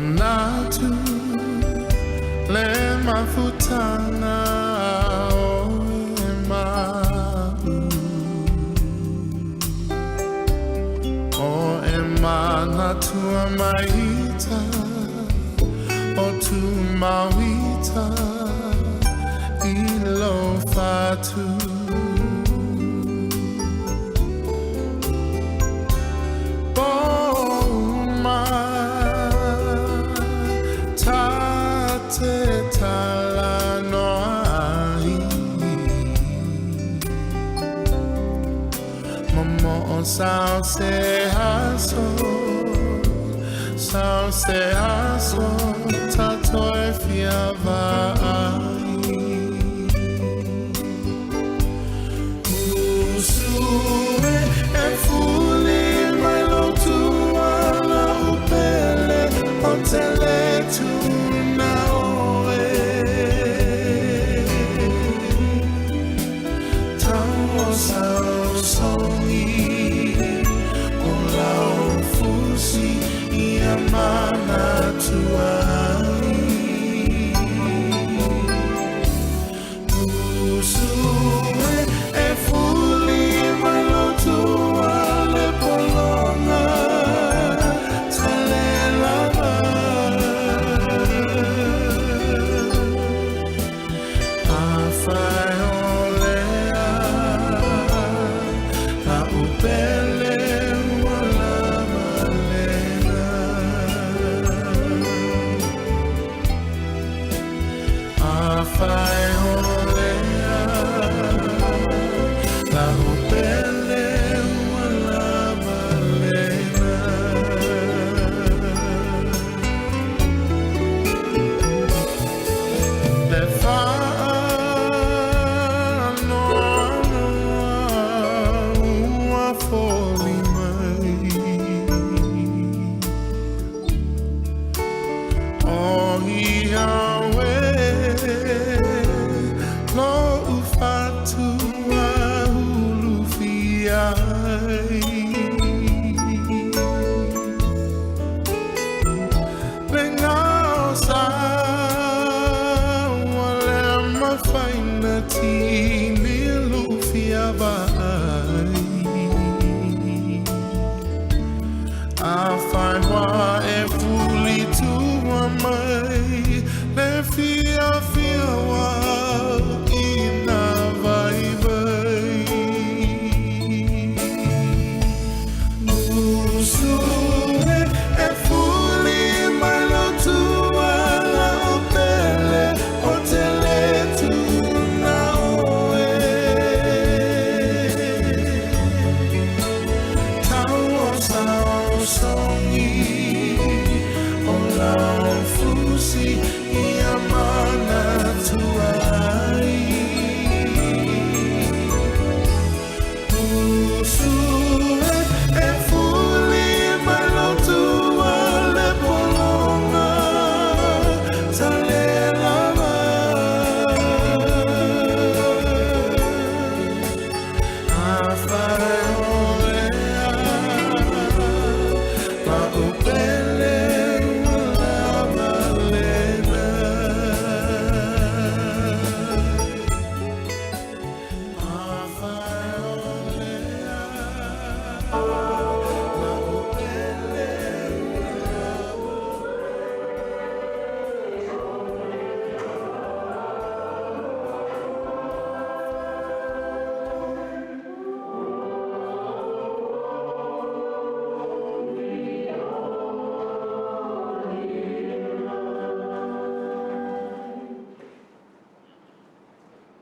Manatu le mafutanga o e ma'u O e manatua maita o tu mauita i lo fatu. Pouma ta te talanoa ai Momo o sao se aso, sao se aso ta toe fia vaai. Usu e fuli mai lo tuala upele o tele tuna oe. Tau o sao songi o lau fusi ia mana tuai. Usu e fuli mai lo tua le polonga tale lava. A whai o lea la upele ua lava lena. A whai o lea la upele ua lava lena. Le whaanoanoa ua foli mai O ia we lo ufatua hulu fiai. Le ngao sa ua le mafaina tini lufia vai. A whai wā e fuli tua mai le fia fia wā i nā vai vai. Usu e fuli mai lo tua la o pele o tele tuna oe. Tau o sao songi o lau fusi ia mana tuai. Usu e fuli mai lo tua le polonga tale lava. A whai o lea la upele ua lava lena. A whai o lea la upele ua lava.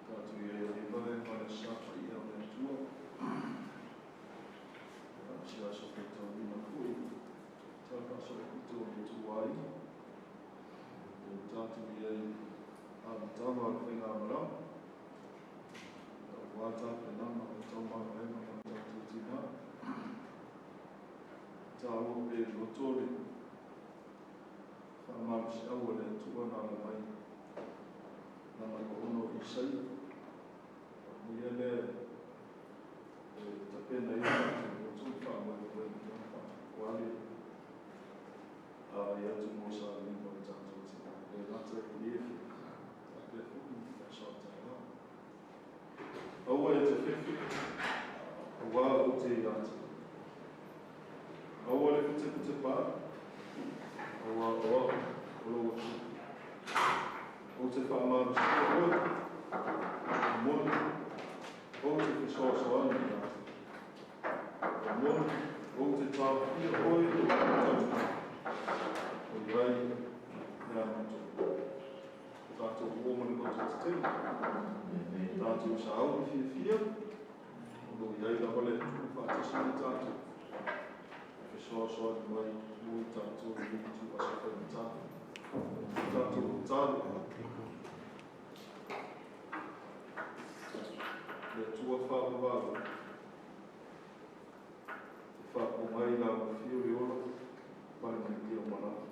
Tātou i ai e mai ma le sa i au le tua. Si aso ke tau wina fui. Tau ka so e pito o le tua ai. O tātou i ai a matanga o le whainga mara. O wā tā pe nana o tau maa waenga ma tātou tina. Tā ua pe rotore. Whaamaru si aua le tua nā la mai. Nana ko ono i sei. Ni ele e tapena i tātou o tū wha mai koe i tōna wha wale a i atu mō sa te ia te. Aua le fetepetepaai, auā o A'u o lou Atua. Ou te faamalosia oe, e moni, ou te fesoasoani iā te. E moni, ou te taofia oe i lou taumafa, o i ai le amiotonu. Tatou o ma le lototetele, tatou sauni fiafia, o lo o i ai lava le Atua faatasi ma i tatou, e fesoasoani mai mo i tatou i lenei ituaso faigata. Tatou tatalo. Le Atua faavavau, e faapu'a mai lau Afio le ola ma le manuia o malaga.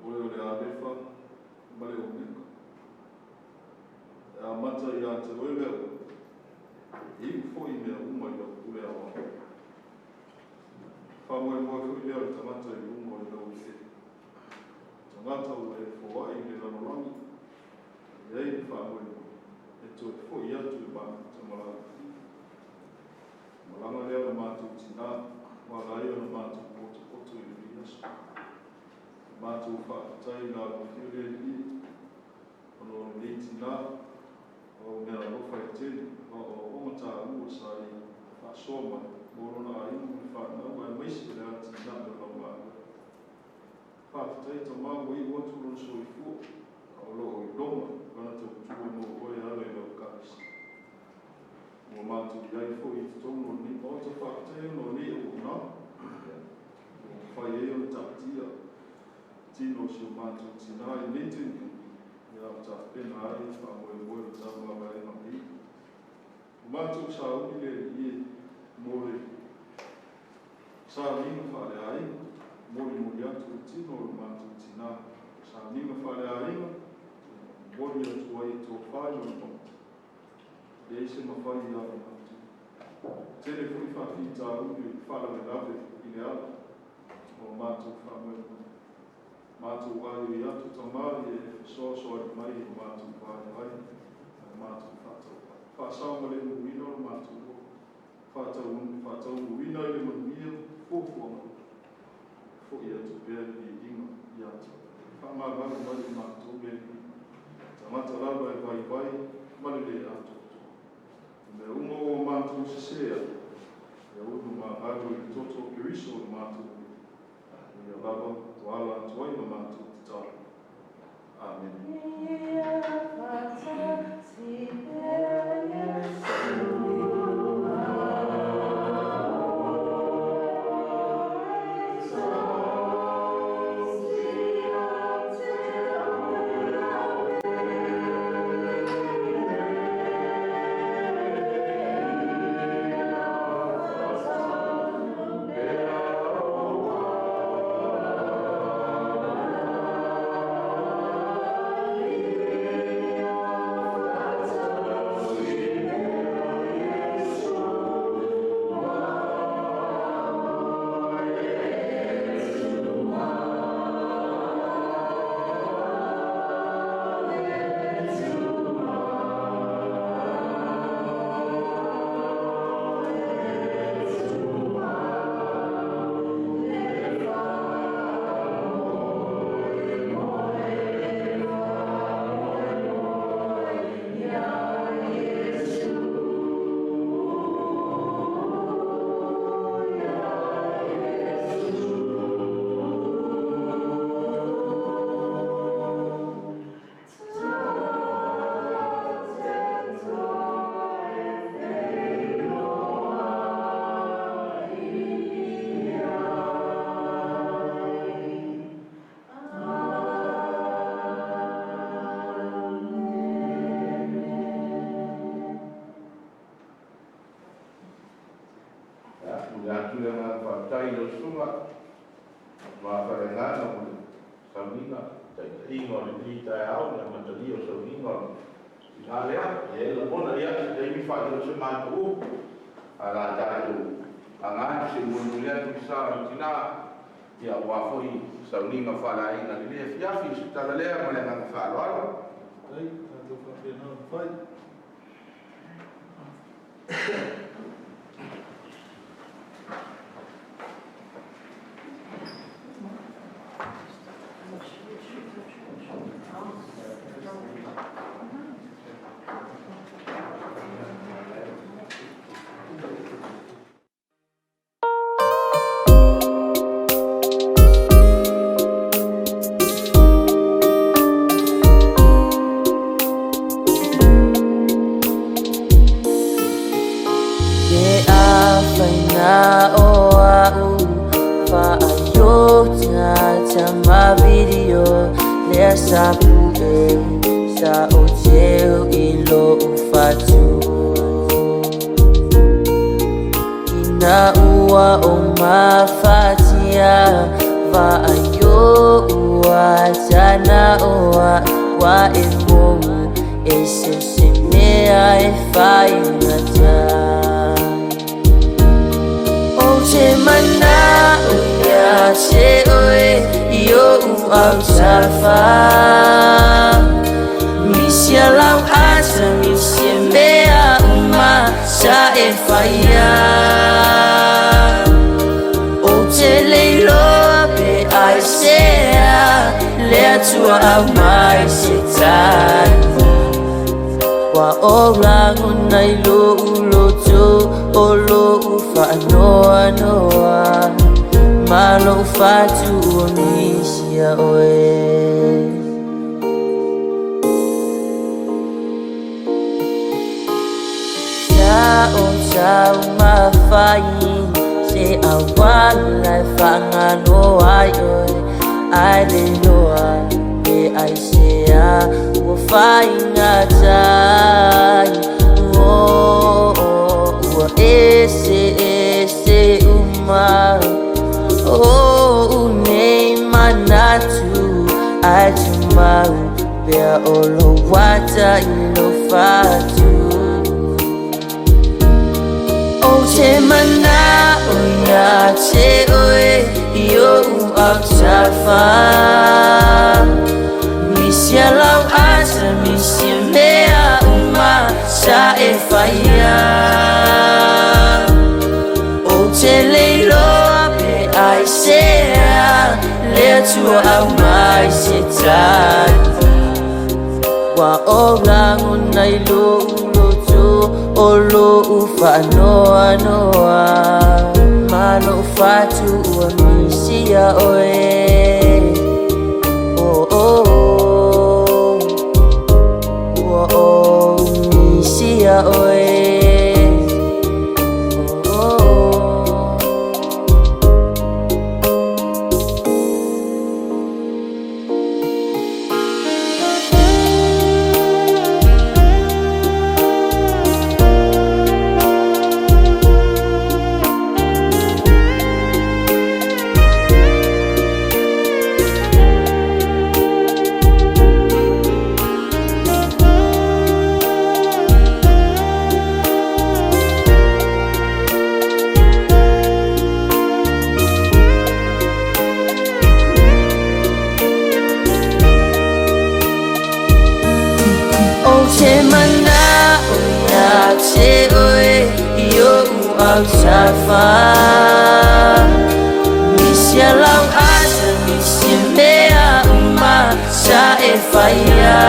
O oe o le Alefa ma le Omeka. E amata ia te oe mea uma, e iu foi mea uma i lau pule aoao. Faamoemoe foi lea o le tagata i luga o lau ee. Tagata ua e foai i le lalolagi, e i ai le faamoemoe, e toe foi atu i mafuta ma lau malaga lea o le matou tinā, ua ala ai ona matou potopoto i lenei aso. Matou faafetai i lau Afio le Alii, ona o lenei tinā, o mea alofa e tele, o aoaoga taua sa e faasoa mai mo lona aiga ma le fanau aemaise o le atinae o lau galuega. Faafetai Tamā ua iu atu lona soifua, a o lo o iloga lana tautua mo oe e ala i lau Ekalesia. Ua matou i ai foi i totonu o lenei Maota, faafetai ona o nei auaunaga ua mafai ai ona taatia tino o si o matou tinā i lenei taimi ia o tapena ai le faamoemoe o le tauvaevaega nei. Ua matou sauni le Alii e mo le sauniga faaleaiga, molimoli atu le tino o le matou tinā. Sauniga faaleaiga, momoli atu ai e tofa i lona Maota, e leai se mafai ia i matou. Tele foi faafitauli faalavelave i le ala o matou faamoemoe. Matou aioi atu Tamā ia e fesoasoani mai i lo matou vaivai ma le matou faatauvaa. Faasaogalemuina lo matou loto, faataunuuina i le manuia fuafuaga uma. Foi atu pea le viiga ia te Oe. Faamagalo mai i matou le Alii, tagata lava e vaivai ma le le atoatoa. O mea uma ua matou sesē ai, ia ulu magalo i le toto o Keriso o le matou Alii, o ia lava ua ala atu ai la matou tatalo. Amene. Ia faatasi pea Iesu. Momoli atu le agaga faafetai i lau susuga Lumafaleagaga mo le sauniga, taitaiga o lenei taeao i le amatalia o sauniga o le tina lea. E i ai le lagona, ia, se taimi faailo se matou upu, ae o le a tatou agai se i molimoli atu le sa o le tina aua foi sauniga faaleaiga i lenei afiafi. O se tala lea ma le agaga faaaloalo. Faafetai, tatou faapena ona fai. Pe afai na o a'u fa'aiota tama video lea sa pu'e sa o teu i lo'u fatu. Ina ua o mafatia va'aio ua tana o a'u ua e mou e se o se mea e faigata. Ou te mana'o ia te oe i o'u autafa. Misia lau ata, misia mea uma sa e faia. Ou te le iloa pe aisea le Atua aumai se tali. Ua ou lagona i lo'u loto o lo'u fa'anoanoa ma lo'u fatu ua misia oe. Sa o taumafai se auala e fa'agalo ai oe ae le iloa pe aisea ua faigata ai. Oh, ua ese ese uma o'u nei manatu ae tumau pea o lou ata i lou fatu. Ou te mana'o ia te oe i o'u autafa. Misia lau ata, misia mea uma sa e faia. Ou te le iloa pe aisea le Atua aumai se tali. Ua ou lagona i lo'u loto o lo'u fa'anoanoa ma lo'u fatu ua misia oe. Oh, oh, oh. Ua ou misia oe. Oh, oh. Ou te mana'o ia te oe i o'u autafa. Misia lau ata, misia mea uma sa e faia.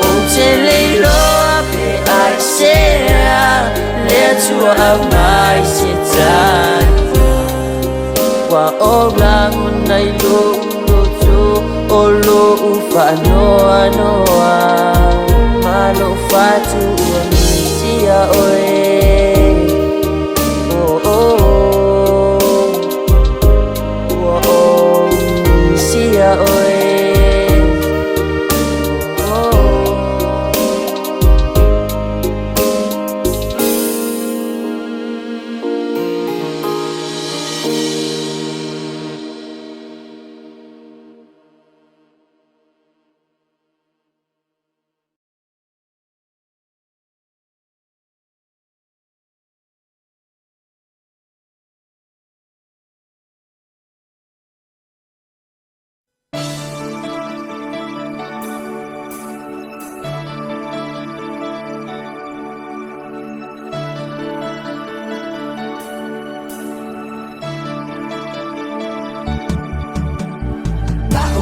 Ou te le iloa pe aisea le Atua aumai se tali. Ua ou lagona i lo'u loto o lo'u fa'anoanoa ma lo'u fatu ua misia oe. Oh, oh, oh. Ua ou misia oe. Oh, oh.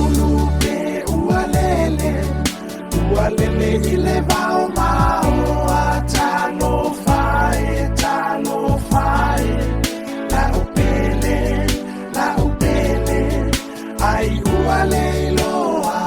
Ulupe ualele, ualele i le vao maoa. Talofa e, talofa e, la'u pele, la'u pele, ai ua le iloa.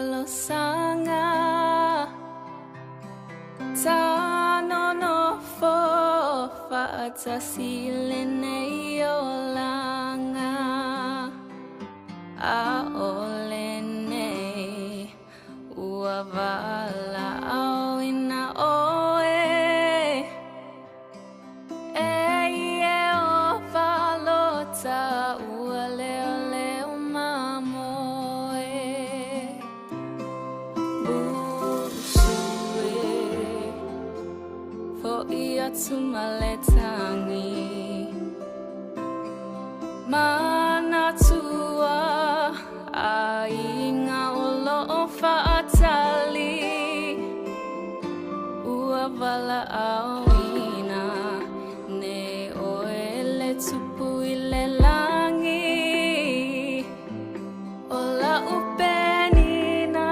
alosaga Tanonofo fa'atasi lenei olaga ʻAʻole nei ua valaʻauina ʻoe E Ieova lo ta ua leoleo mamoe Busu e Foʻi atu ma le tagi Manatua ʻaiga o loʻo faʻatali Ua valaʻauina nei ʻoe le Tupu i le lagi ʻO laʻu penina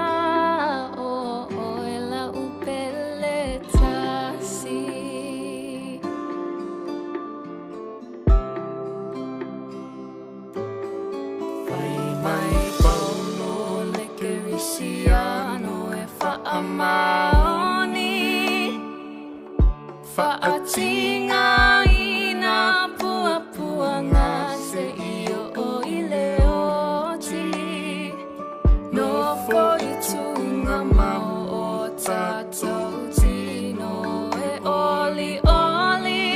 ʻo ʻoe laʻu pele tasi. Fai mai Paulo le Kerisiano e faamaoni Faatigāina puapuaga seia oo i le oti Nofo i tugamao o tatou tino e olioli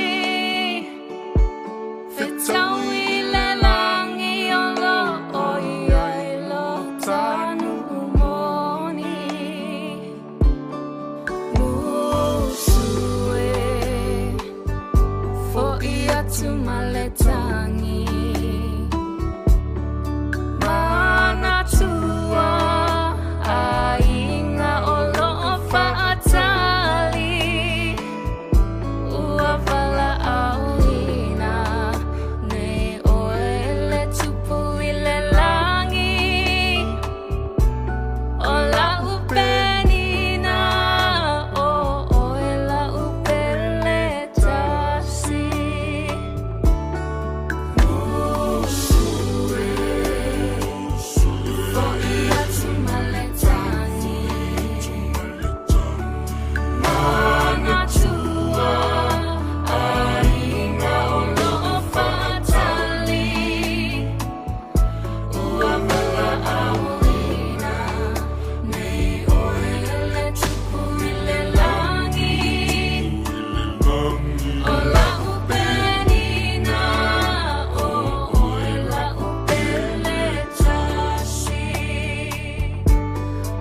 Fetaui le lagi o loo i ai lo ta nuu moni Musu e Foʻi atu ma le tagi Manatua ʻaiga o loo faʻatali Ua valaʻauina nei ʻoe le Tupu i le lagi ʻO laʻu penina ʻo ʻoe laʻu pele tasi Musu e Foʻi atu ma le tagi Manatua ʻaiga o loo faʻatali Ua valaʻauina nei ʻoe le Tupu i le lagi ʻO laʻu penina ʻo ʻoe laʻu pele tasi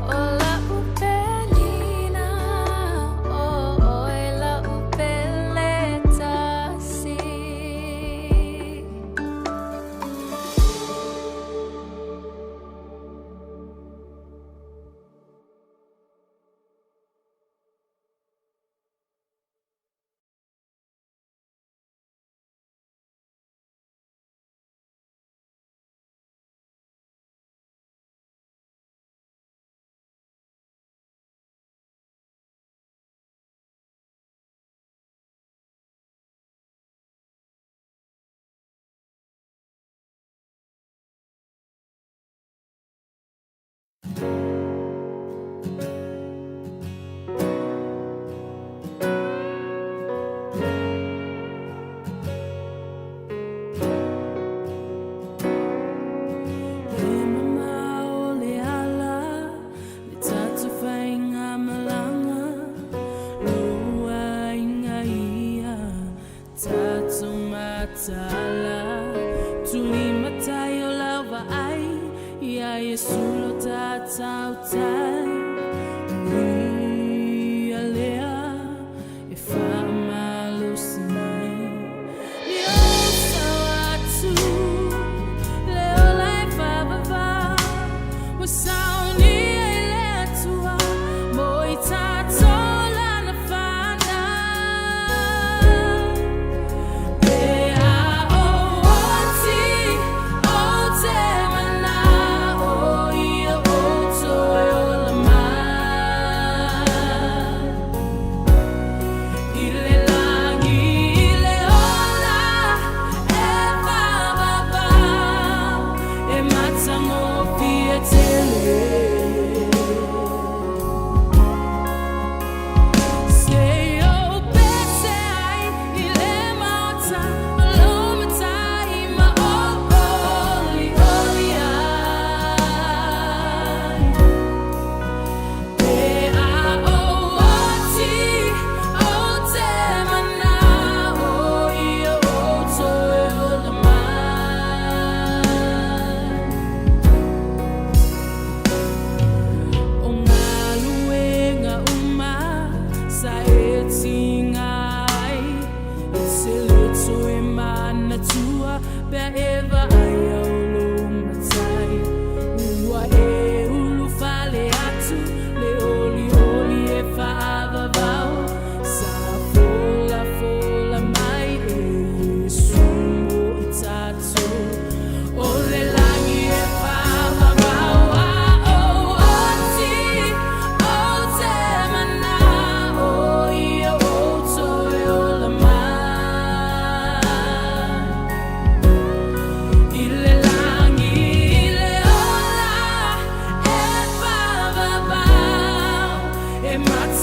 ʻO laʻu penina ʻo ʻoe laʻu pele tasi. E mamao le ala le tatou faigamalaga Lou aiga ia tatou mataala Tulimatai o lau vaai Ia Iesu lo tatau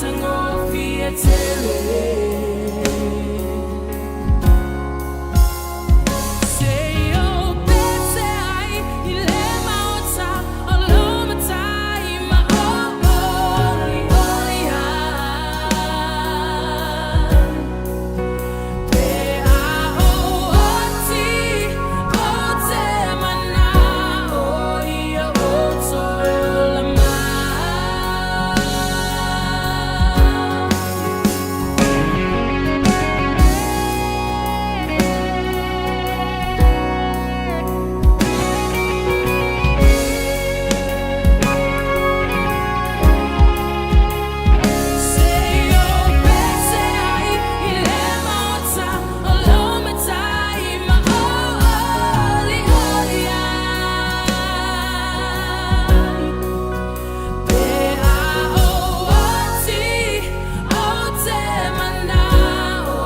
matagofie tele. Se o pese ai i le maota o lo matai ma o oli oli ai. Pe a o oti o te mana o ia o toe ola mai. Se o pese ai i le maota o lo matai ma o oli oli ai. Pe a o oti o te mana o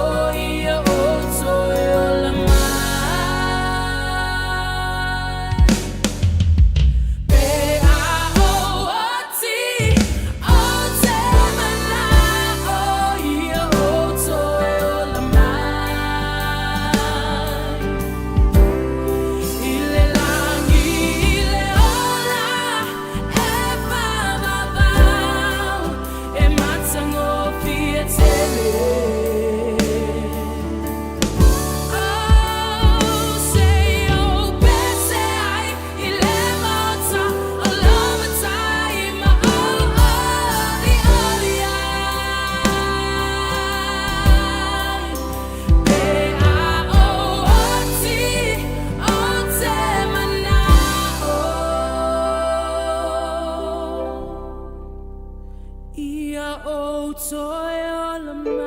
ia o toe ola mai. Pe a o oti o te mana o ia o toe ola mai. I le lagi i le ola e whāvavau e matagofie tele. Oh, se o pese ai i le maota o lo matai ma o oli oli ai. Pe a o oti o te mana o ia o toe ola mai.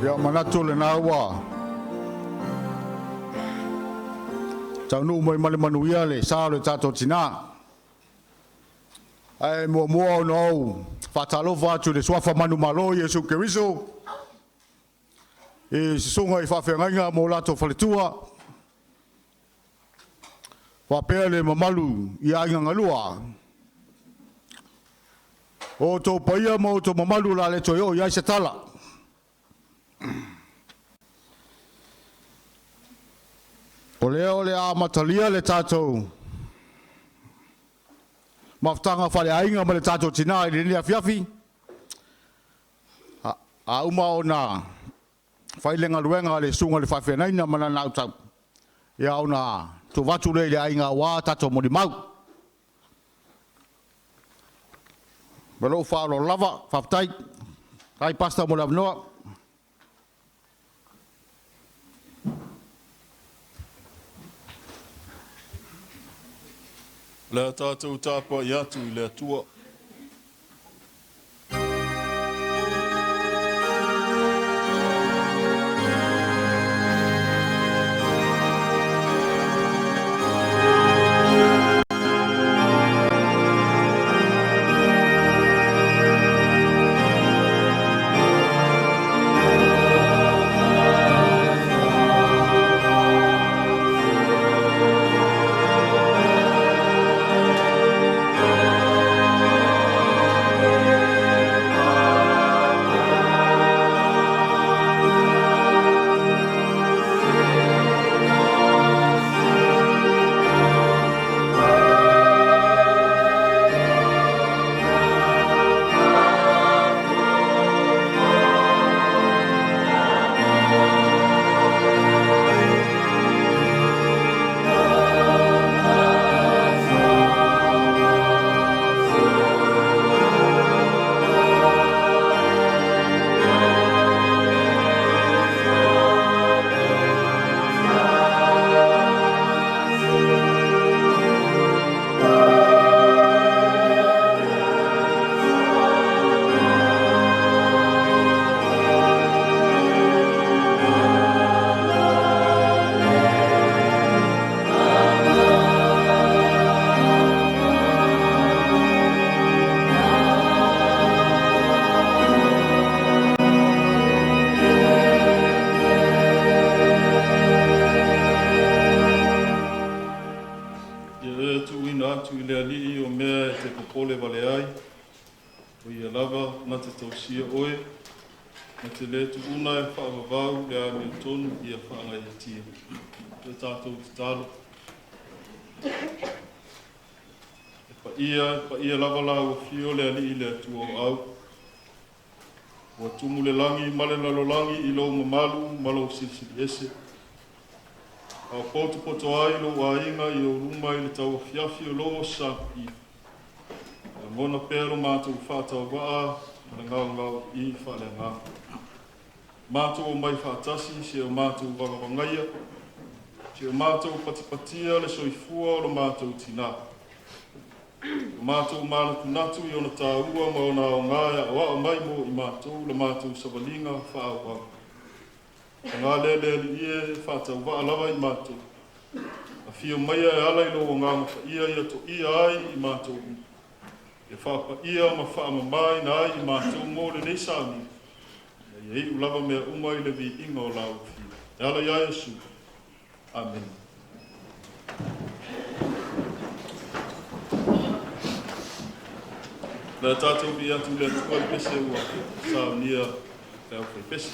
Ia manatu lena ua taunuu mai ma le manuia le sa o le tatou tinā. Ae muamua ona ou faatalofa atu i le suafa manumalo o Iesu Keriso i susuga i faafeagaiga ma o latou faletua, faapea le mamalu i aiga galua. O outou paia ma outou mamalu o le a le toe oo i ai se tala. O lea o le a amatalia le tatou mafutaga faaleaiga ma le tatou tinā i lenei afiafi, a uma ona fai le galuega a le susuga i le faafeagaiga ma lana autau, ia ona tuuina atu lea i le aiga aua tatou molimau. Ma lou faaaloalo lava, faafetai. Faafetai Pastor mo le avanoa. O le a tatou tapuai atu i le Atua. Ia e tuuina atu i le Alii o mea e te popole vale ai, o ia lava na te tausia oe, na te le tuuna e faavavau le amiotonu ia faagaiatia. Ia tatou tatalo. E paia, e paia lava lau afio le Alii le Atua o Au. Ua tumu le lagi ma le lalolagi i lou mamalu ma lou silisili ese. A o potopoto ai lou aiga i ou luma i le tauafiafi o lou Aso Sa Paia. Lagona pea lo matou faatauvaa ma le gaogao i faaleagaga. Matou omai faatasi se o matou vagavagaia, se o matou patipatia le soifua o lo matou tinā. O matou manatunatu i ona tāua ma ona aoga e aoao mai mo i matou la matou savaliga faaauau. Paga lea le Alii e faatauvaa lava i matou. Afio maia e ala i lou agaga paia ia toia ai i matou uma. Ia faapaia ma faamamaina ai i matou mo lenei sauniga. Ina ia iu lava mea uma i le viiga o lau afio. E ala ia Iesu. Amene. Le tatou viia atu i le Atua i le pese ua saunia le aufaipese.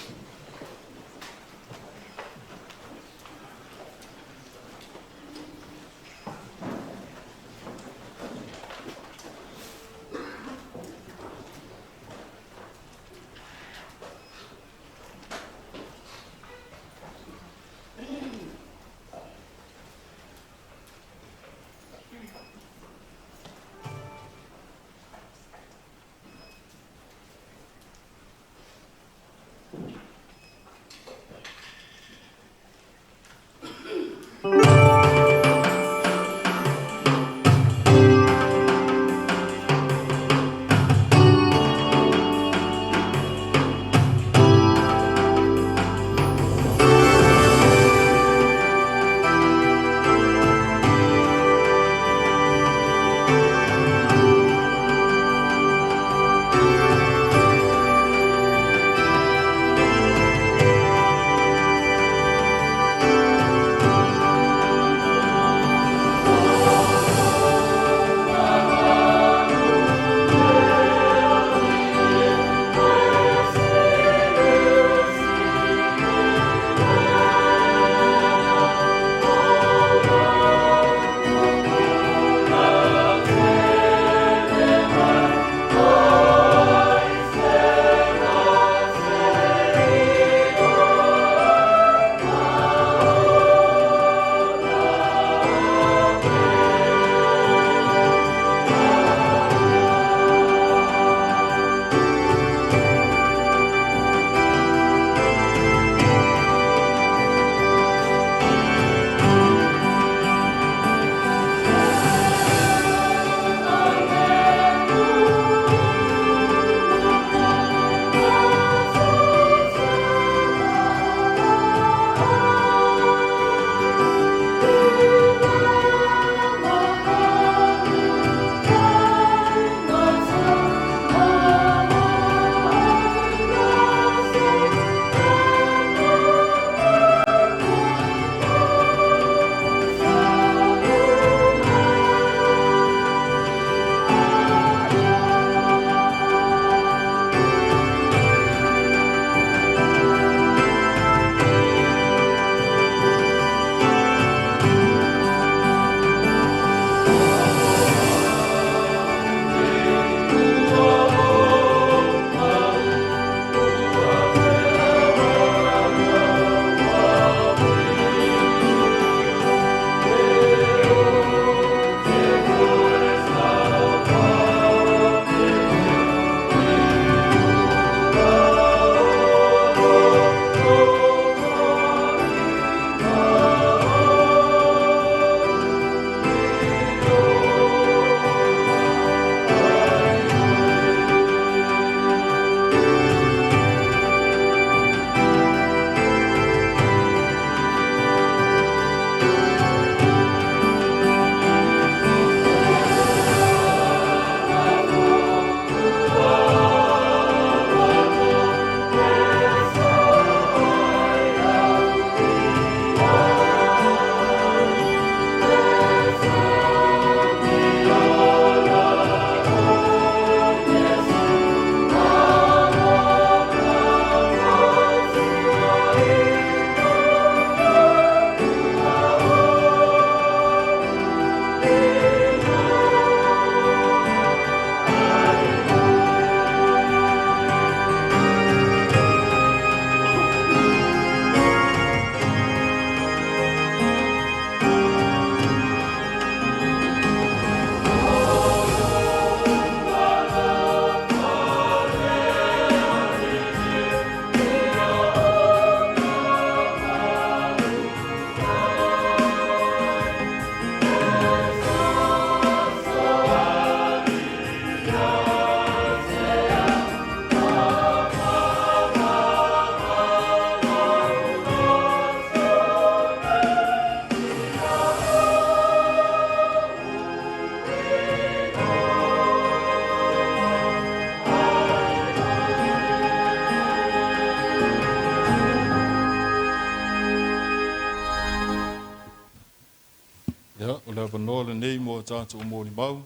avanoa lenei mo a tatou molimau,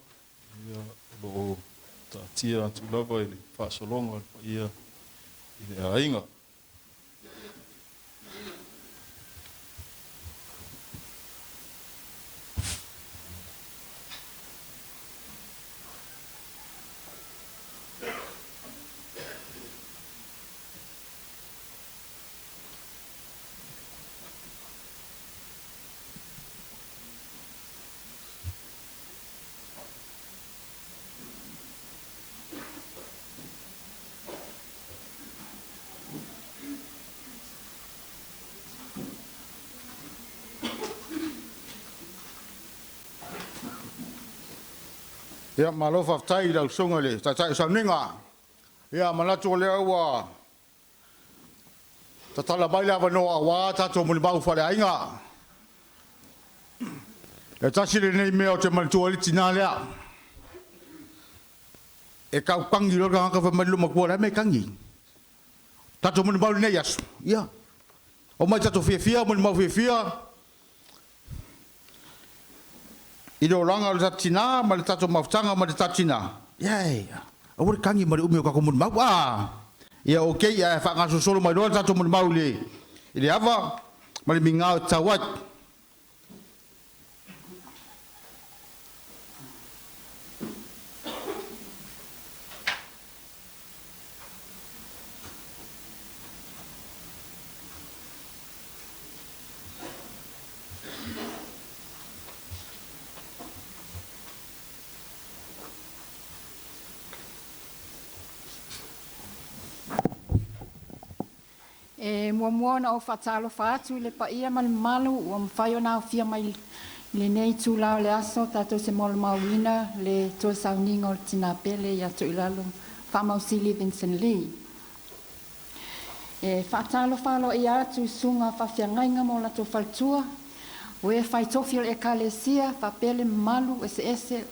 ia, o lo o taatia atu lava i le faasologa o le paia i le aiga. Ia, malo faafetai i lau Susuga i le Taitai o Sauniga. Ia, manatu o lea ua tatala mai le avanoa aua tatou molimau faaleaiga. E tasi lenei mea ou te manatua ai le tinā lea. E tau tagi loa le tagata fai mai le loomatua o le a le mea e tagi ai? Tatou molimau i lenei aso, ia, omai tatou fiafia, molimau fiafia i le olaga o le tatou tinā ma le tatou mafutaga ma le tatou tinā, ae aua le tagi ma le umi o tatou molimau a. Ia okei ae faagasolosolo mai loa le tatou molimau i le ava ma le migao e tatau ai. E muamua ona ou faatalofa atu i le paia ma le mamalu ua mafai ona aofia mai i lenei itula o le aso tatou te molimauina le toe sauniga o le tina pele ia Toilalo Faamausili Vincent Lee. E faatalofa aloaia atu i susuga i faafeagaiga ma o latou faletua, o e fai tofi o le Ekalesia faapea le mamalu eseese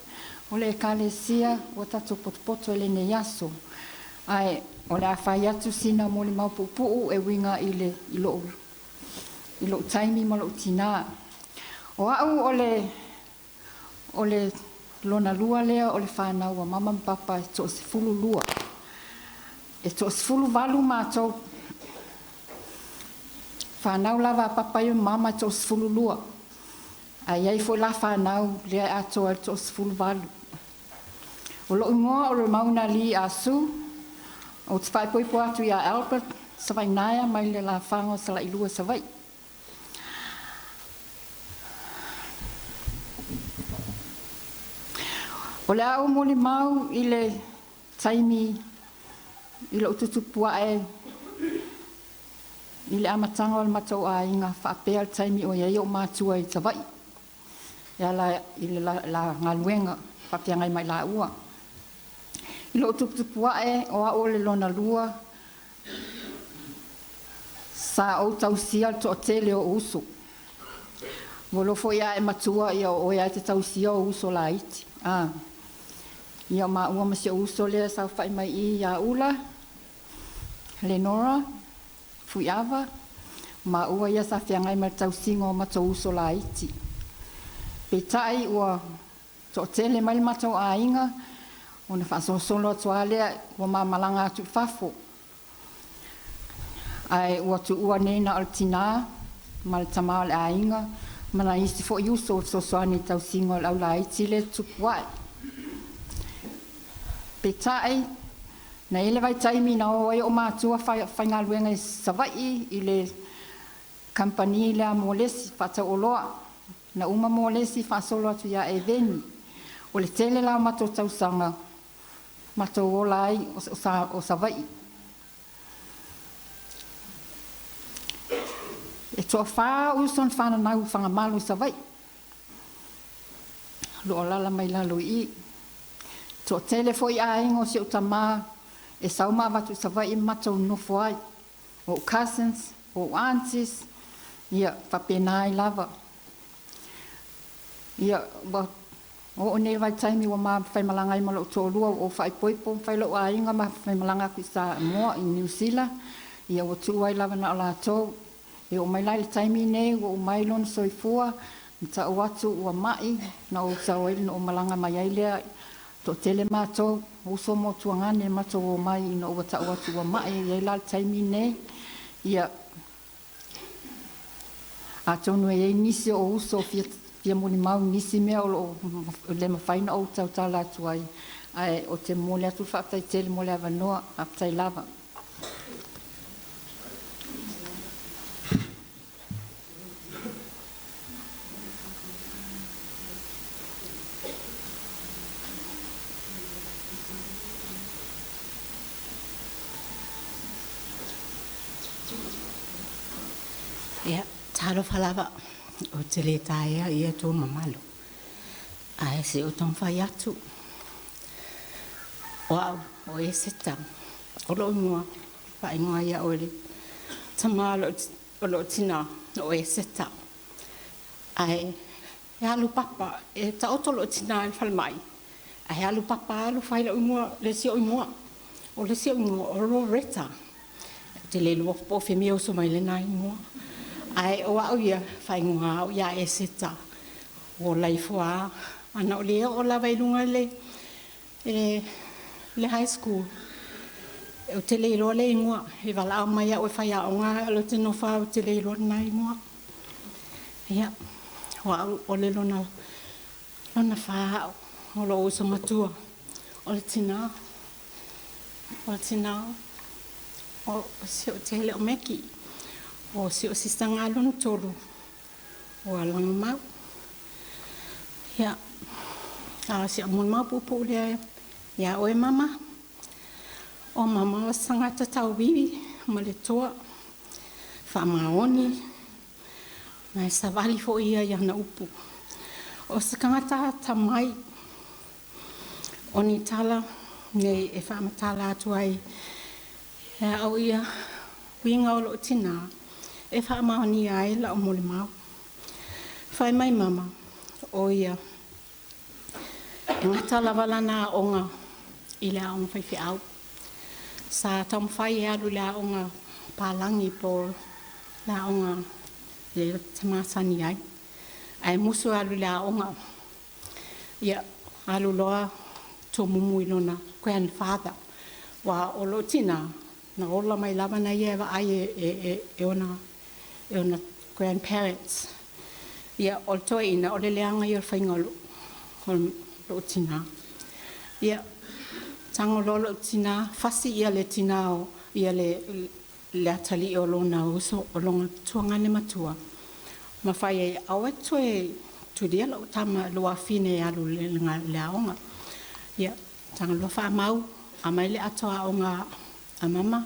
o le Ekalesia ua tatou potopoto i lenei aso. Ae o le a fai atu sina molimau puupuu e uiga i lou taimi ma lou tinā. O au o le lona lua lea o le fanau a Mama ma Papa e toa-12. E toa-18 matou. Fanau lava a Papa ia ma Mama e toa-12. Ae i ai foi la fanau lea e atoa i le toa-18. O lou igoa o Lemauna Lee Ah Su. Ou te faaipoipo atu ia Albert Savaiinaea mai le alalafaga o Salailua, Savaii. O le a ou molimau i le taimi i lou tutupu ae i le amataga o le matou aiga faapea le taimi o i ai ou matua i Savaii e ala i le la galuega faafeagai ma i laua. I lou tuputupu ae o au o le lona lua, sa ou tausia le toatele o uso. Ua iloa foi a e matua ia o oe lava e te tausia ou uso laiti. Ia o maua ma si ou uso lea e saofai mai i ia Ula, Lenora, Fuiava, maua ia sa feagai ma le tausiga o matou uso laiti. Peitai ua toatele mai le matou aiga, ona faasolosolo atu lava lea ua ma malaga atu i fafo. Ae ua tuua nei na o le tinā ma le tamā o le aiga ma nai isi foi uso e fesoasoani i le tausiga o le aulaiti lea e tutupu ae. Peitai, na i ai le vaitaimi na o ai ou matua faigaluega i Savaii i le kamupani lea a Molesi faatauoloa. Na uma Molesi faasolo atu ia Eveni. O le tele la o matou tausaga matou ola ai o Savaii. E toafa uso na fananau i Fagamalo i Savaii, o lo o alaala mai lalo i i. Toatele foi aiga o si ou tamā e sau ma avatu i Savaii ma matou nonofo ai. O ou cousins, o ou aunties, ia faapena ai lava. Ia, ua oo nei le vaitaimi ua ma faimalaga ai ma lou toalua, ua ou faaipoipo ma fai lou aiga ma faimalaga atu i Samoa i Niu Sila, ia ua tuu ai lava na o latou. E oo mai la i le taimi lenei ua uma ai lona soifua, Na ta'u atu ua ma'i na ou sau ai na ou malaga mai ai lea, to'atele matou, o uso ma tuagane matou omai ina ua ta'u atu ua ma'i. E i ai la le taimi nei, ia atonu e i ai nisi o uso fia fia molimau nisi mea o lo'o le mafai ona ou tautala atu ai, ae o te momoli atu le faafetai tele mo le avanoa. Faafetai lava. Ia, talofa lava, ou te le taea ia to mamalu. Ae se o taumafai atu. O au, o Eseta, o lou igoa, faaigoa ai au e le tama o loo tina o Eseta. Ae e alu papa, e taoto loo tina i le falemai, ae alu papa alu fai lou igoa, le isi ou igoa. O le isi ou igoa o Loretta. Ou te le iloa po o fea mea e oso mai ai lena igoa. Ae o au ia, faaigoa au ia Eseta. Ua ola ifo lava. Ana ou le oo lava i luga i le high school, ou te le iloa le igoa. E valaau mai au e faiaoga ae o lea ou te nofo lava ou te le iloa lena igoa. Ia, o au o le lona fa au. O lou uso matua o le tina. O le tina o si o tele o Meki. O si o sista lona tolu o AlamagomaU. Ia, a o si au molimau puupuu lea ia oe mama. O mama o se tagata tauivi ma le toa, faamaoni, ma e savali foi ia i ana upu. O se tagata atamai. O ni tala nei e faamatala atu ai e au ia uiga o lou tinā e faamaonia ai lau molimau. Fai mai mama, o ia e gata lava lana aoga i le aoga faifeau. Sa taumafai e alu i le aoga palagi po o le aoga lea e masani ai, ae musu e alu i le aoga. Ia, alu loa tomumu i lona grandfather, aua o lou tina na ola mai lava na ia e vaai e ona grandparents. Ia, o le toeaina o le leaga ia o le faiga o lou tina. Ia, tago loa lou tina fasi le tina o le atalii o lona uso o lona tuagane matua ma fai ai, “Aua e te toe tulia lou tama lou afafine e alu i le aoga.” Ia, tago loa faamau, aumai le ato aoga a mama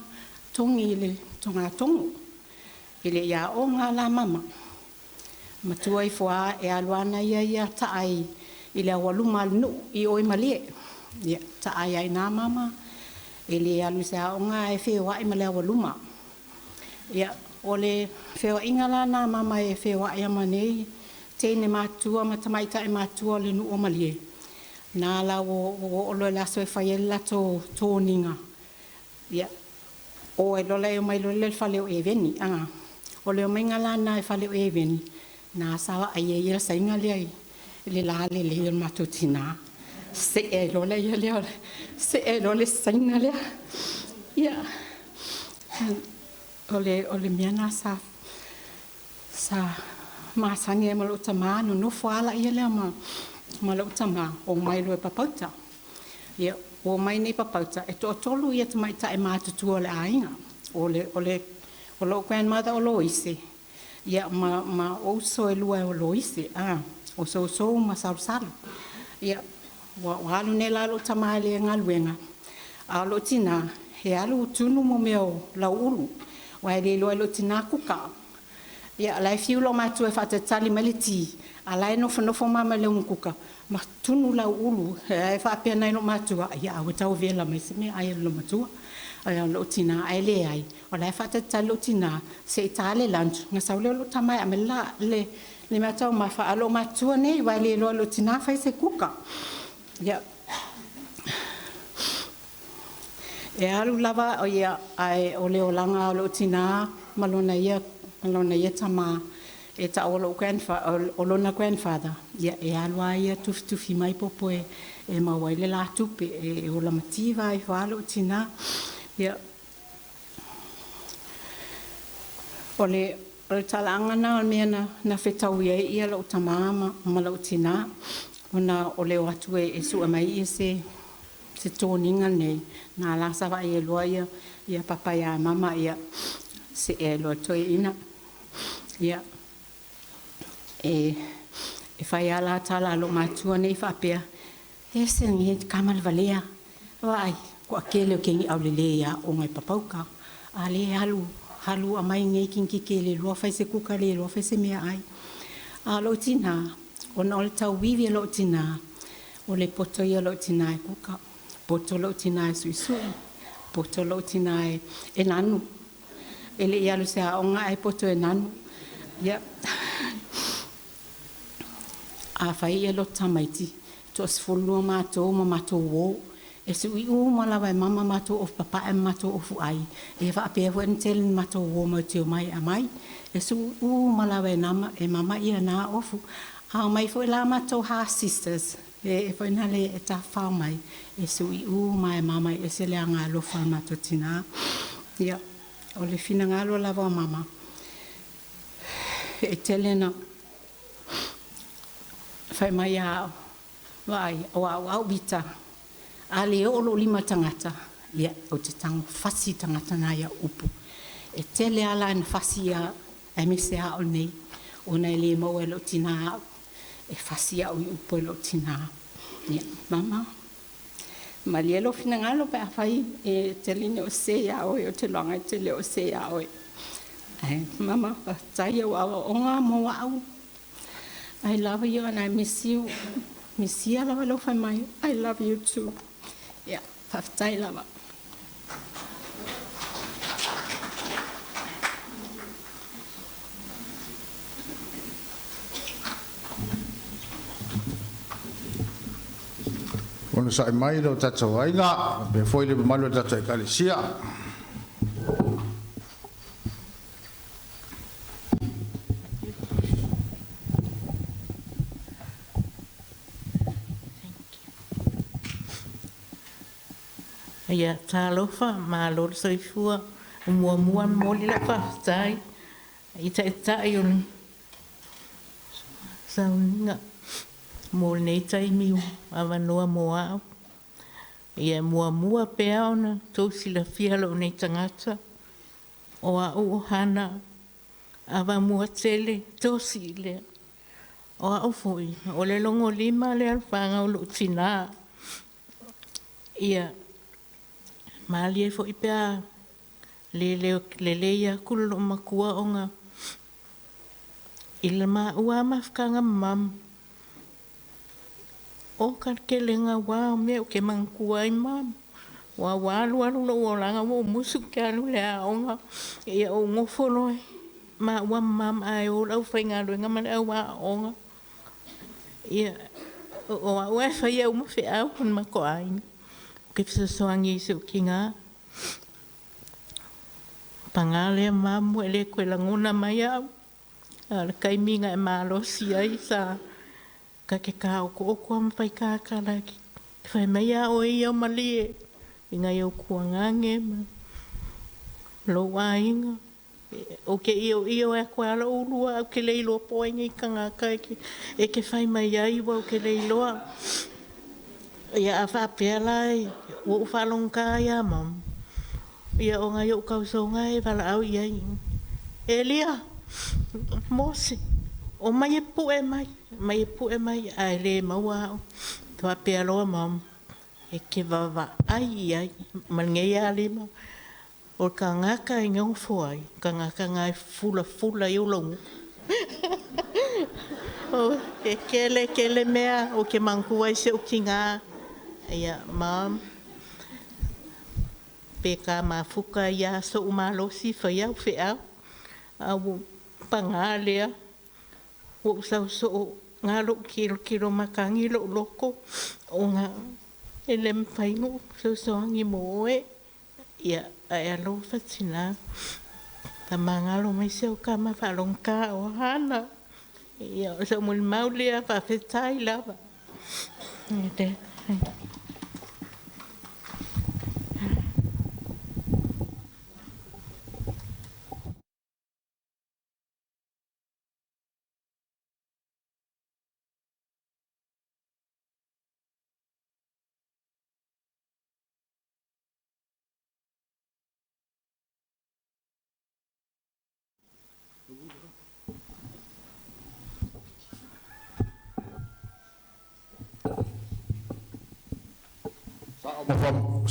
togi i le togatogo. E le i aoga la mama, matua ifo lava e alu lava ana ia ta'a i le aualuma o le nuu i o i Malie. Ia, ta'a ai lava i ina mama, e le alu i se aoga ae feoai ma le aualuma. Ia, o le feoaiga la lena a mama e feoai ai ma nei teine matutua ma tamaitai matutua o le nuu o Malie, na la ua oo loa i le aso e fai ai le latou toniga, ia, o ai loa omai loa lea i le fale o Eveni. O le omaiga la lena i le fale o Eveni, na sa vaai ai le saina lea i le lalelei o le matou tina, se'e ai loa lea se'e ai loa le saina lea. Ia, o le mea lena sa masani ai ma lou tama, nonofo lava lea ma lou tama omai loa e papauta. Ia, ua omai nei papauta, e toatolu tamaitai matutua o le aiga. O lou grandmother o Loise, ia ma uso e lua o Loise, o Sousou ma Salusalu. Ia, ua alu nei la lou tama i le galuega, a o lou tina e alu tunu mea o lauulu aua e le iloa e lou tina kuka. Ia, o la e fiu lo'u matua e faatalitali mai le ti a o la e nofonofo mama i le augakuka ma tunu lauulu. Ae faapea mai lou matua, “Ia aua e tau vela mai se meaai a le olomatua, lou tina.” Ae leai, o la e faatalitali lou tina se i ta le lunch ona sau lea o lou tama e aumai le meataumafa a loomatua nei aua e le iloa e lou tina fai se kuka. Ia, e alu lava ae o le olaga o lou tina ma lona ia tama. E ta'u o lo'u o lona grandfather, ia e alu a ia tufitufi mai popo e maua ai le la tupe e ola mativa ai fo'a lo'u tinā. Ia o le tala'aga na o le mea na fetaui ai ia lo'u tamā ma lo'u tinā, ona o le o atu e su'e mai ia se toniga lenei na ala sava'i ai loa ia papa ia mama, ia se'e ai loa le toeaina. Ia e fai a la tala a lo'u matua nei faapea, e ese lenei tama le valea, vaai toatele o keni aulelei e aoga i Papauka a lea e alu alu aumai nei teineitiiti e le iloa fai se kuka le iloa fai se meaai. A o lou tinā ona o le tauivi a lou tinā, o le poto ia o lou tinā e kuka, poto lou tinā e suisui, poto lou tinā e nanu. E le'i alu i se aoga ae poto e nanu. Ia afai ia lotu tamaiti, toa 12 matou ma matou uo, e su'i uma lava e mama matou ofu papae ma matou ofu ai. E faapea foi ona tele na matou uo matou te omai e aumai. E su'i uma lava e mama ia na ofu. A omai foi la matou half sisters e foi na le e tafafao mai, e su'i uma lava e mama e ese le agaalofa o le matou tinā. Ia o le finagalo lava o mama e tele na fai mai a a'u, “Vaai o a'u Vita a le oo lo'u lima i le tagata ia ou te tago fasi le tagata lena i a'u upu.” E tele a la ina fasi aemaise a'u nei ona e le maua e lo'u tinā a'u, e fasi a'u i upu e lo'u tinā. Ia mama, malie lou finagalo pe afai e te le o sesē ia oe, ou te iloaina e te le o sesē ia oe. Ae mama faafetai i au aoaoga mo a'u. I love you and I miss you. Misia lava lou fai mai I love you too. Ia faafetai lava. Onosa'i mai le tatou aiga faapea foi le mamalu o le tatou Ekalesia. Ia talofa, malo le soifua. E muamua ona momoli lau faafetai i Taitai o le sauniga mo lenei taimi ua avanoa mo a'u. Ia e muamua pea ona outou silafia lou nei tagata, o a'u o Hana Avamuatele Tosi lea. O a'u foi o le logolima lea o le fanau a lou tinā. Ia malie foi pe a le lelei atu le loomatua ona i le maua lava mafutaga ma mama, oka le kelega uā o mea ou te manatua ai mama, aua ua alualu lou olaga ua ou musu ou te alu i le aoga, ia ou nofo loa maua ma mama ae o le aufaigaluega ma le au aooga. Ia o a'u lava e faia uma feau a le matou aiga, ou te fesoasoani i si ou tinā. Paga lea mam ua e le toe lagona mai a'u a o le taimi na e malosi ai sa ta te taotooto a ma fai ta tala e te fai mai a oe ia o Malie i nai ou tuagane ma lou aiga. Ou te ioio atu lava lou ulua ae ou te le iloa po o ai nei tagata e te fai mai ai aua ou te le iloa. Ia a faapea la ua ou faalogogata ia mama, ia o nai o'u tausoga e valaau iai, “Elia, Mose omai e pue mai, omai e pue mai” ae le maua a'u. Faapea loa mama, e te vaavaai iai ma lenei lava lima, o le tagata e nofo ai, o le tagata lena e fulafula i ai ou laugutu. E tele tele mea ou te manatua ai si ou tinā. Ia mom, pe ta mafuta ai lava sou malosi fai au feau, ae paga lea ua ou sau soo, na la ou tilotilo matagi lou loto ona e le mafai ona ou fesoasoani mo oe. Ia ae alofa tina. Tamagalo mai se o kama whaalongka o hana. Ia, o sa molimau lea faafetai lava.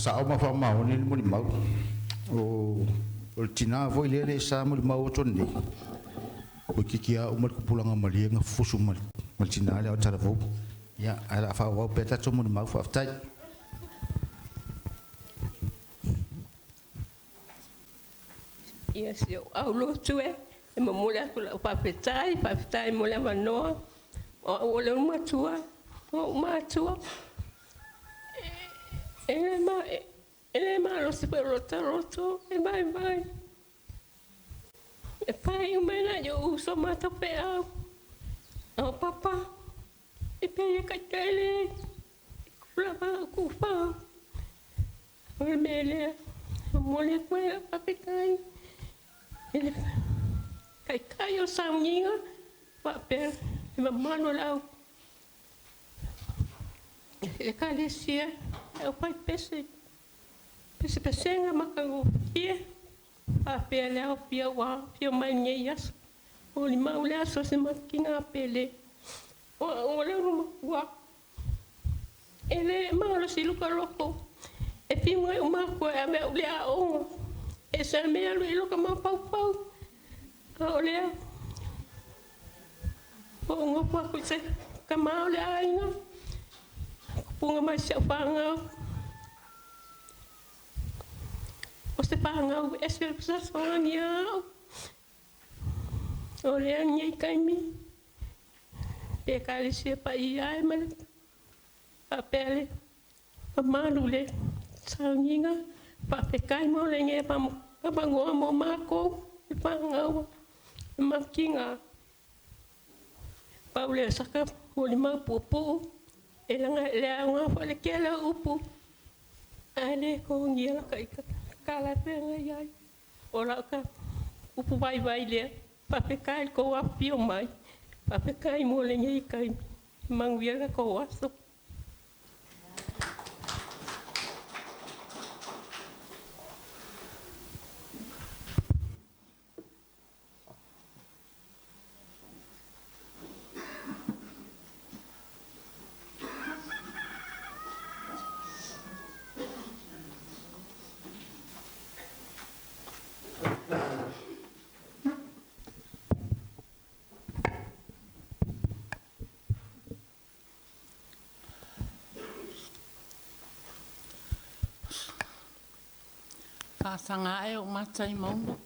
Sa'o ma faamaoni le molimau. O le tinā foi lea le sa molimau atu nei. O kiki a uma le kupulaga malie na fusu ma le tinā lea o talavou. Ia, ae la faaauau pea tatou molimau faafetai. Ia si ou aulotu e, e momoli atu lau faafetai, faafetai mo le avanoa. O au o le matua, o ou matua. E le ma e le malosi foi o lo loto e vaivai. E pai uma na yo uso ma tapeau. O papa, e pe e kai tele. Kula pa ku pa. O le mele, o mole koe faafetai. E le kai kai o sauniga, faapea e mamalu lau. E ekalesia, e o pai pese, pese pesenga makagofie. Faapea le ao fia ua fia mai nei aso. O le mau le aso se makiga pele. O o le ua. E le malosi luka loko. E fi mai o mako e ame o le aoga. E sa mea alu i loka mafaufau. A o lea. O ngopo aku i se kama o le aiga. Kupunga mai si au whangau. O se whangau e se sasoangi au. O lea nei kaimi. Pe ekalesia pa ia e ma le faapea le mamalu le sauniga faafekai mo le ge fapagoa mo makou le fagaua le makiga. Pau lea saka molimau puupuu e laga le aoga foi le kele o upu ae lē kogia laka i kalafeagai ai. O lau ka upu vaivai lea faafekai le kou afifio mai faafekai mo lenei taimi manuia le kou aso. Faasaga ae o mata i mauga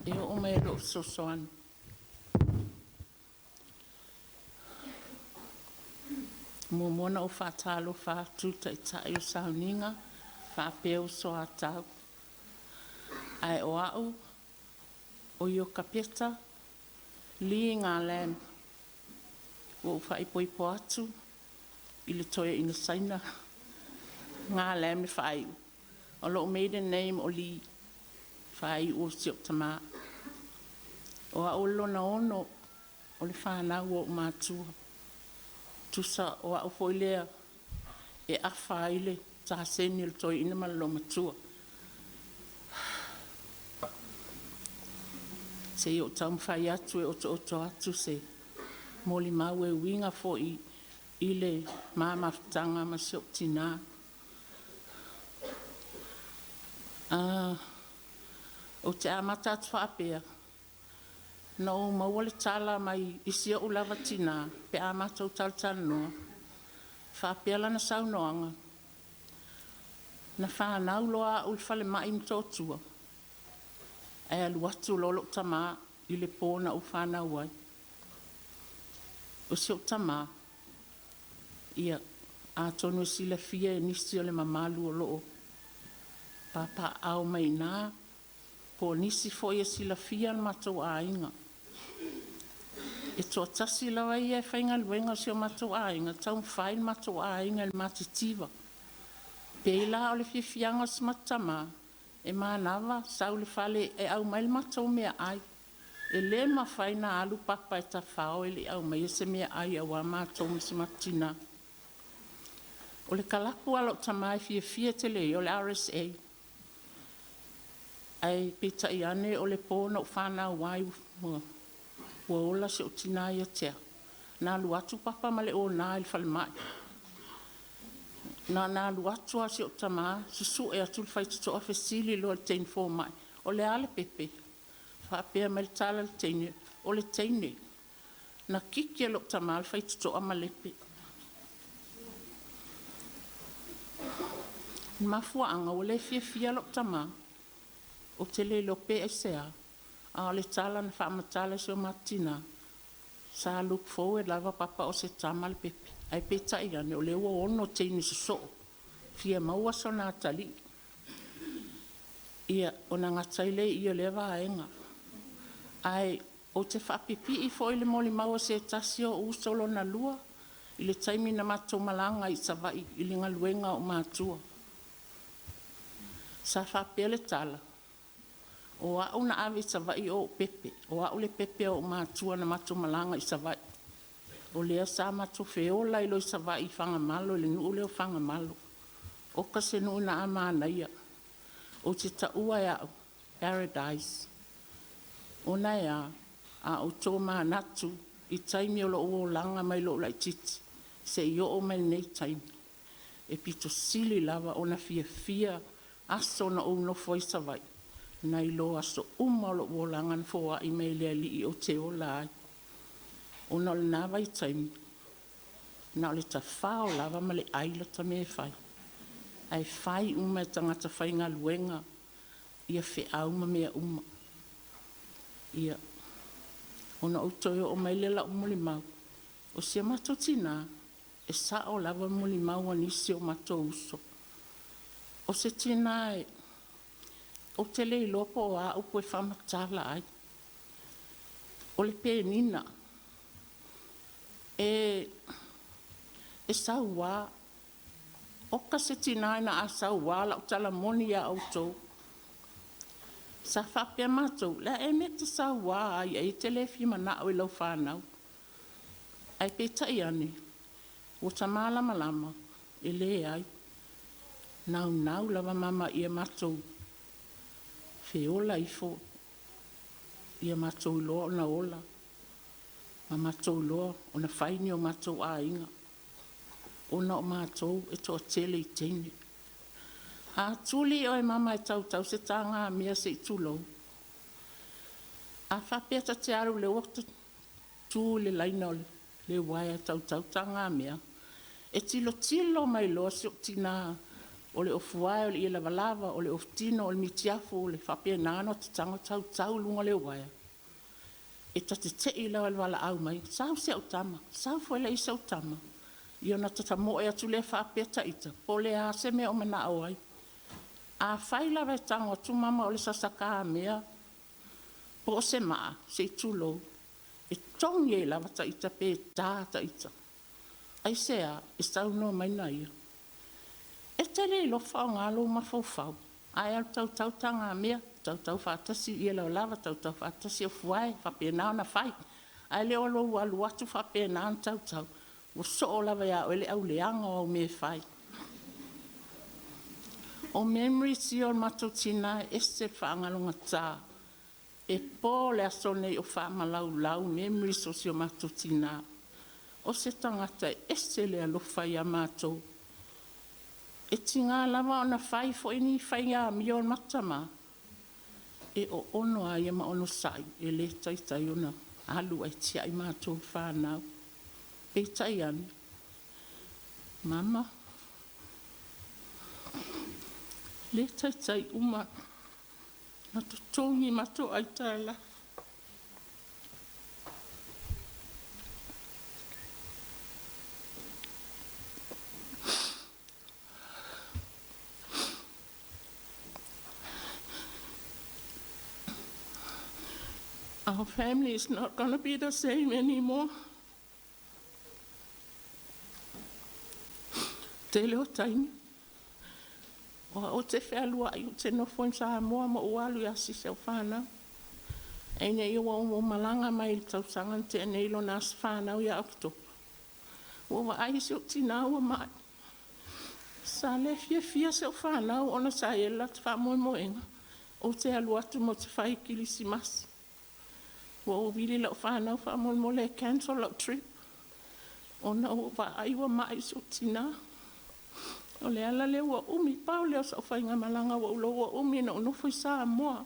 e oo mai e loo fesoasoani. Muamua ona ou faatalofa atu i taitai o sauniga faapea uso a tau. Ae o au o Iokapeta Lee Ngalam ua ou faaipoipo atu i le toeaina Saina Ngalam le faaiu. O lou maiden name o Lee, faaiu o si ou tamā. O au o le lona ono o le fanau o ou matua. Tusa o au foi lea e afa ai le taseni o le toeaina ma le loomatua. Se i ou taumafai atu e otooto atu se molimau e uiga foi i le ma mafutaga ma si ou tinā. Ou te amata atu faapea, na ou maua le tala mai i si ou lava tinā pe a matou talatalanoa, faapea lana saunoaga, na fanau loa au i le falemai i Motootua, ae alu atu loa lou tamā i le pō na ou fanau ai. O si ou tamā, ia, atonu e silafia e nisi o le mamalu o loo papaaao mai i ina. Po o nisi foi e silafia le matou aiga. E toatasi lava ia e faigaluega o si o matou aiga, taumafai le matou aiga i le matitiva. Pei la o le fiafiaga o si matou tamā, e manava sau i le fale e aumai le matou meaai. E le mafai ona alu papa e tafao e le i aumaia se meaai aua matou ma si matou tinã. O le kalapu a lou tamā e fiafia tele ai o le RSA. Ae peitai ane o le po na ou fanau ai ua ola si ou tinã ia te au, na alu atu papa ma le ona i le falemai. Na ona alu atu lava o si ou tamā susue atu le faitotoa fesili loa i le teine fomai, “O le a le pepe?” Faapea mai le tala a le teine, “O le teine.” Na kiki e lou tamā le faitotoa ma lepe. O le mafuaaga ua le fiafia lou tamā, ou te le iloa pe aisea, a o le tala na faamatala e si o matou tinã, sa look forward lava papa o se tama le pepe, ae peitai ane o lea ua 6 teine sosoo, fia maua sona atalii. Ia, ona gata ai lea i i o lea vaega. Ae ou te faapipii foi i le molimau a se tasi o ou uso lona lua i le taimi na matou malaga ai i Savaii i le galuega a ou matua. Sa faapea le tala, o au na ave i Savaii o ou pepe, o au le pepe a ou matua na matou malaga i Savaii. O lea sa matou feola ai loa i Savaii i Fagamalo i le nuu lea o Fagamalo. Oka se nuu na a manaia. Ou te taua e au, paradise. Ona e a? A ou tomanatu i taimi o lou olaga mai lou laitiiti seia oo mai lenei taimi, e pito sili lava ona fiafia aso na ou nofo ai Savaii nai lo aso uma o lou olaga na foai mai e le Alii ou te ola ai. Ona o lena vaitaimi, na o le tafao lava ma le ai lata mea e fai. Ae fai uma e tagata faigaluega ia feau ma mea uma. Ia, ona ou toe oo mai lea o lau molimau, o si a matou tinã, e sao lava molimau a nisi o matou uso. O se tinã ou te le iloa po o a upu e faamatala ai. O le penina, e saua, oka se tinã ina a saua lau tala moni ia outou. Sa faapea matou, le a ea le mea e te saua ai ai e te le fia manao i lau fanau. Ae peitai ane, ua ta malamalama, e leai, naunau lava mama ia matou feola ifo, ia matou iloa ona ola, ma matou iloa ona fai ni o matou aiga, ona o matou e toatele i teine. A tuli oe mama e tautau se tagamea se i tulou, a faapea ta te alu lea ua tu i le laina o le uaea e tautau tagamea, e tilotilo mai loa si ou tinã, o le ofuae o le ie lavalava, o le ofutino o le mitiafu, o le faapena ona tatago tautau i luga o le uaea, e ta te tei lava i le valaau mai, sau si au tama, sau foi laia si au tama. Ia ona tatamoe atu lea faapea ita, po o le a se mea o manao ai. Afai lava e tago atu mama o le sasaka mea po o se maa, se i tulou, e togi ai lava ita pe ta ita. Aisea? E saunoa mai na ia, e te le iloa faaaoga lou mafaufau, ae alu tautau tagamea, tautau faatasi ie lavalava, tautau faatasi ofuae, faapena ona fai. Ae le o lou alu atu faapena ona tautau, ua soo lava ia oe le auleaga o au mea e fai. O memories ia o le matou tinã e ese le faagalogata. E po le aso nei o faamalaulau memories o si o matou tinã. O se tagata e ese le alofa ia matou. E tiga lava ona fai foi ni faiga amio a le matou tamā, e oono lava ia ma onosai, e le taitai ona alu ae tiai matou le fanau. Peitai ane, mama, le taitai uma ona totogi matou aitalafu. Our family is not going to be the same anymore. Tele o taimi. O au te fealuai ou te nofo i Samoa ma ou alu i asisi au whānau. E nei ua o malanga mai i le tausaga na tea nei lona aso whānau ia Oketopa. Ua vaai si ou tinā ua mai. Sa le fiafia si au whānau ona sa i ai le latou faamoemoega. Ou te alu atu mo te fai kilisimasi. Ua ou vili lau whānau faamolemole e cancel lau trip. Ona ua vaai ua mai si ou tinā. O le ala lea ua umi pau lea o sau faigamalaga ua ou iloa ua umi na ou nofo i Samoa.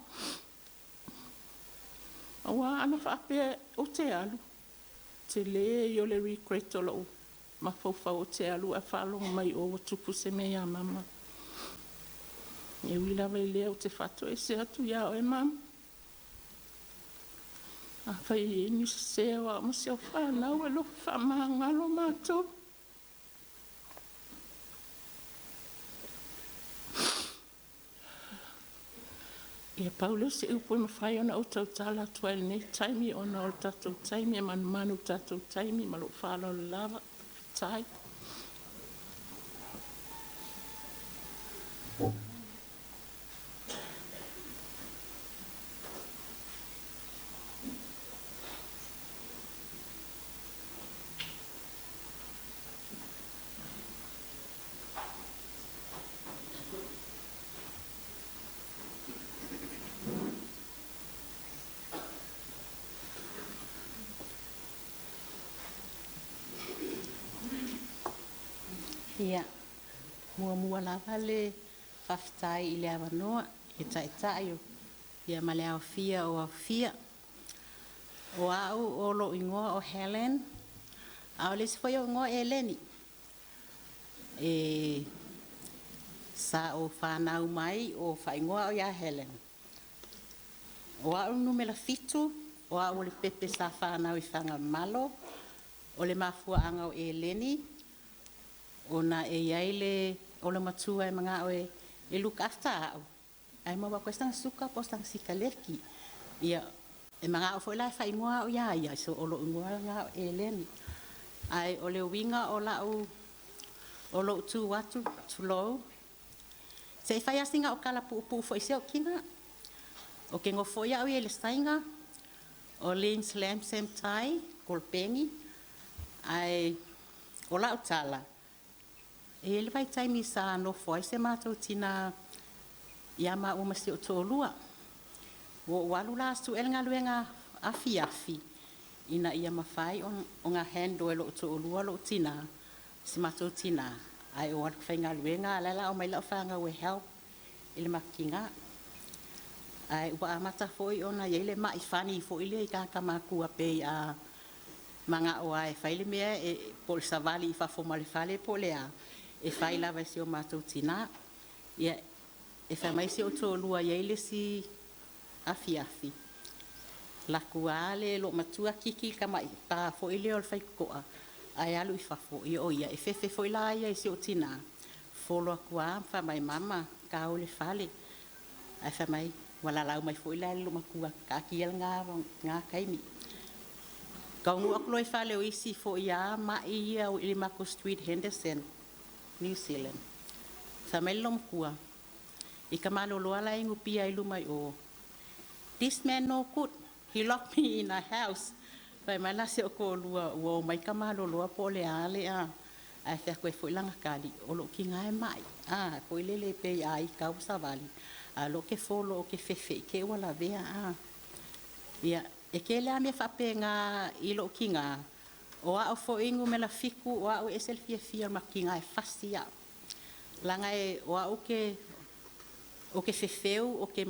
Aua ana faapea ou te alu, tele ia o le regret o lou mafaufau ou te alu ae faalogo mai o ua tupu se mea ia mama. E ui lava i lea ou te faatoese atu ia oe mama. Afai e i ai ni sese o au ma si au fanau e alofa faamagalo matou. Ia pau lea o se upu e mafai ona ou tautala atu ai i lenei taimi ona o le tatou taimi e manumanu i le tatou taimi ma lou faaaloalo lava. Faafetai. Ia, muamua lava le faafetai i le avanoa i le Taitai ia ma le aofia o aofia. O au o lou igoa o Helen, a o le isi foi ou igoa o Eleni. E sa ou fanau mai o faaigoa au ia Helen. O au le numera 7, o au o le pepe sa fanau i Fagamalo. O le mafuaaga o Eleni, ona e iai le o le matua e manao e look after au, ae maua atu ai sana suka po o sana sikaleki. Ia, e manao foi la e faaigoa au ia ia, so o lou igoa lena o Eleni. Ae o le uiga o lau o lou tu atu, tulou, se i fai lava sina au tala puupuu foi i si ou tina. O ke nofo au i le saiga, o Lins Lam Sam Tai, Kolpeni, ae o lau tala, e i ai le vaitaimi sa nofo ai se matou tina ia maua ma si ou toalua. Ua ou alu la sue le galuega afiafi, ina ia mafai ona handle e lou toalua lou tina, si matou tina, ae ou alu faigaluega, a o la e o le a omai lau fanau e help i le matou tina. Ae ua amata foi ona i ai le mai fani foi lea i tagata matua pei a manao lava e fai le mea po o le savali i fafo ma le fale po o le a, e fai lava e si o matou tina. Ia, e fai mai si ou toalua e i ai le isi afiafi, laku lava le loomatua kiki le tamai pa foi lea o le faitotoa ae alu i fafo. Ia o ia, e fefe foi la ia i si ou tina, folo atu lava ma fai mai, mama, tao i le fale. Ae fai mai, ua lalau mai foi la e le loomatua, taatia lena taimi. Taunuu atu loa i fale o isi foi lava mai ia i le matou street Henderson, New Zealand. Fai mai le loomatua, i ka maloloa la e inu pia i luma i o, this man no good, he locked me in a house. Fai mai la si ou toalua ua o mai ka maloloa po o le a le a. Ae fai atu ai foi lana tali, o lou tina e mai. A, foi lele pei a ita ua savali, a o lea ou te folo ou te fefe i te i ua lavea a. Ia, e tele lava mea faapena i lou tina, o au foi numera 7, o au e ese le fiafia o le matou tina e fasi au. Leaga e o au ke o ke fefeu, o ke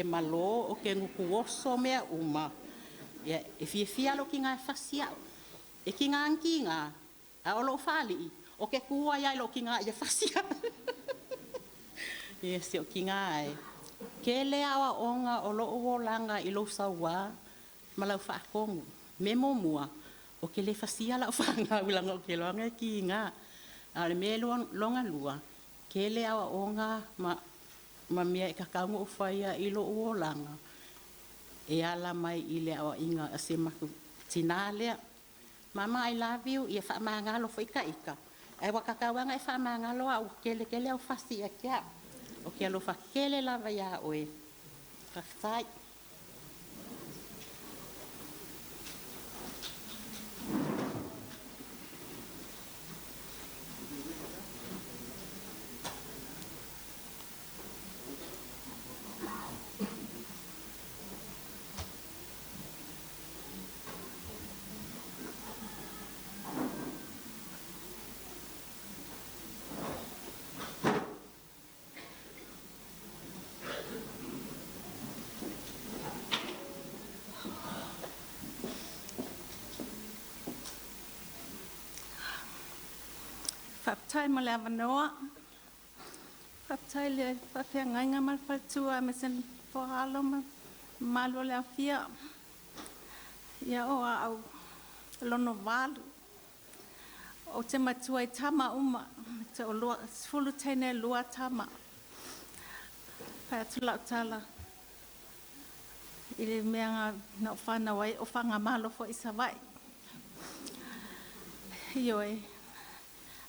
malo, o ke gutu oso mea uma. Ia, e fiafia lou tina e fasi au. E kiga na kiga, a o lou faalii, o ke tu ai ai lou tina ia fasi au. Ia si o tina e. Tele aoaoga o lou olaga i lou sauā ma lau faatonu. Me muamua, o ke le fasia lau fanau laga ou te iloaga e kiga. A o le mea longa lua, tele aoaoga ma mea e tatau ona ou faia i lou olaga. e ala mai i le aoaiga a si o matou tinā lea. Mama, I love you, ia faamagalo foi taita, ae ua tatau lava ona e faamagalo au, ua tele tele au fasi ia te au. Ou te alofa tele lava iā oe. Faafetai. Faafetai mo le avanoa. Faafetai i le faafeagaiga ma le faletua aemaise le alo ma le mamalu o le Afia. Ia o au lona valu, ou te matua i tama uma, e toalua, 10 teine, lua tama. Fai atu lau tala i le mea na ou fanau ai, o Fagamalo foi i Savaii. Ioe,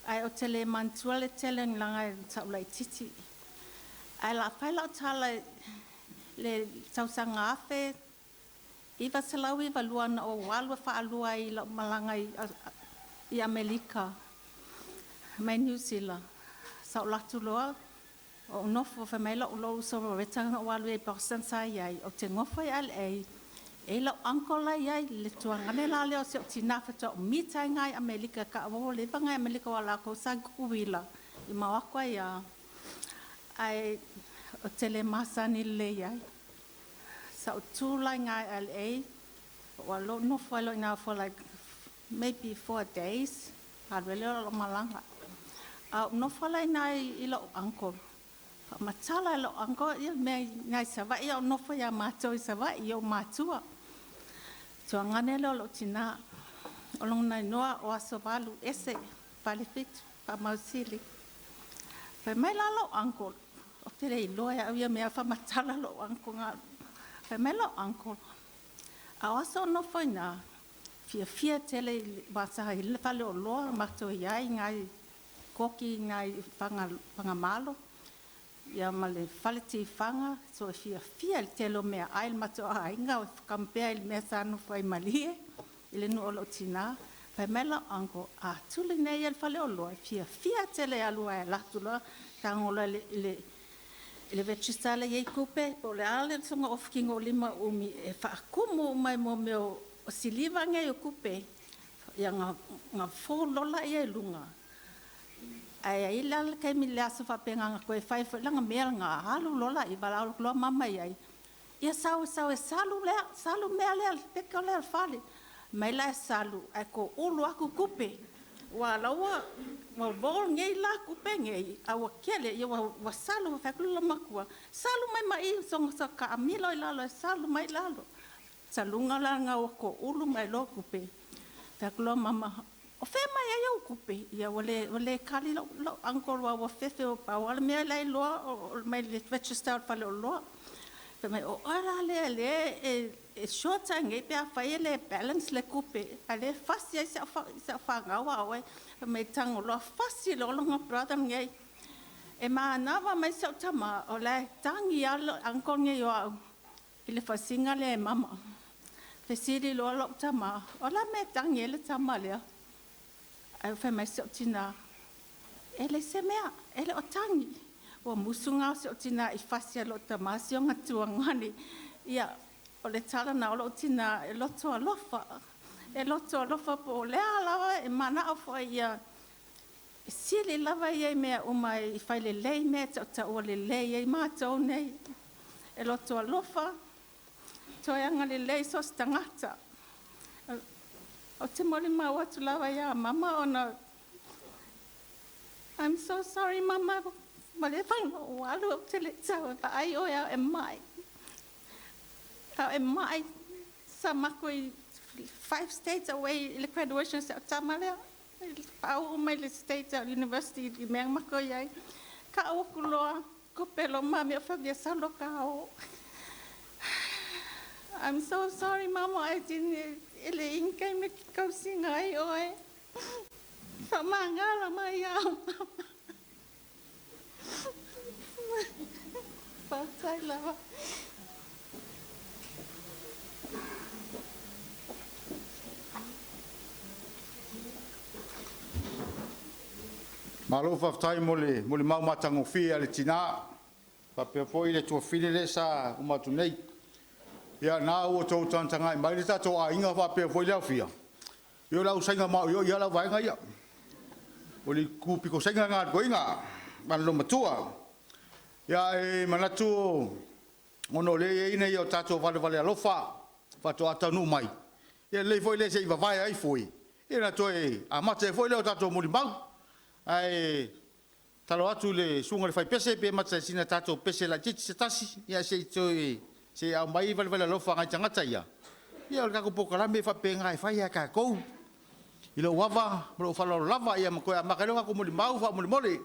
ae ou te le manatua le tele leaga sa ou laitiiti. Ae o le a fai lau tala i le tausaga 1992 na ou alu faalua ai i lau malaga i Amerika mai Niu Sila. Sa ou alu atu loa ou nofo, fai mai lou uso o Roberta na ou alu ai i Boston sa i ai, ou te nofo i LA, e i ai lou uncle la e i ai, le tuagane la lea o si ou tina faatoa ou mita ai i Amerika, ua leva ona i Amerika aua o latou sa i Tutuila ma o atu ai lava, ae ou te le masani lelei ai. Sa ou tu la i ina i LA, ou alu loa ou nofo ai loa i ina for like maybe 4 days, alu ai lea o lau malaga. A ou nofo la i ina i lou uncle, faamatala e lou uncle ia mea i ina i Savaii a o nofo ia matou i Savaii i ou matua. Tuagane lea o lou tina, o lona igoa o Asovalu Ese Falefitu Faamausili. Fai mai la lou uncle, ou te le iloa e au ia mea, faamatala lou uncle. Fai mai lou uncle, a o aso o nofo i ina, fiafia tele i sa i le faleoloa matou i ai nai koki nai Fagamalo ia ma le fale tifaga, so e fiafia i le tele o meaai le matou aiga, compare i le mea sa nofo ai i Malie i le nuu o lou tina. Fai mai lou uncle, a tuli nei e le faleoloa, e fiafia tele e alu ai e alu atu loa tago loa i le register la e i ai tupe, po o le a le soona ofi lima umi e faatumu uma i mea o siliva nei o tupe, ia na fold loa lea i luga. Ae ai la le taimi i le aso faapena na toe fai foi lana mea na alu loa la valaau atu loa mama i ai, ia sau sau e salu lea, salu mea lea, le peka lea o le fale. Mai la e salu, ae toulu atu tupe. Ua la ua roll nei la tupe nei, a ua tele, ia ua salu, fai atu le matua, salu mai ma i, soga sa kaamilo i lalo e salu mai lalo. Saluga la nga ua toulu mai loa tupe. Fai atu loa mama, o fea mai ai au tupe? Ia ua le kali lou uncle ua fefe o pau le mea la iloa o mai le register o le faleoloa. Fai mai, o oe la lea le e short ai nei pe a fai e le balance le tupe, a le fasi ai sa whangau a oe. Fai mai tango loa fasi lo longa brother nei. E manava mai sa tama o le tangi a lo uncle nei o au i le fasiga lea e mama. Fesili loa lou tama, o la me tangi e le tama lea. Ai fai mai si ou tina, e le se mea, e le o tangi. Ua musu ngā o si ou tina i fasi a lou tama si o ngatua ngani. Ia, o le tala na o lou tina e loto alofa. E loto alofa po o lea lava e mana o foi ia sili lava ia i mea uma i fai lelei mea tautaua lelei ai mātou nei. E loto alofa, toe anga lelei so se tagata. O te molimau atu lava ia mama ona I'm so sorry mama, ma le whanga o alu au te le tau e ai o au e mai. Au e mai sa mako i five states away i le graduation sa tama lea. Pau mai le state university i mea mako i ai. Ka au ku loa, ko pelo mami o whangia sa lo ka o. I'm so sorry, Mama, I didn't e le inga me ke kausiga ai oe. Faamagalo mai au, Mama. Faafetai lava. Malo faafetai mo le molimau matagofie a le tina faapea foi le tuafafine lea sa uma atu nei. Ia na ua outou tagatagai mai le tatou aiga faapea foi le aofia, ia o le au Saina maoioi lava le auvaega ia. O le itu pito Saina lena a le toeaina ma le loomatua. Ia ae manatu ona o lea e i ai nai o tatou valevale alofa faatoa taunuu mai, ia lelei foi lea se i vavae ai foe ia ona toe amata ai foi lea o tatou molimau. Ae tatalo atu i le susuga i le fai pese pe mata i sina tatou pese laitiiti se tasi se i aumai valevale alofa a nai tagata ia. Ia o le tatou polokalame e faapena e fai lava e tatou i lou ava ma lou faaaloalo lava, ia ma toe amata ai lea o tatou molimau faamolemole.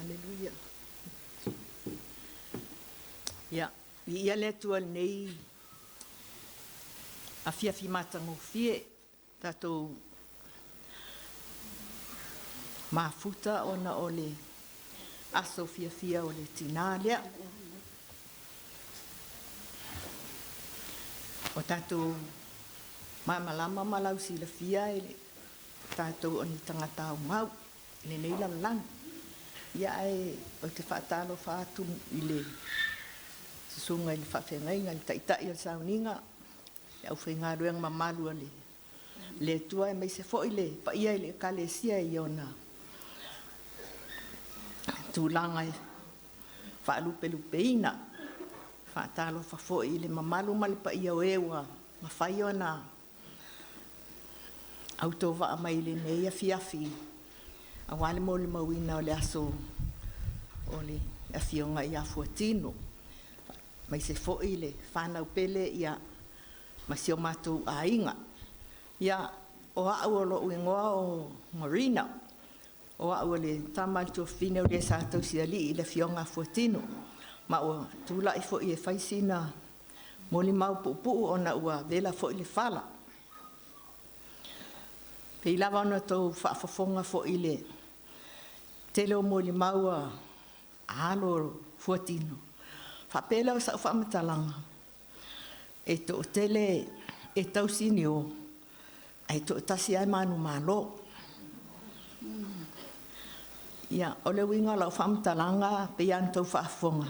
Aleluia. Ia, Viia le Atua i lenei afiafi matagofie, tatou mafuta ona o le aso fiafia o le tina lea. Ua tatou malamalama ma lausilafia e tatou o ni tagata aumau i lenei lalolagi. Ia ae ou te faatalofa atu i le susuga i le faafeagaiga, le taitai o le sauniga, le aufaigaluega mamalu a le Atua aemaise foi le paia i le Ekalesia i ona tulaga faalupelupeina. E faatalofa foi i le mamalu ma le paia o e ua mafai ona autovaa mai i lenei afiafi aua le molimauina o le aso o le Afioga ia Fuatino, aemaise foi le fanau pele ma si o matou aiga. Ia, o au o lou igoa o Marina, o au o le tama a le tuafafine o le sa tausialii, le Afioga ia Fuatino, ma ua tulai foi e fai sina molimau puupuu ona ua vela foi le fala. E pei lava ona outou faafofoga foi i le tele o molimau a alo o Fuatino, faapea lea o sau faamatalaga, e toatele e tausinio ae toatasi lava e manumalo. Ia, o le uiga o lau faamatalaga pei lava ona outou faafofoga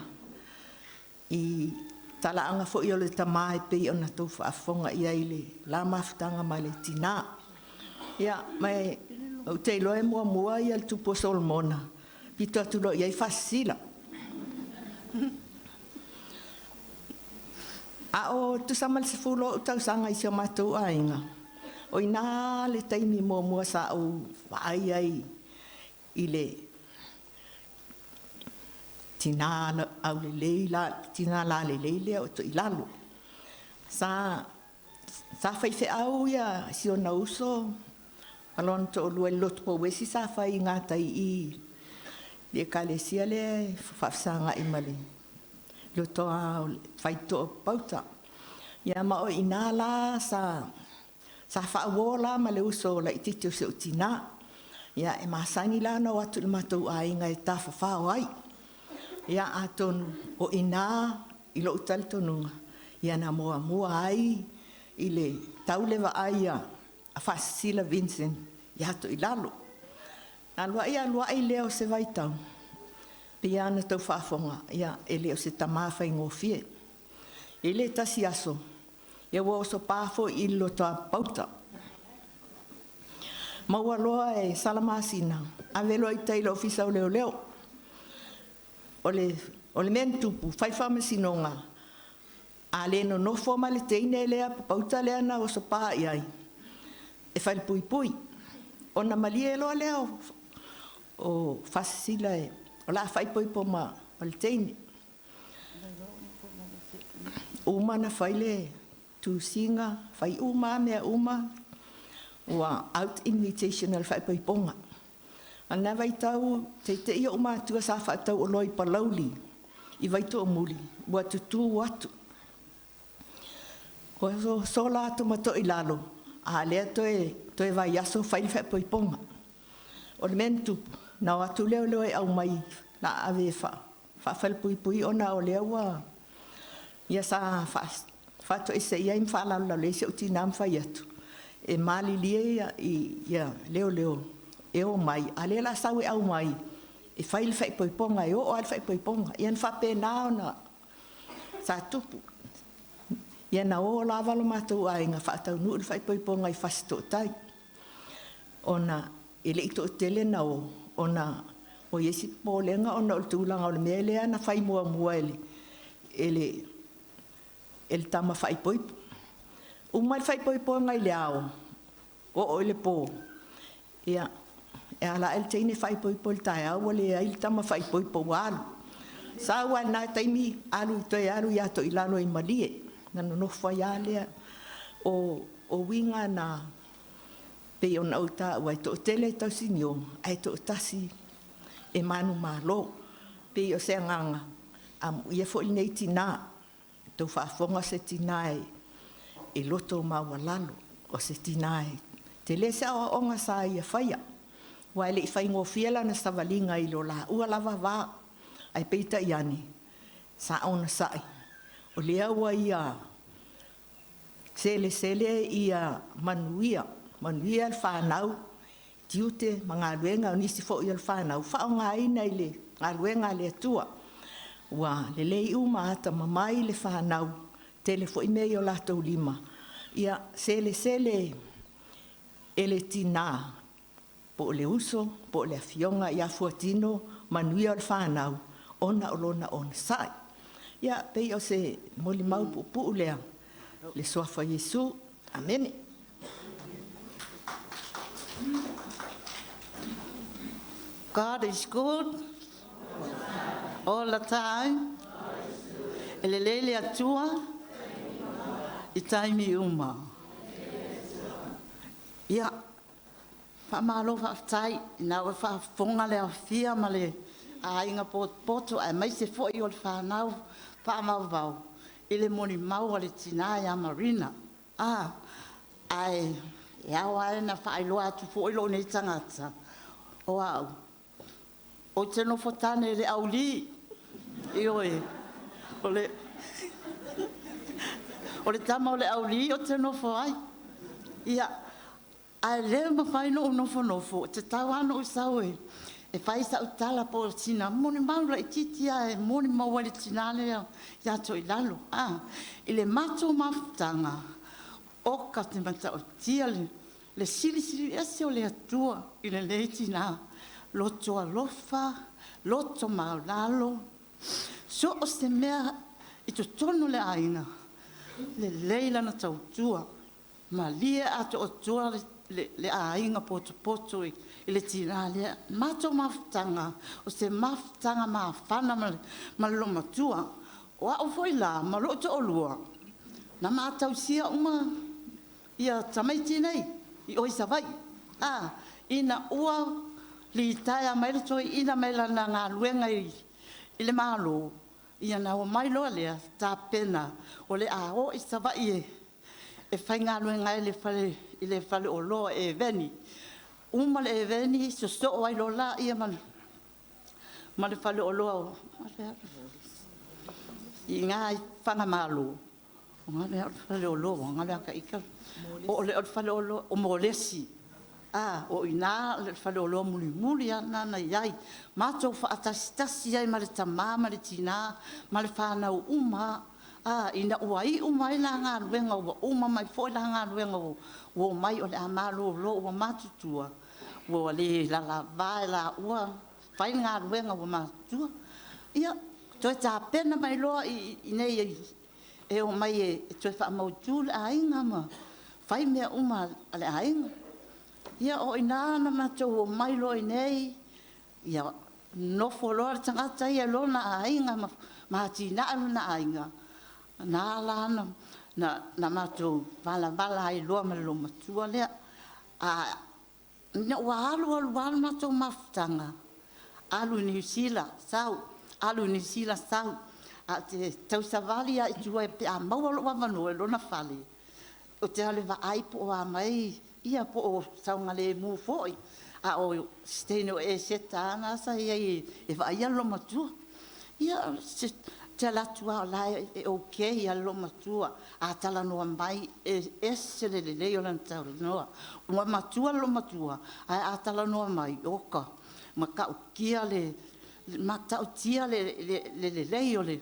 i talaaga foi o le tama e pei ona outou faafofoga i ai i le la mafutaga ma le tina. Ia, ma ou te iloa e muamua le tupu o Solomona pito atu loa i ai Faasisila. A o tusa ma le 10 o'u tausaga i si o matou aiga, o i ina le taimi muamua sa ou vaai ai i le tina aulelei tina lalelei lea o Toilalo. Sa faifeau si ona uso ma lona toalua i le Lotu Pouesi sa fai i gatai i i le ekalesia lea e faafesagai ma le lotoa o le faitotoa o Papauta. Ia ma o i ina la sa faauo la ma le uso laitiiti o si ou tina. Ia e masani la ona o atu i le matou aiga e tafafao ai. Ia atonu o i ina i lou talitonuga na muamua ai i le tau le vaai a Faasisila Vincent ia Toilalo. Na alu a'i alu a'i lea o se vaitau, pei lava ona outou faafofoga, e le o se tama faigofie. E i ai le tasi aso, ia ua osopa foi i le lotoa Papauta, maua loa e Salamasina ave loa i tai i le Ofisa o Leoleo. O le mea na tupu, fai le faamasinoga, a le nonofo ma le teine lea Papauta lea na osopa i ai e falepuipui. Ona malie loa lea o Faasisila o le a faaipoipo ma le teine. Uma ona fai le tusiga, fai uma lava mea uma, ua out invitation o le faaipoipoga. A o lena vaitau, teitei ou matua sa faatau oloa i Palauli i Vaitoomuli, ua tutu atu. Ua sola atu ma Toilalo, a o lea toe vaiaso fai le faaipoipoga. O le mea na tupu, na o atu leoleo e aumai o le a ave e faafalepuipui ona o lea ua ia sa faatoese i ai ma faalalolalo i ai si ou tina ma fai atu, e malilie ia leoleo e omai, a o lea o le a sau e aumai e fai le faaipoipoga, e oo lava i le faaipoipoga. Ia na faapena ona sa tupu. Ia na o lava lo matou aiga faataunuu le faaipoipoga i Fasitootai, ona e le i toatele na o, ona ua i ai si popolega ona o le tulaga o le mea lea na fai muamua e le tama faaipoipo. Uma le faaipoipoga i le ao, oo i le po, ia, e ala ae le teine faaipoipo i le taeao ua leai le tama faaipoipo ua alu. Sau lava i lena taimi alu toe alu ia Toilalo i Malie, ona nonofo ai lava lea. O uiga na pei ona ou taua, e toatele e tausinio ae toatasi e manumalo. E pei o se agaga, amuia foi lenei tina. Tou faafofoga o se tinā e loto maualalo, o se tinā e tele se aoaoga sa ia faia, aua e le i faigofie lana savaliga i lo laua lava va. Ae peitai ane, sa onosai, o lea ua ia selesele ia manuia, manuia le fanau, tiute ma galuega o nisi foi o le fanau, faaaogaina i le galuega a le Atua. Ua lelei uma, atamamai le fanau, tele foi mea i o latou lima, ia selesele e le tina po o le uso po o le afioga ia Fuatino manuia o le fanau ona o lona onosai. Ia, pei o se molimau puupuu lea i le Suafa o Iesu. Amene. God is good all the time. E lelei le Atua i taimi uma. Ia, faamalo faafetai o lena ua faafofoga le aofia ma le aiga potopoto aemaise foi o le fanau faavauvau i le molimau a le tina ia Marina. Ae ao lava ona faailoa atu foi lou nei tagata, o au ou te nofo tane i le aulī, ioe, o le tama o le aulī ou te nofo ai. Ia, ae le mafai ona ou nofonofo e tatau lava ona ou sau e fai sau tala po o sina molimau laitiiti lava e molimau ai i le tina lea ia Toilalo. I le matou mafutaga, oka ou te matautia le silisili ese o le Atua i lenei tina, loto alofa, loto maualalo, so o se mea i totonu o le aiga, lelei lana tautua, malie atoatoa le aiga potopoto i le tina lea. O le matou mafutaga o se mafutaga mafana ma le loomatua. O au foi la ma lou toalua na ma tausia uma tamaiti nei i o i Savaii. Ina ua litaea mai le toeaina mai lana galuega i le Malo, ia ona omai loa lea tapena o le a o i Savaii e faigaluega ai i le faleoloa o Eveni. Uma le Eveni sosoo ai loa lea ma le faleoloa i ina i Fagamalo, o le faleoloa o Molesi, o i ina le faleoloa mulimuli lava lena na i ai. Matou faatasitasi ai ma le tama ma le tina ma le fanau uma lava. Ina ua iu mai la galuega ua uma mai foi la galuega ua omai o le a malolo ua matutua, ua le lalava e laua fai le galuega ua matutua, ia toe tapena mai loa i inei e omai e toe faamautu le aiga ma fai mea uma a le aiga. Ia o i ina na matou omai loa i inei nofo loa le tagata ia i lona aiga ma atinae lona aiga. Na ala ona matou valavala ai loa ma le loomatua lea. Ina ua alu alu lava le matou mafutaga, alu i Niu Sila sau, alu i Niu Sila sau, ae ou te tausavali lava i tua pe a maua lou avanoa i lona fale, ou te alu e vaai po o a mai, ia po o saogalemu foi. A o si teine o Eseta lena sa i ai e vaaia le loomatua. Ia ou te alu atu lava o la e okay lava le loomatua. A talanoa mai e ese le lelei o lana talanoa. Ua matua le loomatua ae a talanoa mai, oka, e matautia le lelei o le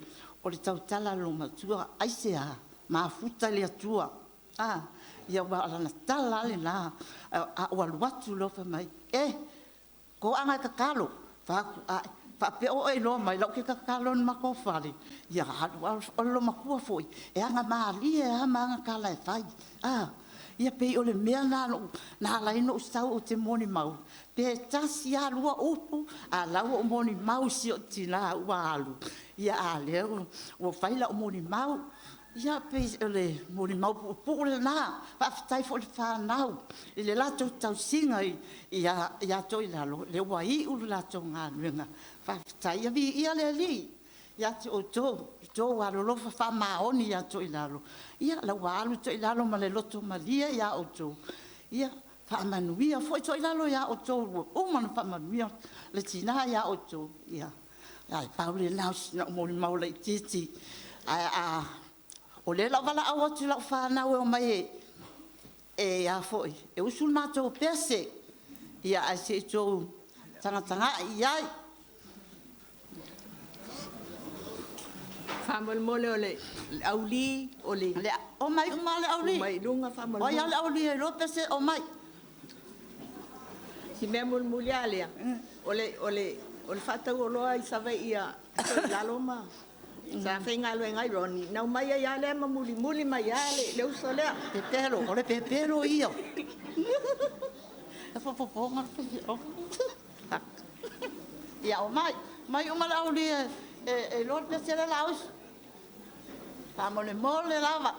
tautala a le loomatua. Aisea? Mafuta i le Atua. Ia aua o lana tala lava lena, a ou alu atu loa fai mai, e toaga e tatalo. Ou fai atu, ae. Faapea ua e iloa mai o la e ou te tatalo i le matou fale? Ia alu alu. O le loomatua foi e agamalie lava ma ana tala e fai. Ia pei o le mea lena na ala ai ona ou sau ou te molimau, pe tasi lava lua upu, a o la e ua ou molimau i si ou tina ua alu, a o lea ua fai lau molimau. Ia pei o le molimau puupuu lena. Faafetai foi i le fanau i le latou tausiga ia Toilalo, lea ua iu le latou galuega. Faafetai. Ia viia le Alii. Ia te outou, i tou alolofa faamaoni ia Toilalo, ia la ua alu Toilalo ma le loto malie ia outou, ia faamanuia foi Toilalo ia outou ua uma ona faamanuia le tina ia outou. Ia, ae pau lena o sina au molimau laitiiti. Ae a o lea o le a ou valaau atu i lau fanau e omai e usu le matou pese. Ia ae se i tou tagatagai i ai. Faamolemole o le auli o le Omai uma lava le auli. Omai i luga faamolemole. O ai lava le auli e iloa pese, omai. Si mea mulimuli lava lea, o le faatauoloa i Savaii a Toilalo ma sa faigaluega ai Ronnie, na omai ai lava lea ma mulimuli mai lava le uso lea. Pepelo, o le pepelo ia. Ia omai, omai uma le auli e iloa le pese lea o le a usu. Faamolemole lava.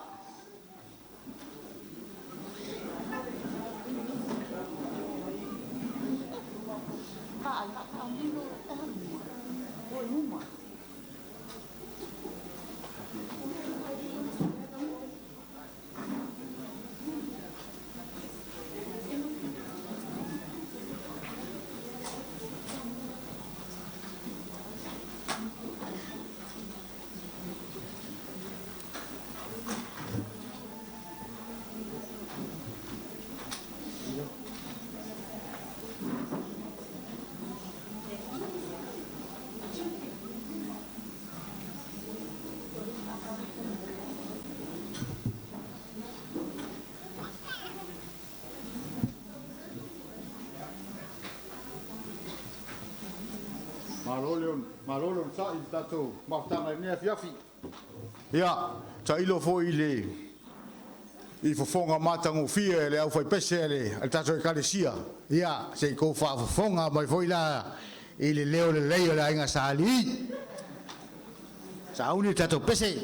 Malo le onosai i le tatou mafutaga i lenei afiafi. Ia, tailo foi i le i fofoga matagofie a le aufaipese a le tatou Ekalesia. Ia, se i tou faafofoga mai foi la i le leo lelei o le Aiga Sa Alii. Sauni le tatou pese.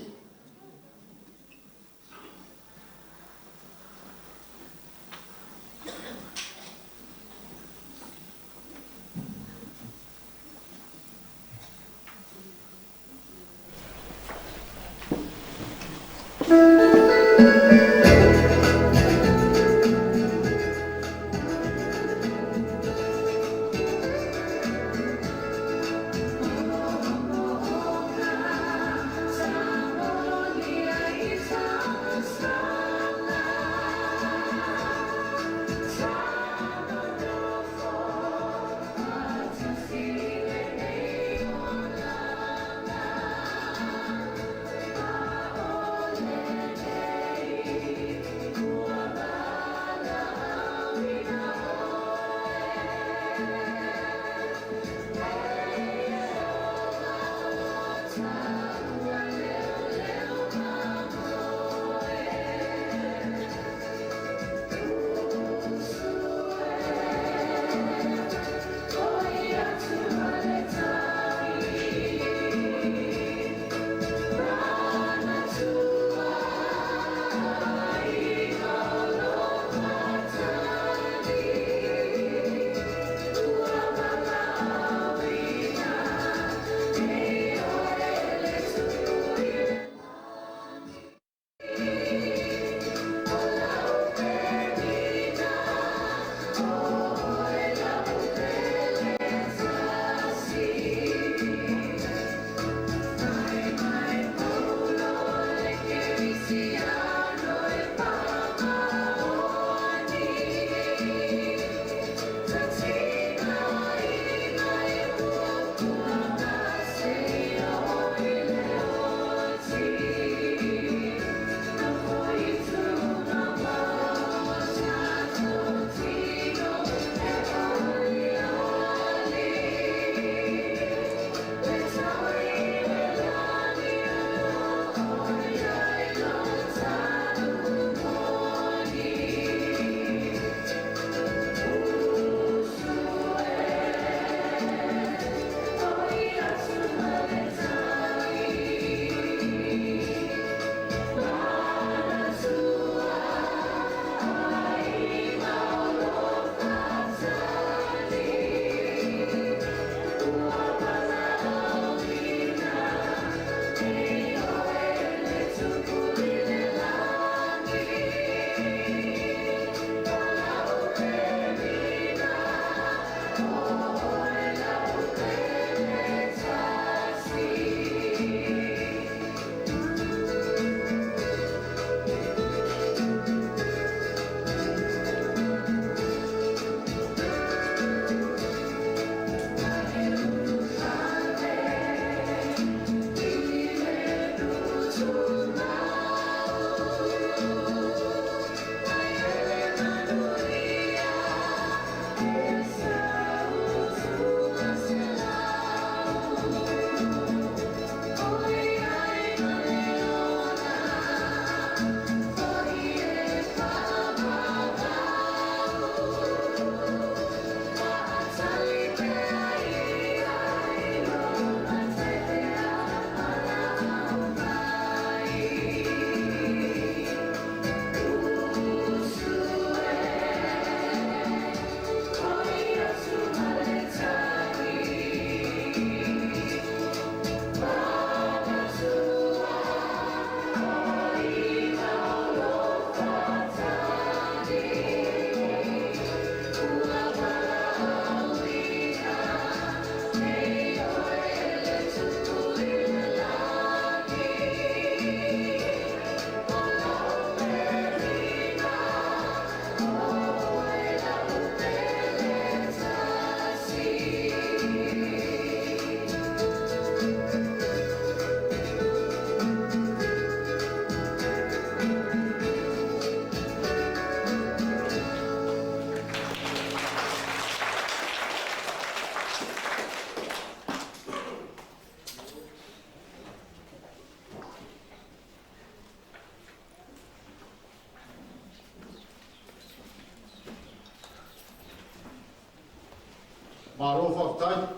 Malo faafetai.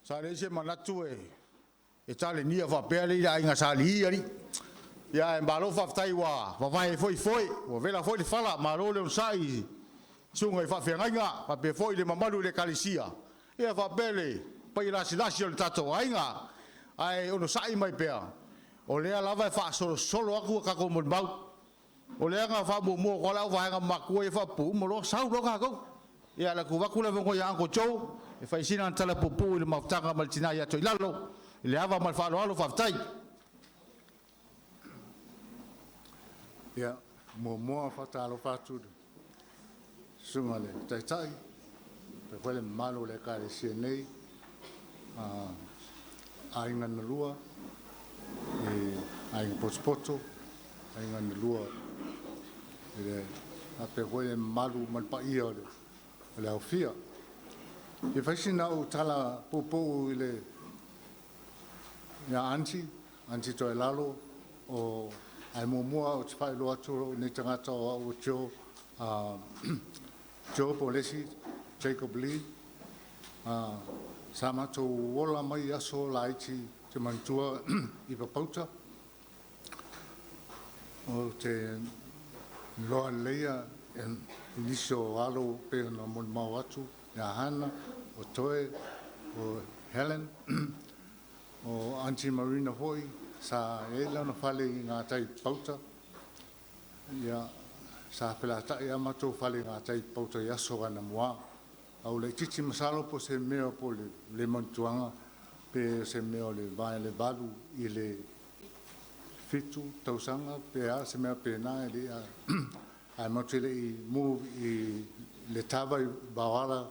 Sa leai se manatu e talenia faapea le ila aiga sa alii alii. Ia ae malo faafetai ua vavae foi foe, ua vela foi le fala, malo le onosai i susuga i faafeagaiga, faapea foi le mamalu i le Ekalesia, ia faapea le paia lasilasi o le tatou aiga. Ae onosai mai pea, o lea lava e faasolosolo atu a tatou molimau. O lea na faamuamua atu lava le auvaega matua ia faapupuu uma loa sau loa tatou. Ia o le a tuu atu le avanoa ia Uncle Joe e fai sina ana tala puupuu i le mafutaga ma le tina ia Toilalo i le ava ma le faaaloalo. Faafetai. Ia, muamua ona faatalofa atu i le susuga i le Taitai, faapea foi le mamalu o le Ekalesia nei, aiga na lua, i Aiga Potopoto, aiga na lua i le faapea foi le mamalu ma le paia o le aofia. E fia fai sina au tala puupuu i le ia Aunty, Aunty Toilalo, o ae muamua ou te faailoa atu lou nei tagata o au o Joe, Joe Polesi Jacob Lee. Sa matou ola mai i aso laiti te manatua i Papauta. Ou te iloa lelei i nisi o alo pei ona molimau atu ia Hana, o Toe, o Helen, o Aunty Marina foi sa i ai lona fale i gatai i Papauta. Ia, sa felata'i lava matou fale i gatai i Papauta i aso anamua. A ua laitiiti masalo po o se mea po o le le manatuaga pe o se mea o le va i le 8 i le 7 tausaga pe a se mea faapena e le i ae matou te le i move i le tava i Vaoala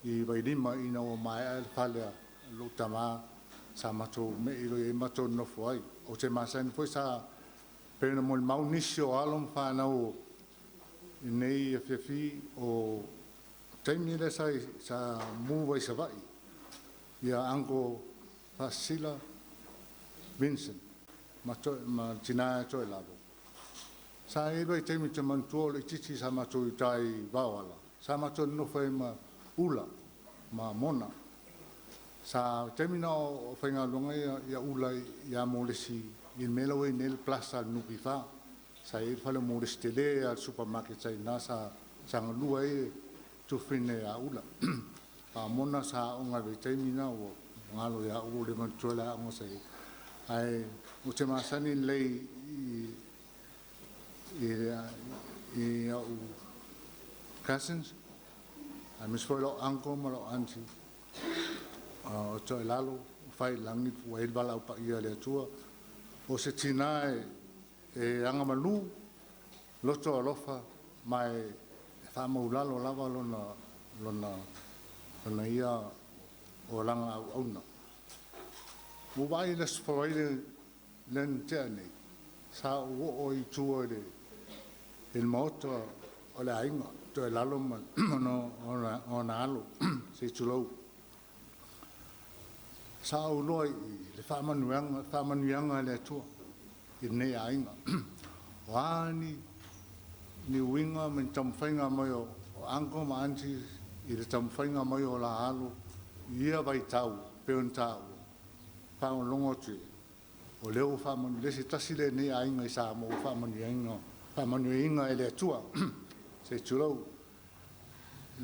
i Vailima ina ua maea le fale a lou tama sa matou me'i loa i ai matou nonofo ai. Ou te masani foi sa pei ona molimau nisi o alo ma fanau i lenei afiafi o taimi lea sa move ai i Savaii ia Uncle Faasisila Vincent ma le tina ia Toilalo. Sa i ai le vaitaimi ou te manatua o laitiiti sa matou i uta i Vaoala, sa matou nonofo ai ma Ula ma Mona. Sa taimi na o faigaluega ia Ula ia Molesi i le mea la ua i ai nei le Plaza a le NPF. Sa i ai le fale o Molesi tele lava le supermarket sa i ina sa galue ai le tuafafine ia Ula. A o Mona sa aoga i le vaitaimi lena ua galo ia au ua le manatua le aoga sa i ai. Ae ou te masani lelei i au cousins, aemaise foi lou uncle ma lou aunty o Toilalo ua fai i lagi ua i ai le valaau paia a le Atua. O se tina e agamalu, loto alofa ma e faamaulalo lava lona ia olaga auauna. Ua ou vaai i le Aso Faraile lea na tea nei, sa ou oo ai i tua i le maota o le aiga, Toilalo ma ona alo, se i tulou. Sa ou iloa i le faamanuiaga a le Atua i lenei aiga. O a ni uiga ma ni taumafaiga mai o uncle ma aunties i le taumafaiga mai o la alo i ia vaitau pei ona taua, faalogologo atu i ai, o lea ua faamanuia, le se tasi lenei aiga i Samoa ua faamanuiaina e le Atua, se i tulou,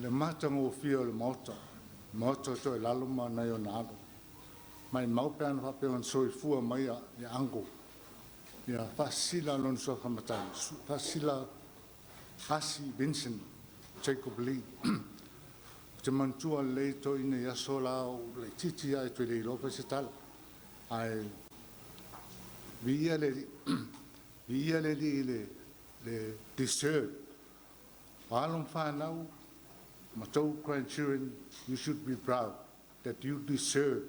le matagofie o le maota, le maota o Toilalo ma nai ona alo. Maimau pe ana faapea na soifua mai ia uncle, ia Faasisila lona suafa matai, Faasisila Asi Vincent Jacob Lee. Ou te manatua lelei toeaiina i aso la o ou laitiiti lava e toe le iloa fai se tala. Ae viia le Alii, viia le Alii i le deserve. O alo ma fanau, ma tou grandchildren, you should be proud that you deserve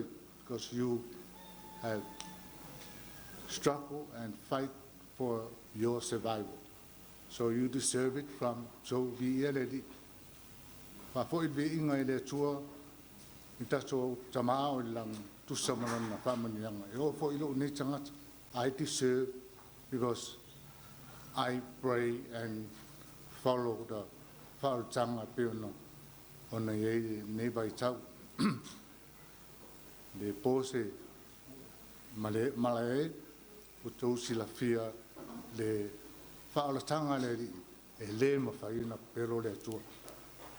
it because you have struggled and fight for your survival. So you deserve it from, so viia le Alii. Faafoi le viiga i le Atua i tatou tamā o i le lagi, tusa ma lona faamanuiaga. E oo foi i lou nei tagata, I deserve because I pray and follow the faaolataga e pei ona ona i ai lenei vaitau. Le po se malae ua outou silafia le faaolataga a le Alii e le mafai ona pepelo le Atua.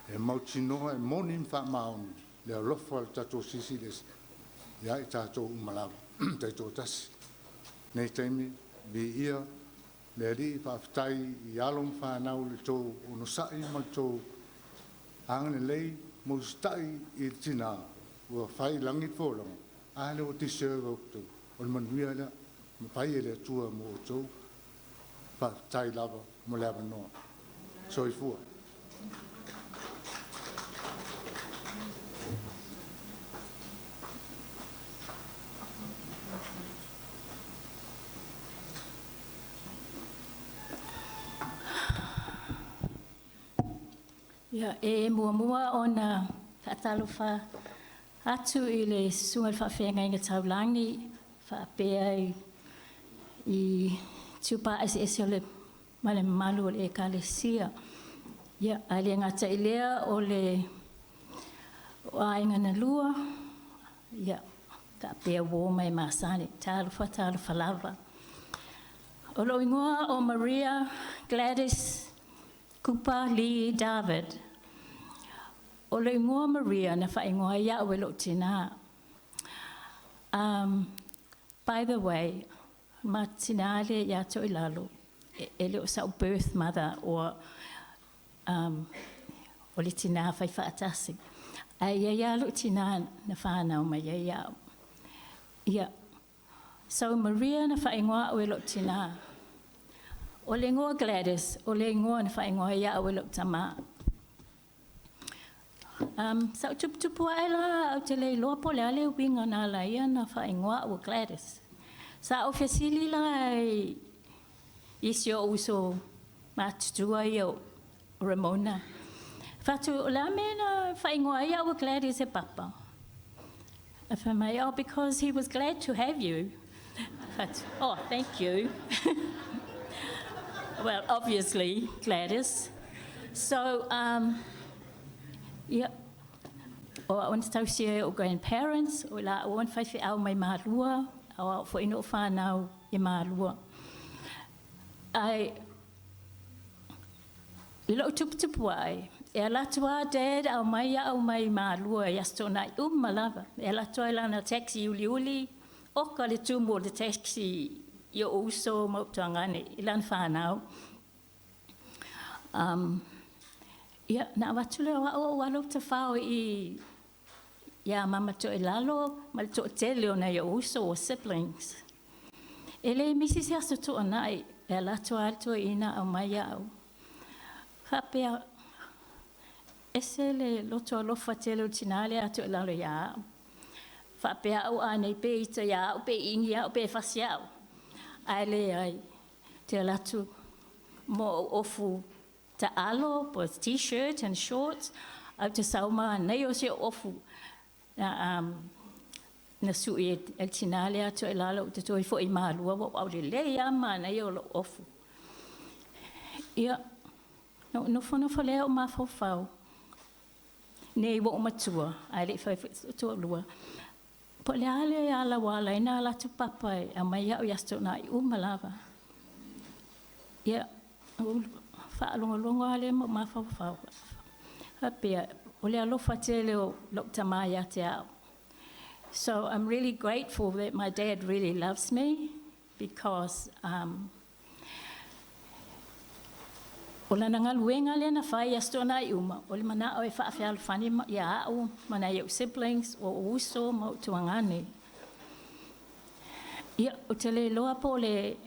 E mautinoa e moni ma faamaoni le alofa o le tatou Silisili Ese ia i tatou uma lava taitoatasi. I lenei taimi, viia le Alii, faafetai i alo ma fanau i le tou onosai ma le tou agalelei ma usitai i le tina ua fai i lagi le folauga, a lea ua deserve e outou, o le manuia lea na fai e le Atua mo outou. Faafetai lava mo le avanoa. Soifua. Ia, e muamua ona faatalofa atu i le susuga i le faafeagaiga taulagi faapea i itupa eseese o le ma le mamalu o le Ekalesia. Ia, ae le gata i lea o le o aiga na lua, ia, faapea uo ma e masani. Talofa, talofa lava. O lou igoa o Maria Gladys Kupa Lee David. O le igoa Maria na faaigoa ai au e lou tina. By the way, ma tina le ia Toilalo, e le o sa'u birth mother or o le tina fai faatasi. Ae ia ia lou tina na whānau mai ai au. Ia, so Maria na whaingoa au e lou tina. O le ingoa Gladys, o le ingoa na whaingoa ai au e lou tama. Sa ou tuputupu ae la ou te le iloa po o le a le uiga na ala ai ona faaigoa au o Gladys. Sa ou fesili la i isi o ou uso matutua ia o Ramona. Fatu, o le a mea na faaigoa ai au o Gladys e Papa? Ae fai mai, oh, because he was glad to have you. Fatu, oh, thank you. Well, obviously, Gladys. So, yeah, o au na tausia e o grandparents, o la o an faifeau mai Malua, o au foi no whānau i Malua. Ai, i lou tuputupu ai, e ala atu a dad au mai au mai Malua i aso nai uma lava. E ala atu ai lana taxi uliuli, oka le tumu o le taxi i o uso ma utuangane i lana whānau. Ia, na avatu lea o au o alo te whao i ia mama Toilalo ma le toatele o nai o uso o siblings. E le misi se aso tuanai e ala atu a le toeaina au mai au. Faapea, ese le loto alofa tele o tina lea a Toilalo ia au. Faapea au a nei pe ita ia au, pe ingi au, pe fasi au. Ae leai, te ala atu mo o ofu ta'alo, po t-shirt and shorts, au te sauma nei o se ofu. Na, na sui e le tina lea a Toilalo ou te toe foi i Malua, ua au lelei a manaia o lou ofu. Ia, na ou nofonofo lea o mafaufau. Nei ua ou matua, ae le i fai foi so'u toalua. Po o le a le ala ua ala ai ona alu atu Papa e aumai au i Aso Toonai uma lava. Ia, ou faalogologo lava lea ma ou mafaufau. Faapea, o le alofa tele o lou tama ia te au. So I'm really grateful that my dad really loves me because o lana galuega lea na fai i Aso Toonai uma, o le manao e faafealofani ia au ma nai ou siblings, o ou uso ma ou tuagane. Ia, ou te le iloa po o le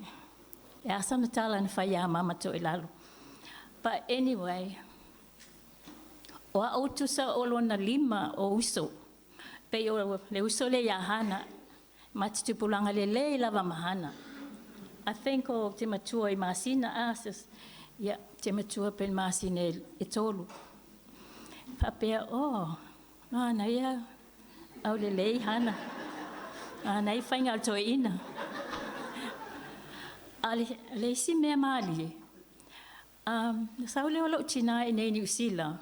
e a sana tala na fai ia Mama Toilalo. But anyway, o au tusa o lona lima o uso. Pei o le uso lea ia Hana, ma te tupulaga lelei lava ma Hana. I think o te matua i masina a, sis, ia, te matua pe masina e 3. Faapea, oh, manaia au lelei Hana. Manaia faiga o le toeaina. A le isi mea malie, na sau lea o lou tina i nei Niu Sila,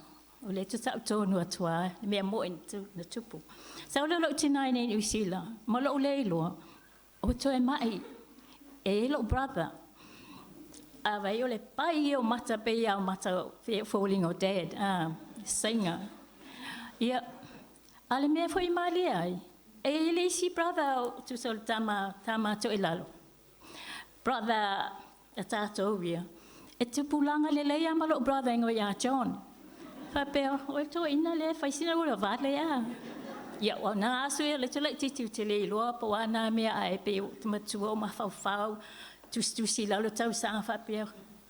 O le te tau tonu atua, le mea mo i na tupu. Sa o leo tina i nei New Zealand, ma lou le iloa, o toe mai, e e lou brother. A vai o le pai o mata pe ia o mata falling o dad, sainga. Ia, a le mea foi malie ai, e le isi brother tu so tama, tama to lalo. Brother a tātou ia. E tupulanga le leia ma lou brother ingo ia John. Whapea, o tō ina le whaisina ua vale a. Ia, o nā asu ia le tula i titi te le iloa po a nā mea a e pe o te matua o mawhauwhau, tusi lalo tau sanga whapea.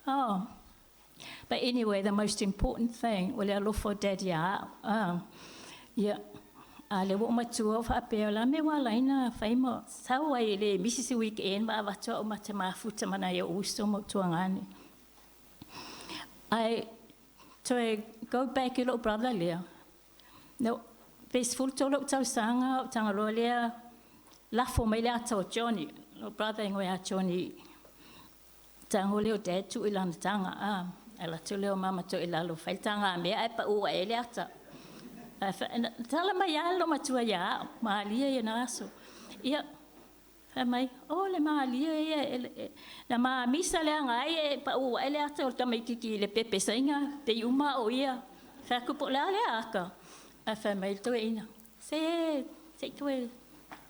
Oh. But anyway, the most important thing, o le alofa daddy a. Ia, a le o matua o whapea, la me wā laina whaima, sau ai le misisi weekend ma avatua o mata mafuta mana ia uso mo tuangane. I to go back i lou brother lea. No, peaceful to lou tausaga o tagaloa lea lafo mai le ata o Johnny. Lou brother ingo ia Johnny. Tago lea o dad tuu i lana taga a. Ala atu lea o mama to i lalo fai le taga a mea ae paʻu aʻe le ata. Tala mai lava lou matua iā a'u, malie ia na aso. Ia, fai mai, o le malie ia, na mamisa leaga ai e paʻu aʻe le ata o le tamaititi i le pepesaiga, pei uma o ia. Fai atu po o le a lea ata. Ae fai mai le toeaina, se, se i toe,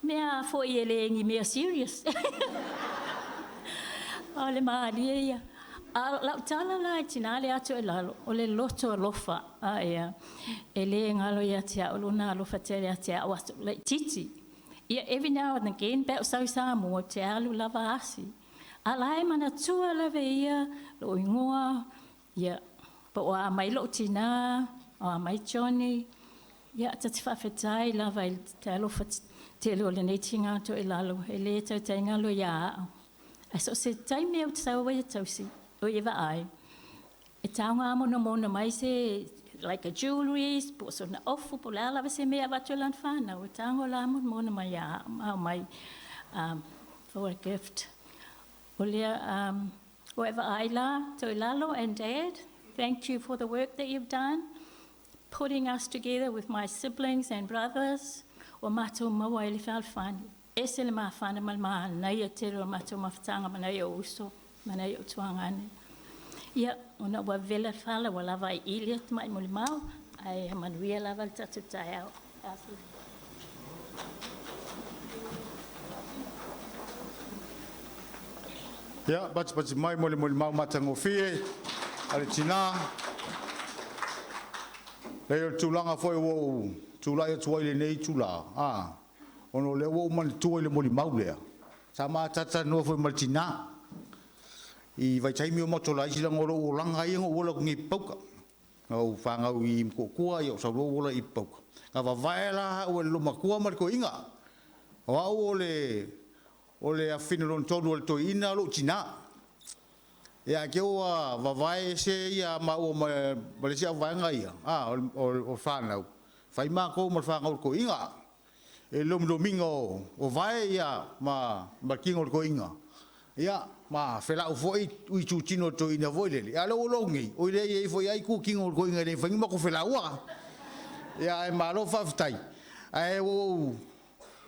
mea foʻi e le ni mea serious. O le malie ia. A lau tala la e tinā le atu e lalo, o le loto alofa, a ea, e le galo ia te a'u lona alofa tele ia te a'u aso laititi. Ia, every now and again, pe o sau i Samoa, te alu lava asi. A la e manatua lava e ia, lou igoa, ia, po o a mai lou tinā, o a mai Johnny, ia, ta te faafetai lava i te alofa tele o lenei tigā toʻilalo, e lē tautaigalo iā a'u. Ae so o se taimi au te sau ai e tausi, o i e vaai, e taoga monamona mai se like a jewelry, po o sona ofu, po o le a lava se mea avatu e lana fanau, e tago la monamona mai iā a'u ma aumai for a gift. O lea, o e vaai la, Toilalo and Dad, thank you for the work that you've done, putting us together with my siblings and brothers, ua matou maua ai le fealofani. Ese le mafana ma le manaia tele o matou mafutaga ma nai ou uso ma nai ou tuagane. Ia, ona ua vela fala ua lava ai ili atu mai molimau, ae manuia lava le tatou taeao. Ia, patipati mai mo le molimau matagofie a le tinā. Leai o le tulaga foi ua ou tulai atu ai i lenei itulā, a, ona o lea ua ou manatua i le molimau lea, sa ma talatalanoa foi ma le tinā i vaitaimi o matou laiti leaga o lou olaga ia na ou ola atu nei i Papauta. Na ou fanau i Motootua, ia ou sau loa ou ola i Papauta. Na vavae la au e le loomatua ma le toeaina. O au o le o le afafine lona tolu a le toeaina lou tinā. Ia ae te i ua vavae ese ia maua ma le isi auvaega ia, a, o fanau, fai matou ma le fanau a le toeaina. E lomilomiga o vae ia ma le tino o le toeaina, ia ma felau foi itutino o le toeaina foi lele, a o lea ua ou nei, oi lea e i ai foi lava itutino o le toeaina e le mafai ona matou felaua. Ia ae malo faafetai. Ae ua ou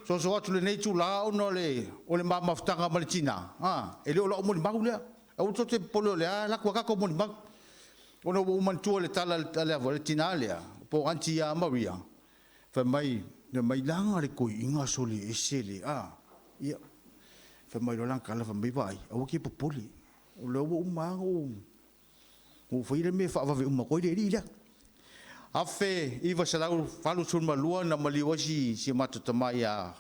soso atu i lenei itula ona o le o le ma mafutaga ma le tina, a, e le o lau molimau lea. Aua tou te popole o lea e alu atu a tatou molimau. Ona ua ou manatua i le tala a le a le tina lea, po o Aunty ia Maria, fai mai, fai mai, leaga le toeaina sole ese le, a, ia, fai mai loa lana tala, fai mai, vaai, aua e te popole, o lea ua uma lava ona ou faia le mea e faavave uma atu ai le alii lea. 1982 na maliu ai si o matou tama ia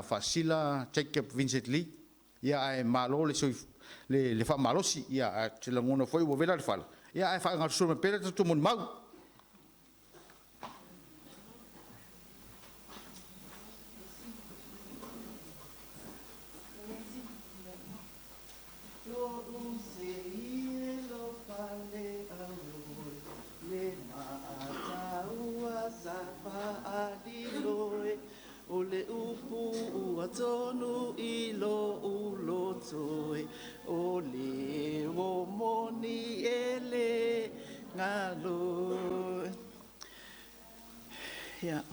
Faasila Jacob Vincent Lee, ia ae malo le le faamalosi, ia ae ou te lagona foi ua vela le fala, ia ae faagalasua mai pea le tatou molimau. O le upu ua tonu i lou loto e, o le uo moni e le galo. Ia,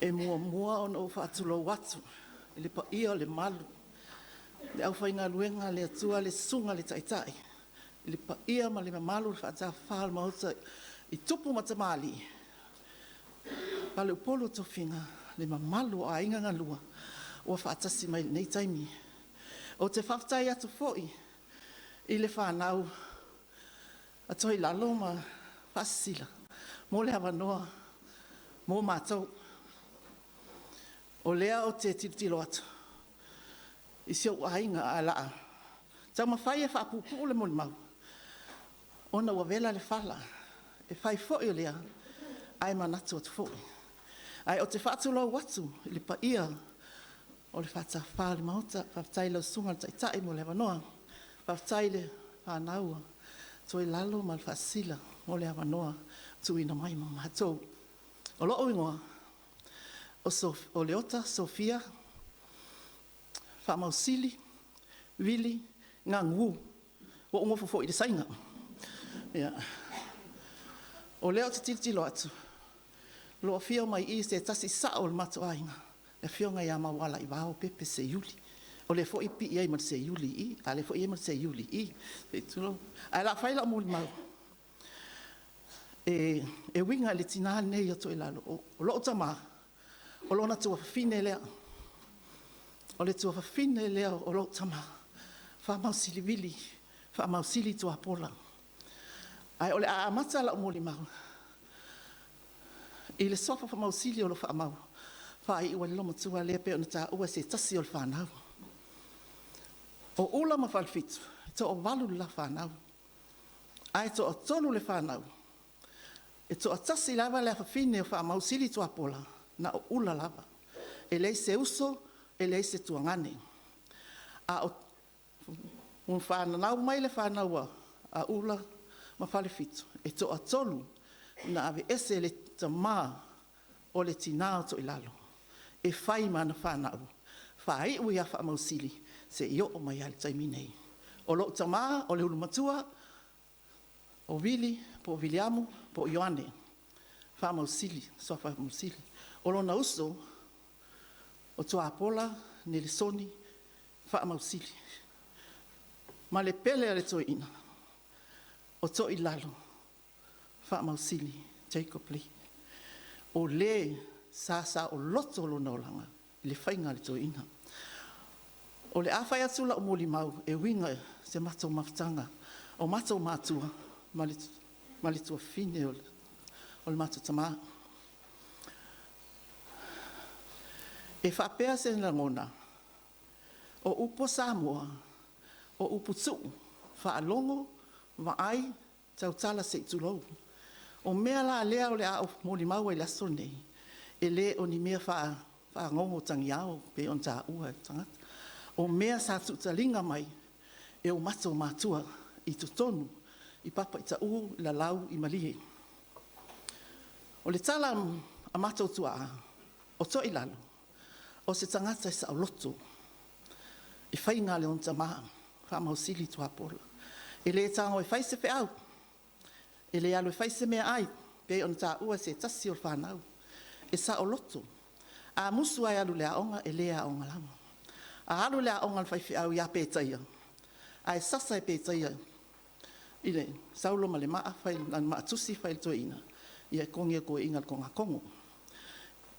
e muamua ona ou faatulou atu i le paia o le malu, le aufaigaluega a le Atua, le Susuga i le Taitai, le paia ma le mamalu o le faatafafa o le Maota i tupu ma tamalii, faleupolu o tofiga, le mamalu o aiga na lua ua faatasi mai i lenei taimi. Ou te faafetai atu foi i le fanau a Toilalo ma Faasisila mo le avanoa mo matou. O lea ou te tilotilo atu i si ou aiga, ae o le a taumafai e faapuupuu le molimau ona ua vela le fala. E fai foi o lea, ae manatu atu foi. Ae ou te faatulou atu i le paia o le faatafafa o le Maota. Faafetai i lau Susuga i le Taitai mo le avanoa. Faafetai i le fanau a Toilalo ma Faasisila mo le avanoa tuuina mai mo matou. O lou igoa o Leota Sophia Faamausili Vili Gagu. Ua ou nofo foi i le Saina. O lea ou te tilotilo atu o lo o afio mai i i se tasi sao o le matou aiga, le Afioga ia Maualaivao Pepe Seiuli. O lea foi e pipii ai ma le Seiuli i i, a o lea foi e i ai ma le Seiuli i i, se i tulou. Ae o le a fai lau molimau e uiga i le tina lenei o Toilalo. O lou tama, o lona tuafafine lea. O le tuafafine lea o lou tama, Faamausili Vili Faamausili Tuapola. Ae o le a amata lau molimau i le suafa Faamausili o lo o faamau, faaiu ai le loomatua lea pei ona taua e se tasi o le fanau. O Ula ma Falefitu, e toavalu le la fanau, ae toatolu le fanau, e toatasi lava le afafine o Faamausili Tuapola, na o Ula lava. E leai se uso, e leai se tuagane. A o fananau mai le fanau a Ula ma Falefitu, e toatolu na aveese e le tama o le tina o Toilalo e fai ma ana fanau, faaiu ia Faamausili seia oo mai lava i le taimi lenei. O lou tama o le ulumatua o Vili po o Viliamu po o Ioane Faamausili, le suafa Faamausili. O lona uso o Tuapola Nelisoni Faamausili. Ma le pele a le toeaina, o Toilalo Faamausili Jacob Lee. O le sa saoloto lona olaga i le faiga a le toeaina. O le a fai atu lau molimau e uiga i se matou mafutaga, o matou matua ma le tuafafine o le matou tama. E faapea se lagona, o upu a Samoa, o upu tuu, faalogo, vaai, tautala se i tulou. O mea la lea o le a ou molimau ai i le aso lenei, e le o ni mea fagogo tagiao pei ona taua e tagata. O mea sa tuutaliga mai e o matou matua i totonu i papa i taa, lalau i Malie. O le tala a matou tuaa, o Toilalo, o se tagata e saoloto, e faiga lona tama Faamausili Tuapola. E le tago e fai se feau, e le alu e fai se meaai pei ona taua e se tasi o fanau. E saoloto. A musu lava e alu i le aoga, e le aoga lava. A alu i le aoga a le faifeau ia Petaia, ae sasa e Petaia i le saulo ma le maa lana maatusi fai i le toeaina, ia e togi e le toeaina i le togatogo.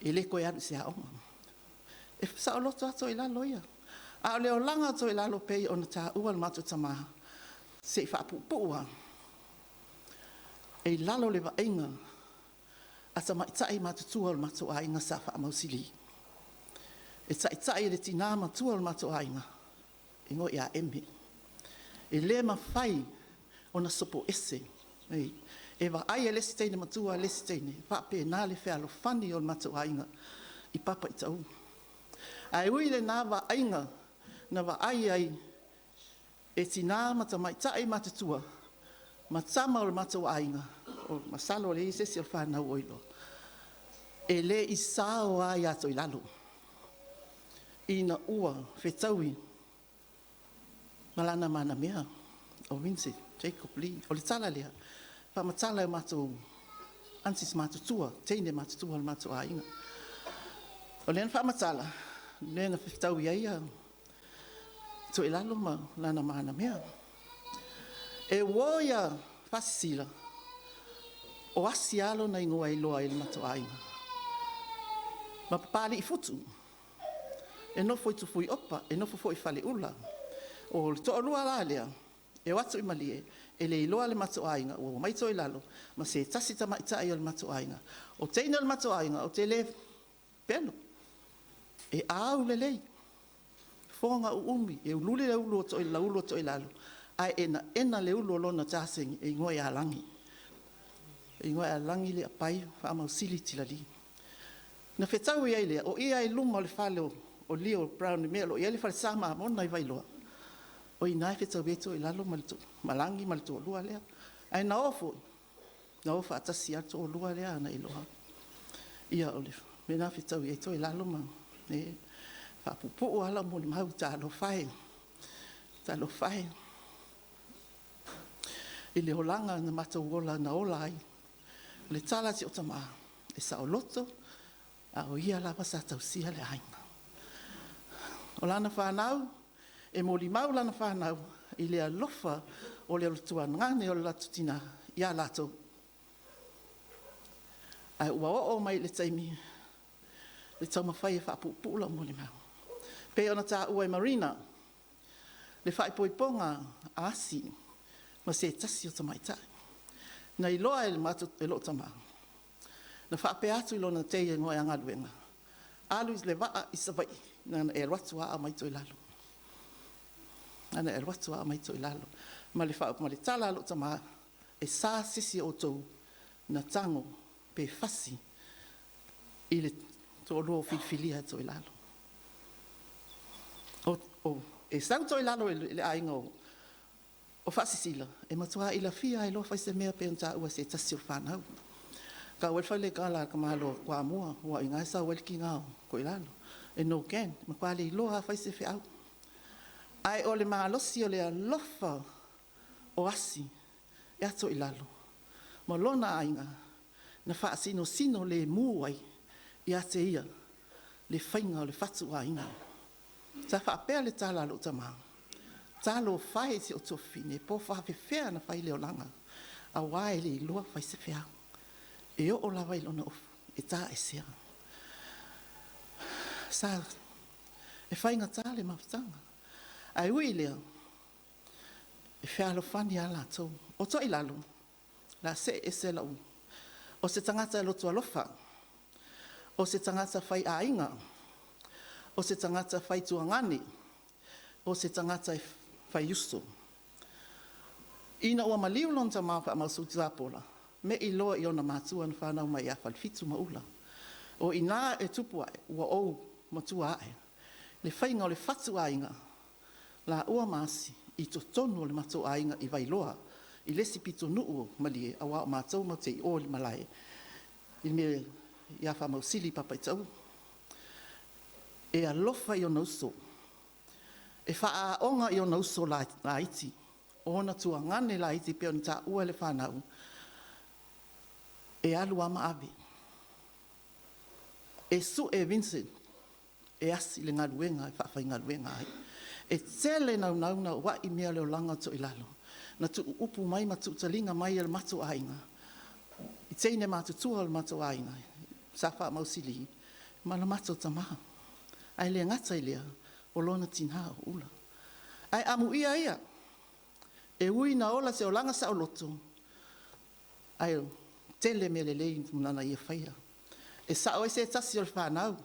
E le toe alu i se aoga. E saoloto lava Toilalo ia. A o le olaga o Toilalo pei ona taua e le matou tama, se i faapuupuu lava, e i lalo o le vaaiga a tamaitai matutua o le matou aiga sa Faamausili. E taitai e le tina matua o le matou aiga, e igoa ia Eme. E le mafai ona sopoese, e vaai e le isi teine matua le isi teine, e faapena le fealofani o le matou aiga i papa i taa. Ae ui i lena vaaiga na vaai ai e tina ma tamaitai matutua ma tama o le matou aiga, masalo e leai se isi o le fanau o iloa, e le i sao lava ia Toilalo ina ua fetaui ma lana manamea o Vincent Jacob Lee. O le tala lea, faamatala e matou Aunties matutua, teine matutua o le matou aiga. O lea na faamatala, le na fetaui ai ia Toilalo ma lana manamea. E uo ia Faasisila, o Asi lava lona igoa e iloa ai e le matou aiga. Ma Papaliifutu, e nofo i Tufuiopa, e nofo foi i Faleula. O le toalua la lea, e o atu i Malie, e le iloa le matou aiga ua omai Toilalo ma se tasi tamaitai o le matou aiga. O teine o le matou aiga, ou te le pelo, e au lelei, fofoga uumi, e uliuli le laulu o Toilalo, ae enaena le ulu o lona tasegi e igoa ia Lagi. E igoa ia Lagi Leapai Faamausili Tilali. Na fetaui ai lea, o i luma o le fale o Leo Brown i le mea o lo o i ai le falesa Mamona i Vailoa, o i ina e fetaui ai Toilalo ma Lagi ma le toalua lea. Ae na o foi, na o faatasi lava le toalua lea ana iloa. Ia o le mea lena na fetaui ai Toilalo ma e faapuupuu lava lau molimau, talofa e, talofa e i le olaga na matou ola na ola ai. O le tala a si ou tama, e saoloto, a o ia lava sa tausia le aiga. O lana fanau, e molimau lana fanau i le alofa o le tuagane o le latou tina ia latou. Ae ua oo mai i le taimi le taumafai e faapuupuu lau molimau. E pei ona taua e Marina le faaipoipoga a Asi ma se tasi o tamaitai. Na iloa e lou tama, na faapea atu i lona teine e ana galuega, alu i le vaa i Savaii, na ona e alu atu lava aumai Toilalo. Na ona e alu atu lava aumai Toilalo. Ma le tala a lou tama, e sa se isi o outou na tago pe fasi i le toalua ua filifilia e Toilalo. E sau Toilalo i le aiga o Faasisila, e matua ilafia ai loa Faisemea pei ona taua e se tasi o fanau. Tau ai le falegala a le tamaloa Toamua, aua o i ina e sau ai le tiga o Toilalo. E no can, e matua le iloa lava fai se feau. Ae o le malosi o le alofa o Asi ia Toilalo ma lona aiga, na faasinosino lemu ai ia te ia le faiga o le fatu aiga. Sa faapea le tala a lou tama, talofa e i si ou tuafafine, po o faapefea ona fai le olaga, aua e le iloa faisefea. E oo lava i lona e taesea. E faigata le mafutaga, ae ui i lea, e fealofani lava latou. O Toilalo, o le a see ese lau… O se tagata e loto alofa, o se tagata faiaiga, o se tagata faituagane, o se tagata e faiuso. Ina ua maliu lona tama Faamausu Tuapola, me'i loa i ona matua na fanau mai ia Falefitu ma Ula. O i ina e tupu ae, ua ou matua ae, le faiga o le fatuaiga, laua ma Asi i totonu o le matou aiga i Vailoa, i le isi pitonuu o Malie, aua o matou matou te i o i le malae i le mea ia Faamausili i Papaiataua. E alofa i ona uso, e faaaoga i ona uso laiti, o ona tuagane laiti pei ona taua e le fanau, e alu lava ma ave. E sue e Vincent e Asi le galuega e faafaigaluega ai. E tele naunauga o ai mea o le olaga o Toilalo, na tuu upu mai ma tuu taliga mai e le matou aiga, i teine matutua o le matou aiga, sa Faamausili ma le matou tama. Ae le gata i lea, o lona tina o Ula. Ae amuia ia, e ui ina ola se olaga saoloto, ae tele mea lelei na ia faia. E sao ai se tasi o le fanau,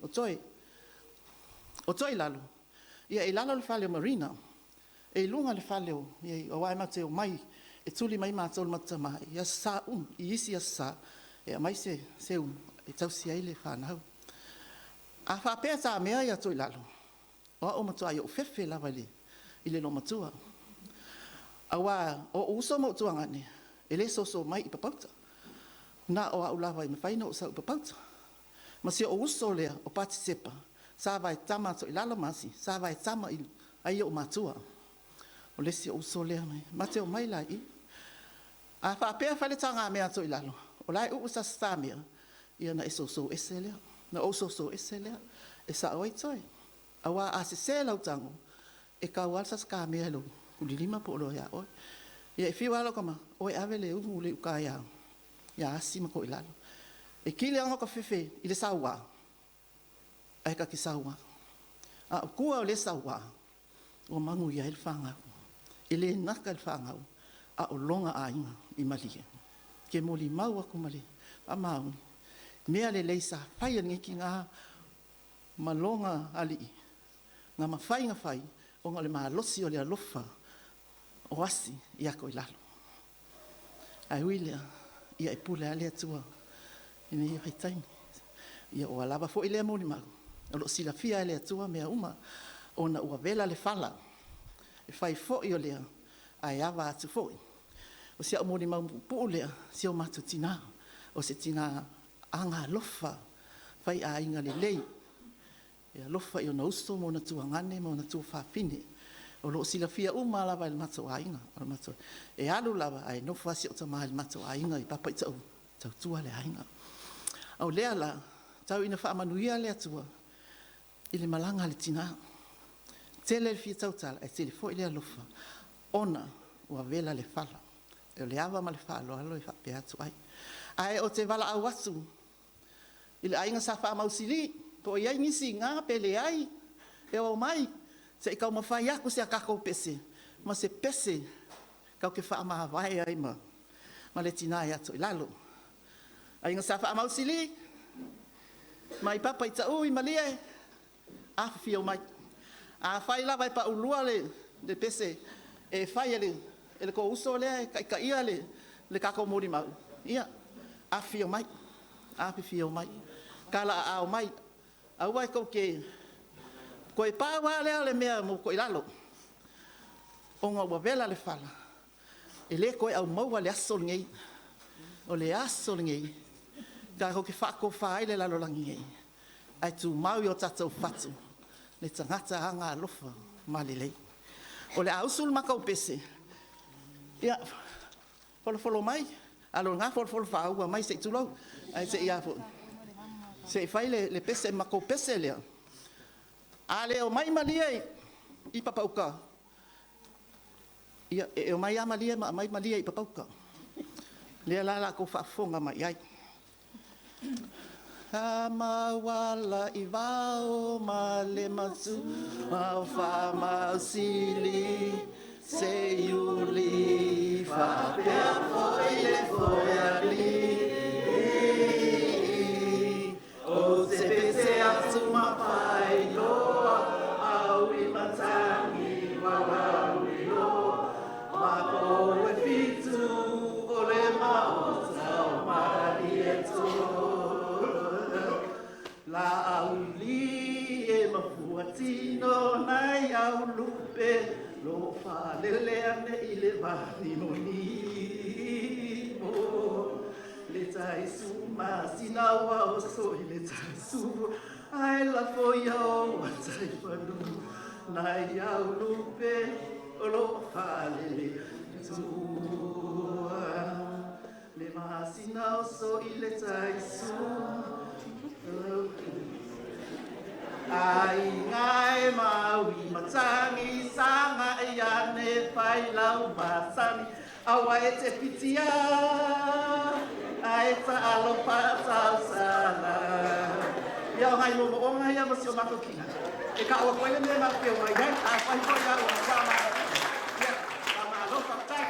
o Toilalo, ia e i lalo le fale o Marina, e i luga le fale o, aua e matou te omai, e tuli mai matou e le matou tama i Aso Sa uma, i isi Aso Sa e aumai se umu e tausi ai le fanau. A faapea e ta mea Toilalo, o au e matua ou fefe lava i le loomatua. Aua o ou uso ma ou tuagane, e le soso mai i Papauta, na o au lava e mafai ona ou sau i Papauta. Ma si ou uso lea o Pati Sepa, sa vaetama a Toilalo ma Asi, sa vaetama ai ou matua. O le isi ou uso lea, ma te omai la i i. A faapea e fai le tagamea a Toilalo, O la e uu sasata mea, ia na e soso ese lea. Na ou soso ese lea. E sao ai toe. Auā a sesē lau tago, e kau lava le sasaka mea i lou kulilima po o loa iā oe. Ia e fiu lava lau tama, o e ave le umu le uka ia Asi ma Koilalo. E kili aga o ka fefe i le sauā, ae ka ke sauā. A o kua o le sauā, ua magu i ai le fāgau. E lē naka le fāgau, a o loga aiga i Malie. Ke molimau aku ma le faamaoni, mea lelei sa fai e lenei tinā ma loga alii, na mafai ona fai, ona o le malosi o le alofa o Asi ia Koilalo. Ae ui lea, ia e pule lava le Atua i lenei vaitaimi. Ia ua lava foi lea molimau, o lo o silafia e le Atua mea uma, ona ua vela le fala, e fai foi o lea, ae ava atu foi. O si au molimau puupuu lea, si o matou tina, o se tina agaalofa, faiaiga lelei, e alofa i ona uso ma ona tuagane ma ona tuafafine. O lo o silafia uma lava e le matou aiga. E alu lava ae nofo lava si ou tama i le matou aiga i Papaiitaua, tautua le aiga. O lea la, tau ina faamanuia le Atua i le malaga a le tina. Tele le fia tautala, ae tele foi le alofa, ona ua vela le fala. O le ava ma le faaaloalo e faapea atu ai. Ae ou te valaau atu i le aiga Sa Faamausili, po o i ai nisi i ina pe leai, e omai se i taumafai atu se tatou pese ma se pese tatou te faamavae ai ma le tina ia Toilalo. Aiga Sa Faamausili mai Papa i Taui Malie, afifio mai. Afai lava e paulua le pese e fai e le tou uso lea e taitaia le tatou molimau, ia, afifio mai, afifio mai, talaaao mai. Aua tou te toe pau lava lea o le mea mo Toilalo, ona ua vela le fala, e le toe aumaua le aso lenei. O le aso lenei tatou te faatofa ai le lalolagi nei, ae tumau i o tatou fatu le tagata agaalofa ma lelei. O le a usu le matou pese, ia, folofolo mai, alo i lena folofolo faaua mai se i tulou, ae se i a foi, se i fai le pese, matou pese lea. A le omai Malie i Papauta, ia e omai lava Malie ma aumai Malie i Papauta. Lea la o le a outou faafofoga mai i ai. Mauala i vao ma le matua o Faamausili, Seiuli faapea foi le Foealii. O te pese atu ma faailoa, au i matagi walauiloa, ma pou e fitu o le maota o Malietoa. La auli e mafua tino nai au lupe, lo whalele ane i le vali mo nimo. Le tai suma sina wa o so i le tai su, ai la foia o wa tai whanu, nai au lupe o lo whalele tua. Le masina o so i le tai su, ai ngai maui matangi sanga ia ne pai lau masani, awa e te pitia, ai ta alofa tau sana. Ia o ngai momo o ngai ia ma si o matou kina. E ka ua koe le mea ma peo mai ai, a whai hoi au a wha ma. Ia, a ma alofa tai.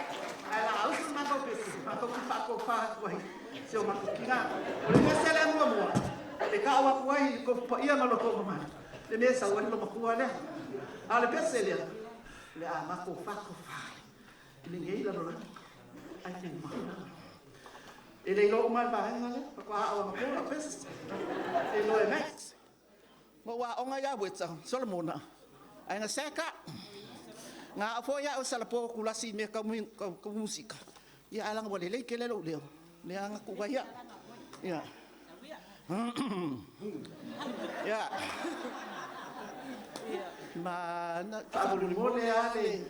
Ai la ausu matou pesi, matou ki whako wha atu ai, si o matou kina. O le mea sele mua mua, e ka ua koe i ko pa ia ma loko mama. Le mea sa ua lo makua lea. A le pese lea, le a matou whako wha. I le ngei la lola. Ai te mauna. E le ilo uma le vaenga lea, pa kwa a o la pese. E lo e max. Mo wa onga ia weta, Solomona. Ai nga seka. Nga afo ia o salapo kulasi me ka ka musika. Ia alanga wale le ke le lo leo. Le anga ku ia. Ia. Ia. Ma na mo le ale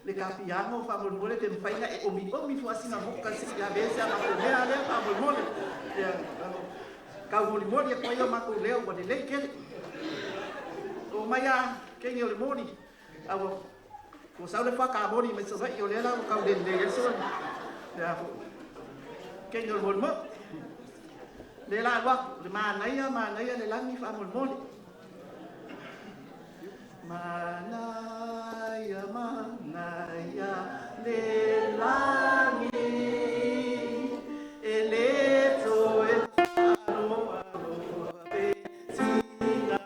Le kapiago faamolemole pe mafai ona e omiomi fo'a sina moka se'i ave ai se a matou mea lea faamolemole. Ia taumolimoli atu ai o matou leo ua lelei tele. Oo mai a keni o le moli a ua sau le fuakamoli mai Savaii o lea la ua taulelelei ai le le a foi keni o le molimoli. Lea la alu atu le manaia manaia le lagi faamolemole. Manaia manaia le lagi e le toe faaloaloa pe tiga.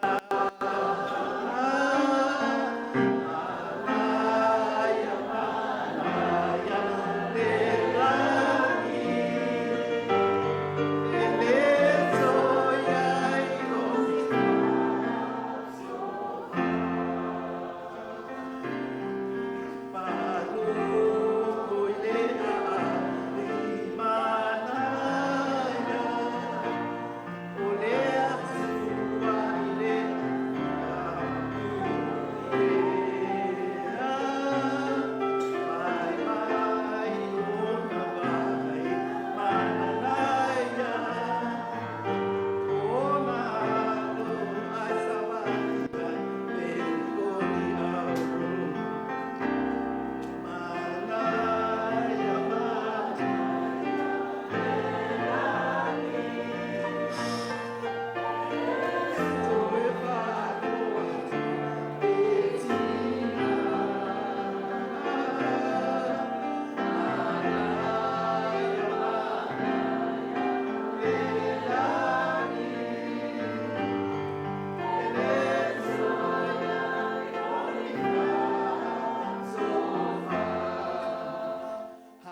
Manaia manaia le lagi e le toe ai o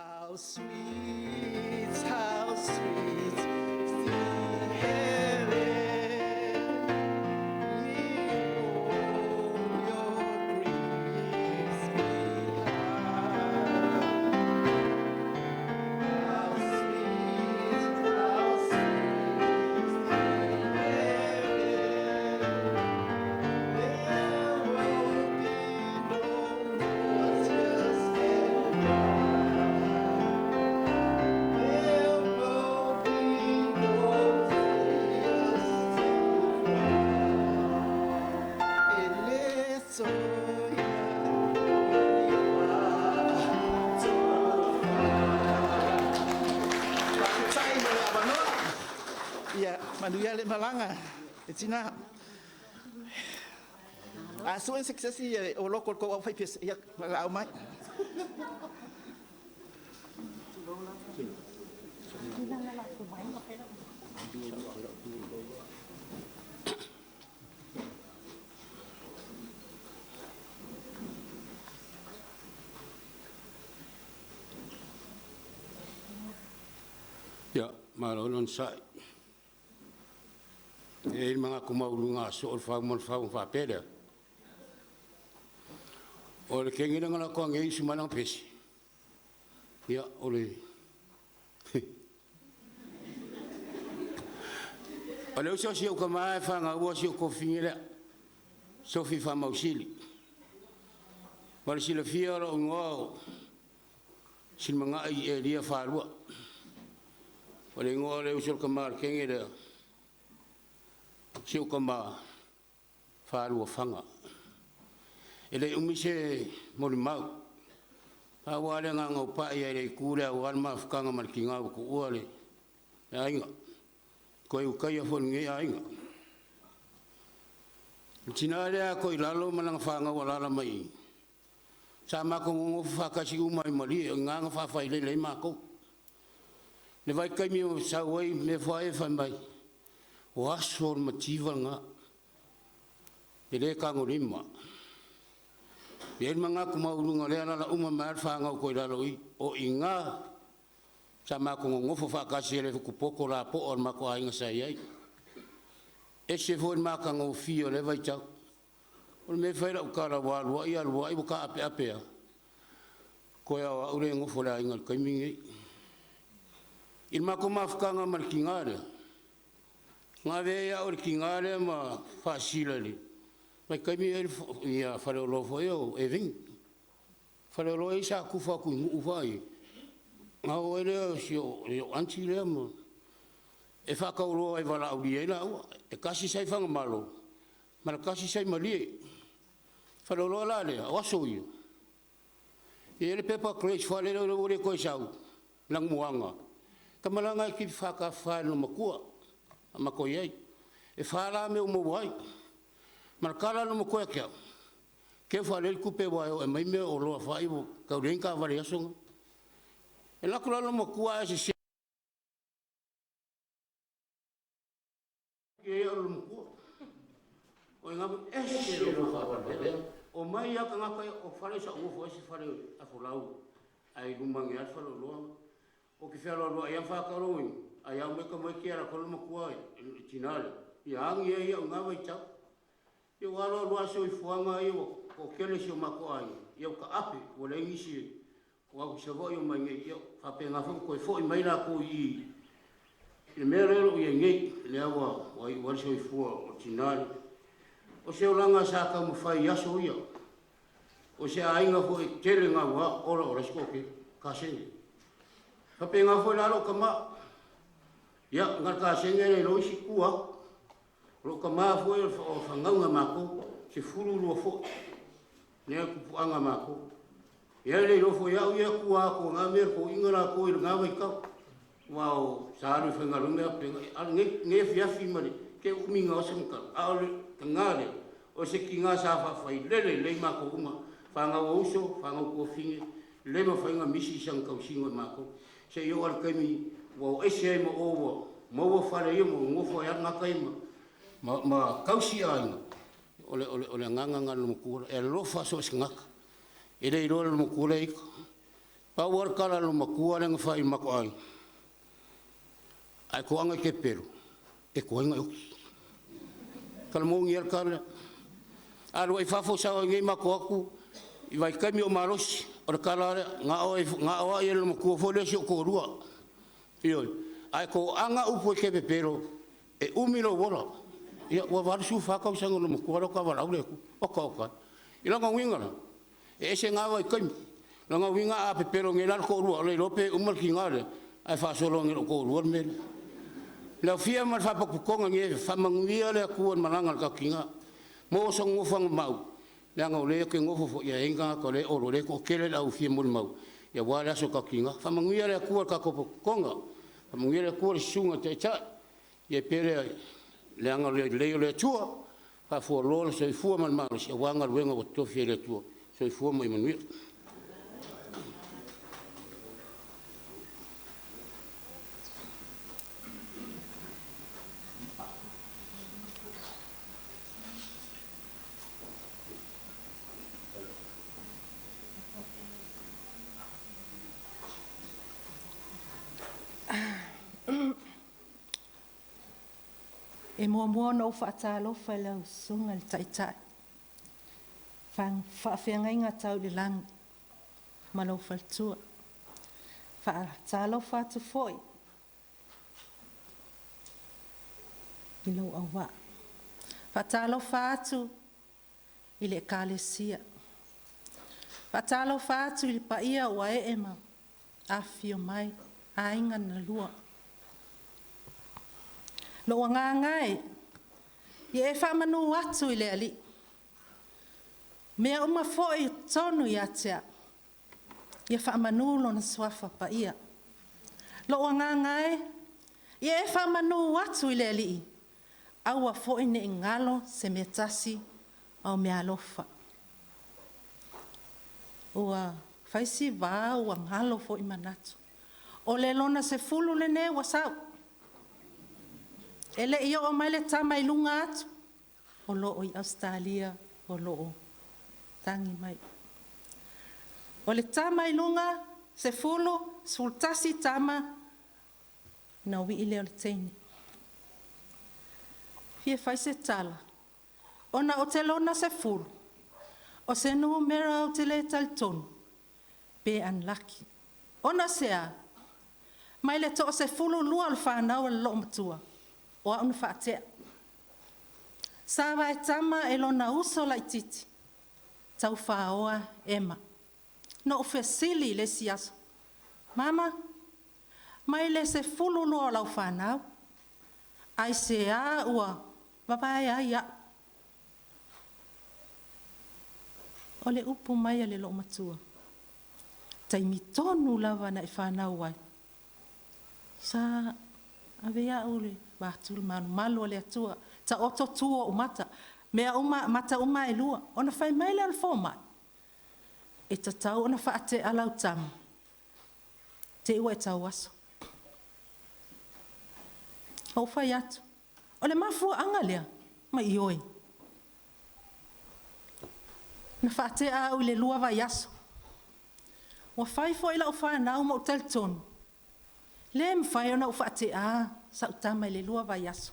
How sweet the heaven, leave all your griefs behind. How sweet the heaven, there will be no more tears and there will be no tears to cry. E le Faafetai mo le avanoa. Ia manuia le malaga e tina. A sue se sesi o loko o le tou aufaipese, ia valaau mai. Ia, malo le onosai. E i ai le manatu maualuga a soo le fau ma le fau ona faapea lea, o le kegi lea na latou anei usi mai lana pesi, ia o le O le uso a si ou tama e fanauina si ou tuafafine lea, Sofi Faamausili. Mo le silafia o lou igoa o Silimagai Elia Falua. O le igoa o le uso a le tama o le teine lea, si ou tama Falua Faga. E le umi se molimau, pau lava le agaga o pai ai i le itu lea aua le mafutaga ma le tina ua tuua le aiga, toe ulutaia foi o lenei aiga. O le tina lea a Toilalo ma lana fanau e alaala mai i i, sa matou nonofo faatasi uma lava i Malie, o i ina na faafailele ai matou. I le vaitaimi na sau ai mefoa fai mai, o aso o le mativa lena, e le tagolima. E i ai le manatu maualuga o lea e alaala uma mai lava le fanau a Toilalo i i, o i ina sa matou nonofo faatasi e le popoto lapoa o le matou aiga sa i ai. E ese foi le matagofie o lea vaitau. O le mea e fai lau tala, ua alu ai alu ai ua taapeape lava, toe lava o au lea e nofo i le aiga i le taimi lenei. I le matou mafutaga ma le tina lea, na avea ai au e le tina lea ma faasisila i le vaitaimi o i ai Faleolo foi ia o Eveni. Faleoloa ia sa tufa atu i nuu faia, ona oo ai lea o si ou aunty lea ma e faatau oloa e valaaulia ai laua. E tasi sa i Fagamalo ma le tasi sa i Malie. Faleoloa la lea, o aso ia, e i ai le pepa crates foi lele ua le toe sau, lanumoana, na ta malaga ai e tipi FK i le loomatua a matou i ai. E fa la mea ua maua ai. Ma le tala a le loomatua ia te au, teu faalelei le tupe aua e o e aumai mea o oloa foi ia ua tau leai ni taavale i aso na. E alu atu la le loomatua ae sese ai au e le loomatua. O ina e ese lou faavalevalea. Omai lava tagata ia, o fale sa ou nofo ai o se fale afolau ae i luma ane lava le faleoloa. Ou te fealualuai lava ma faatau, lona uiga, ai lava omai tamaiti alu atu lava le loomatua le tina lea, ia agi ai au i na vaitau. Ia ua alu alu lava le soifuaga ia ua toatele si o matou aiga, ia ua taape, ua leai nisi e o atu i Savaii omai i inei, ia faapena foi ona toe foi mai latou i i i le mea lea o lo o i ai nei, lea ua iu ai le soifua o le tina lea. O se olaga sa taumafai i aso ia, o se aiga foi e tele gaua ola o leai se toatele, kasegi. Faapena foi la lou tama, ia na o le kasegi ae le iloa isi tua atu. O lou tama foi o le fanauga a matou, 12 foi lea tupuaga a matou. Ia e le iloa foi e au ia tua atu o na mea le toeaina latou i lena vaitau. Aua o sa alu e faigaluega a o lenei afiafi ma le te umiga o se matau, a o le taga lea, o se tina sa faafailele lelei matou uma, fanau a uso, fanau tuafafine, le mafai ona misi sana tausiga i matou. Seia oo lava i le taimi ua o ese ai ma o ua maua fale ia ma ua nonofo ai lava le tagata ia ma tausi aiga, o le agaga lena o le loomatua, e alofa so o se tagata. E le iloa e le loomatua lea ita. Pau lava le tala a le loomatua lea na fai i le matou aiga, a e toaga e te pepelo, e tuai ona e oti. Tala moni lava le tala lea. A alu ai i fafo sau ai nei matou o atu i vaitaimi o ou malosi, o le tala lava lea, na aoai e le loomatua foi lea si ou toalua. Ioe. A e toaga upu e te pepelo, e umi lou ola. Ia ua 84 tausaga o le loomatua lea faatoa valaau le Atua. Oka oka e. I lona uiga la, e ese na vaitaimi. O lona uiga a pepelo nei la le toalua, e le iloa pe uma le tiga lea ae faasolo ane i lou toalua le mea lea. Le aofia ma le Faalapotopotoga nei, faamanuia le Atua i le malaga a le tatou tina. Maua sona nofoaga mau, leaga o lea ou te nofo foi, ia e i ai ni tagata o lea e olo, o lea e toatele le au fia molimau aua le aso o le tatou tina. Faamanuia le Atua i le tatou potopotoga, faamanuia le Atua i le Susuga i le Taitai, ia pea le agalelei o le Atua faafualoa le soifua ma le malosi aua galuega ua totofi e le Atua. Soifua ma ia manuia. E muamua ona ou faatalofa i lau Susuga i le Taitai, Faafeagaiga tau i le Lagi ma lou faletua. Faatalofa atu foi i lou auvaa. Faatalofa atu i le Ekalesia. Faatalofa atu i le paia ua ee ma afifio mai, aiga na lua. Lou agaga e, ia e faamanu atu i le Alii, mea uma foi o totonu ia te au, ia faamanu Lona Suafa Paia. Lou agaga e, ia e faamanu atu i le Alii, aua foi ne i galo se mea tasi o meaalofa. Ua fai si va ua galo foi manatu. O le lona 10 lenei ua sau, e le i oo mai le tama i luga atu, o lo o i Ausetalia o lo o tagi mai. O le tama i luga, 10, 11 tama, ona wii lea o le teine. Fia fai se tala, ona o te lona 10, o se numera ou te le talitonu, pe unlucky. Ona o se a? Mai le toa 12 o le fanau a le loomatua, o au na faatea. Sa vaetama e lona uso laitiiti, taufaoa Ema. Na ou fesili i le isi aso, Mama, mai le 12 o lau fanau, aisea ua vavae ai a'u? O le upu mai a le loomatua, taimi tonu lava na e fanau ai, sa ave a'u i le vatu le malumalu a le Atua, taoto tu o o'u mata, mea uma mata uma e lua. Ona fai mai lea o le fomai, e tatau ona faatea lau tama, te i ua e tauaso. Ou fai atu, o le mafuaaga lea, ma ioe. Na faatea au i le 2 vaiaso. Ua fai foi lau fanau ma ou talitonu, le mafai ona ou faateā sau tama i le 2 vaiaso.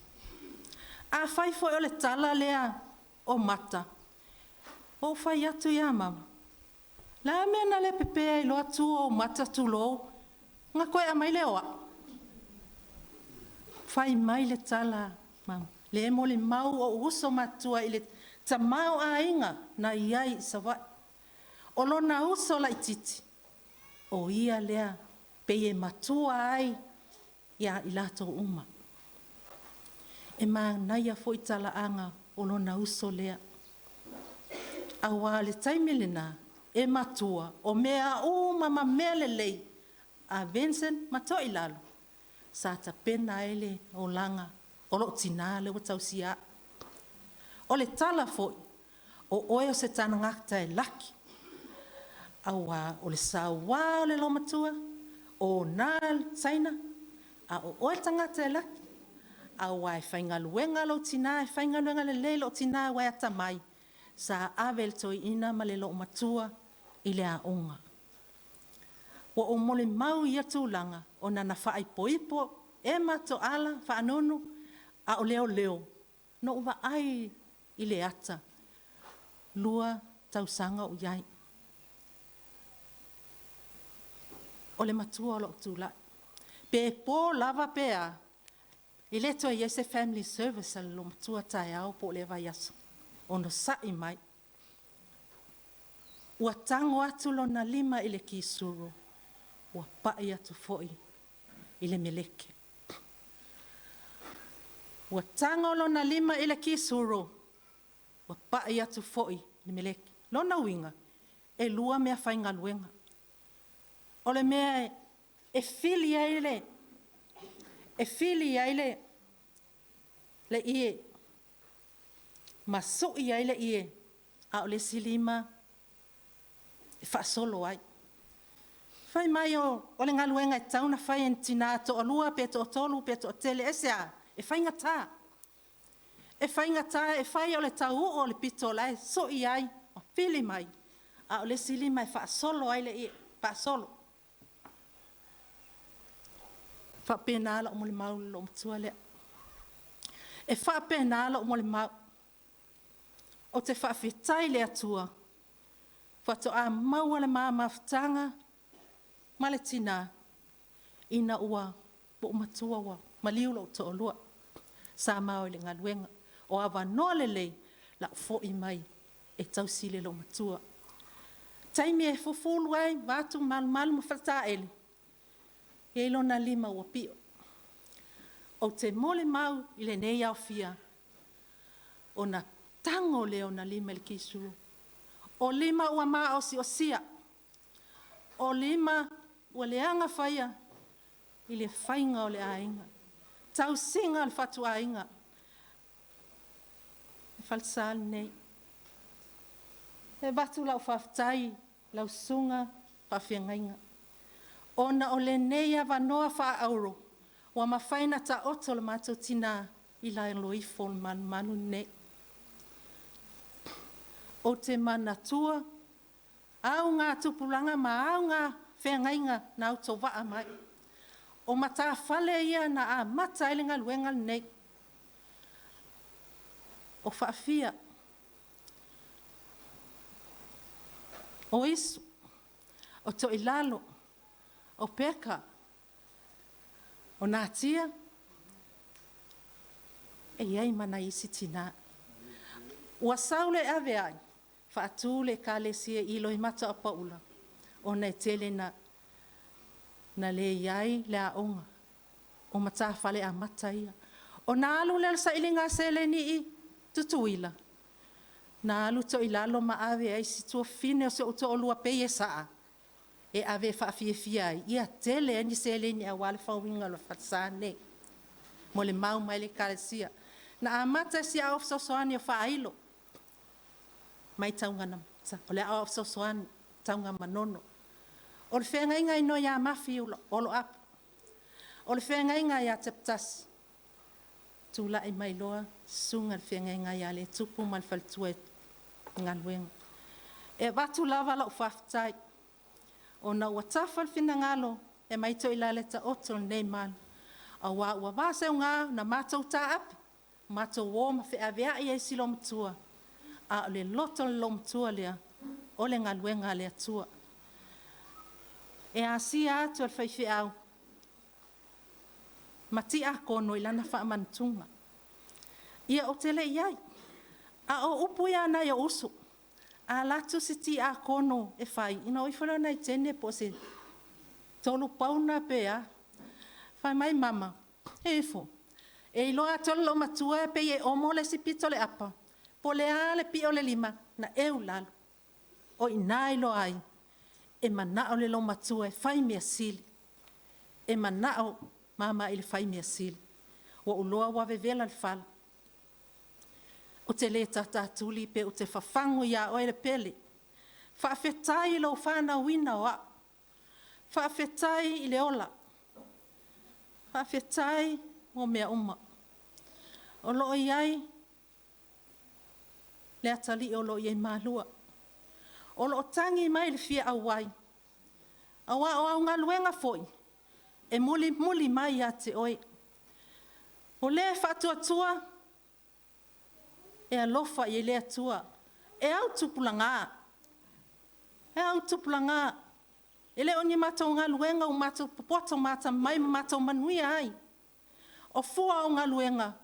Afai foi o le tala lea o mata, ua ou fai atu ia mama, o le a le mea na le pepe ai loa tu o ou mata tulou, ona toe aumai lea o au? Fai mai le tala, mama, le molimau o'u uso matutua i le tamaoaiga na i ai i Savaii. O lona uso laitiiti, o ia lea pei e matua ai ia i latou uma. E manaia foi talaaga o lona uso lea. Auā o le taimi lena, e matua, o mea uma ma mea lelei a Vincent ma Toilalo, sa tapena ai le olaga o lou tinā lea ua tausia a'u. O le tala foi, o oe o se tagata e laki, auā o le sauā o le loomatua, ōna le Saina, a o oe le tagata e laki, auā e faigaluega lou tinā, e faigaluega lelei lou tinā ua e atamai, sa ave le toeaina ma le loomatua i le aoga. Ua ou molimau i ia tulaga, ona na faaipoipo e ma Toala faanunu, a o leoleo, na ou vaai i le ata, 2 tausaga o ou i ai. O le matua o lou tulai. Pe po lava pe a, e le toe i ai se family service a le loomatua taeao po o lea vaiaso. Onosai mai. Ua tago atu lona lima i le kisuru, ua pai atu foi i le meleki. Ua tago lona lima i le kisuru, ua pai atu foi i le meleki. Lona uiga, e 2 meafaigaluega. O le mea e fili ai le ie, ma sui ai le ie, a o le isi lima e faasolo ai. Fai mai o le galuega e tatau ona fai e ni tina e toalua pe toatolu pe toatele, aisea? E faigata. E faigata e fai o le tau uu o le pito o la e sui ai ma fili mai, a o le isi lima e faasolo ai le ie, faasolo. E faapena lau molimau i le loomatua lea. E faapena lou molimau. Ou te faafetai i le Atua, faatoa maua le ma mafutaga ma le tinā, ina ua ou matua ua maliu lou toalua. Sa ma o i le galuega. O avanoa lelei, o le a ou foi mai e tausi le loomatua. Taimi e fufulu ai vaeatu malumalu ma Faletaele, e i ai lona lima ua pio. Ou te molimau i lenei aofia, ona tago lea o lona lima i le kisu, o lima ua maosiosia, o lima ua leaga faia i le faiga o le aiga, tausiga o le fatuaiga. O le falesa lenei. E avatu lau faafetai i lau susuga i le faafeagaiga, ona o lenei avanoa faaauro ua mafai ona taoto le matou tinã i lalo ifo o le malumalu lenei. Ou te manatua augatupulaga ma augafeagaiga na autovaa mai. O matafale ia na amata ai le galuega lenei. O Faafia, o Isu, o Toilalo, o Peka, o Natia, e i ai ma nai isi tina. Ua sau le ave ai, faatu le Ekalesia i Loimata o Paula. Ona e tele na na le i ai le aoga o matafale amata ia. Ona alu lea o le sailiga seleni i Tutuila, na alu Toilalo ma ave ai si tuafafine o si ou toalua pei e saa, e ave e faafiafia ai, ia tele ai ni seleni aua le fauina o le falesa lenei, molimau mai le ekalesia. Na amata i si aoao fesoasoani o Faailo, mai Tanugamata, o le aoao fesoasoani Tanugamanono. O le feagaiga e igoa ia Mafi Oloapu. O le feagaiga ia Tepetasi, tulai mai loa susuga i le feagaiga ia Letupu ma le faletua i galuega. E avatu lava lau faafetai, ona ua tafa le finagalo e aumai Toilalo e taoto lenei malu, aua ua vaseuga ona matou taape, matou o ma feaveai ai si olomatua, a o le loto o le loomatua lea, o le galuega a le Atua. E asia atu e le faifeau ma tiakono i lana faamanutuga. Ia ou te le i i ai, a o upu ia a nai ou uso, a alu atu se tiakono e fai, ona o ifo lea o nai teine po o se 3 pauna pe a. Fai mai mama, e ifo, e iloa atu e le loomatua e pei e omo le isi pito o le apa, po o le a le pio o le lima, na eu i lalo. O i ina e iloa ai, e manao le loomatua e fai mea sili. E manao mama i le fai mea sili. Ua ou iloa ua vevela le fala. Ou te le tatatuli pe ou te fafagu ia oe le pele. Faafetai i lou fanauina o au. Faafetai i le ola. Faafetai mo mea uma. O lo o i ai le atalii o lo o i ai Malua. O lo o tagi mai le fia auai, aua o au galuega foi, e mulimuli mai ia te oe. O le faatuatua, e alofa i ai le Atua. E autupulaga, e autupulaga. E le o ni matou galuega ua matou popoto ma atamamai ma matou manuia ai. O fua o galuega,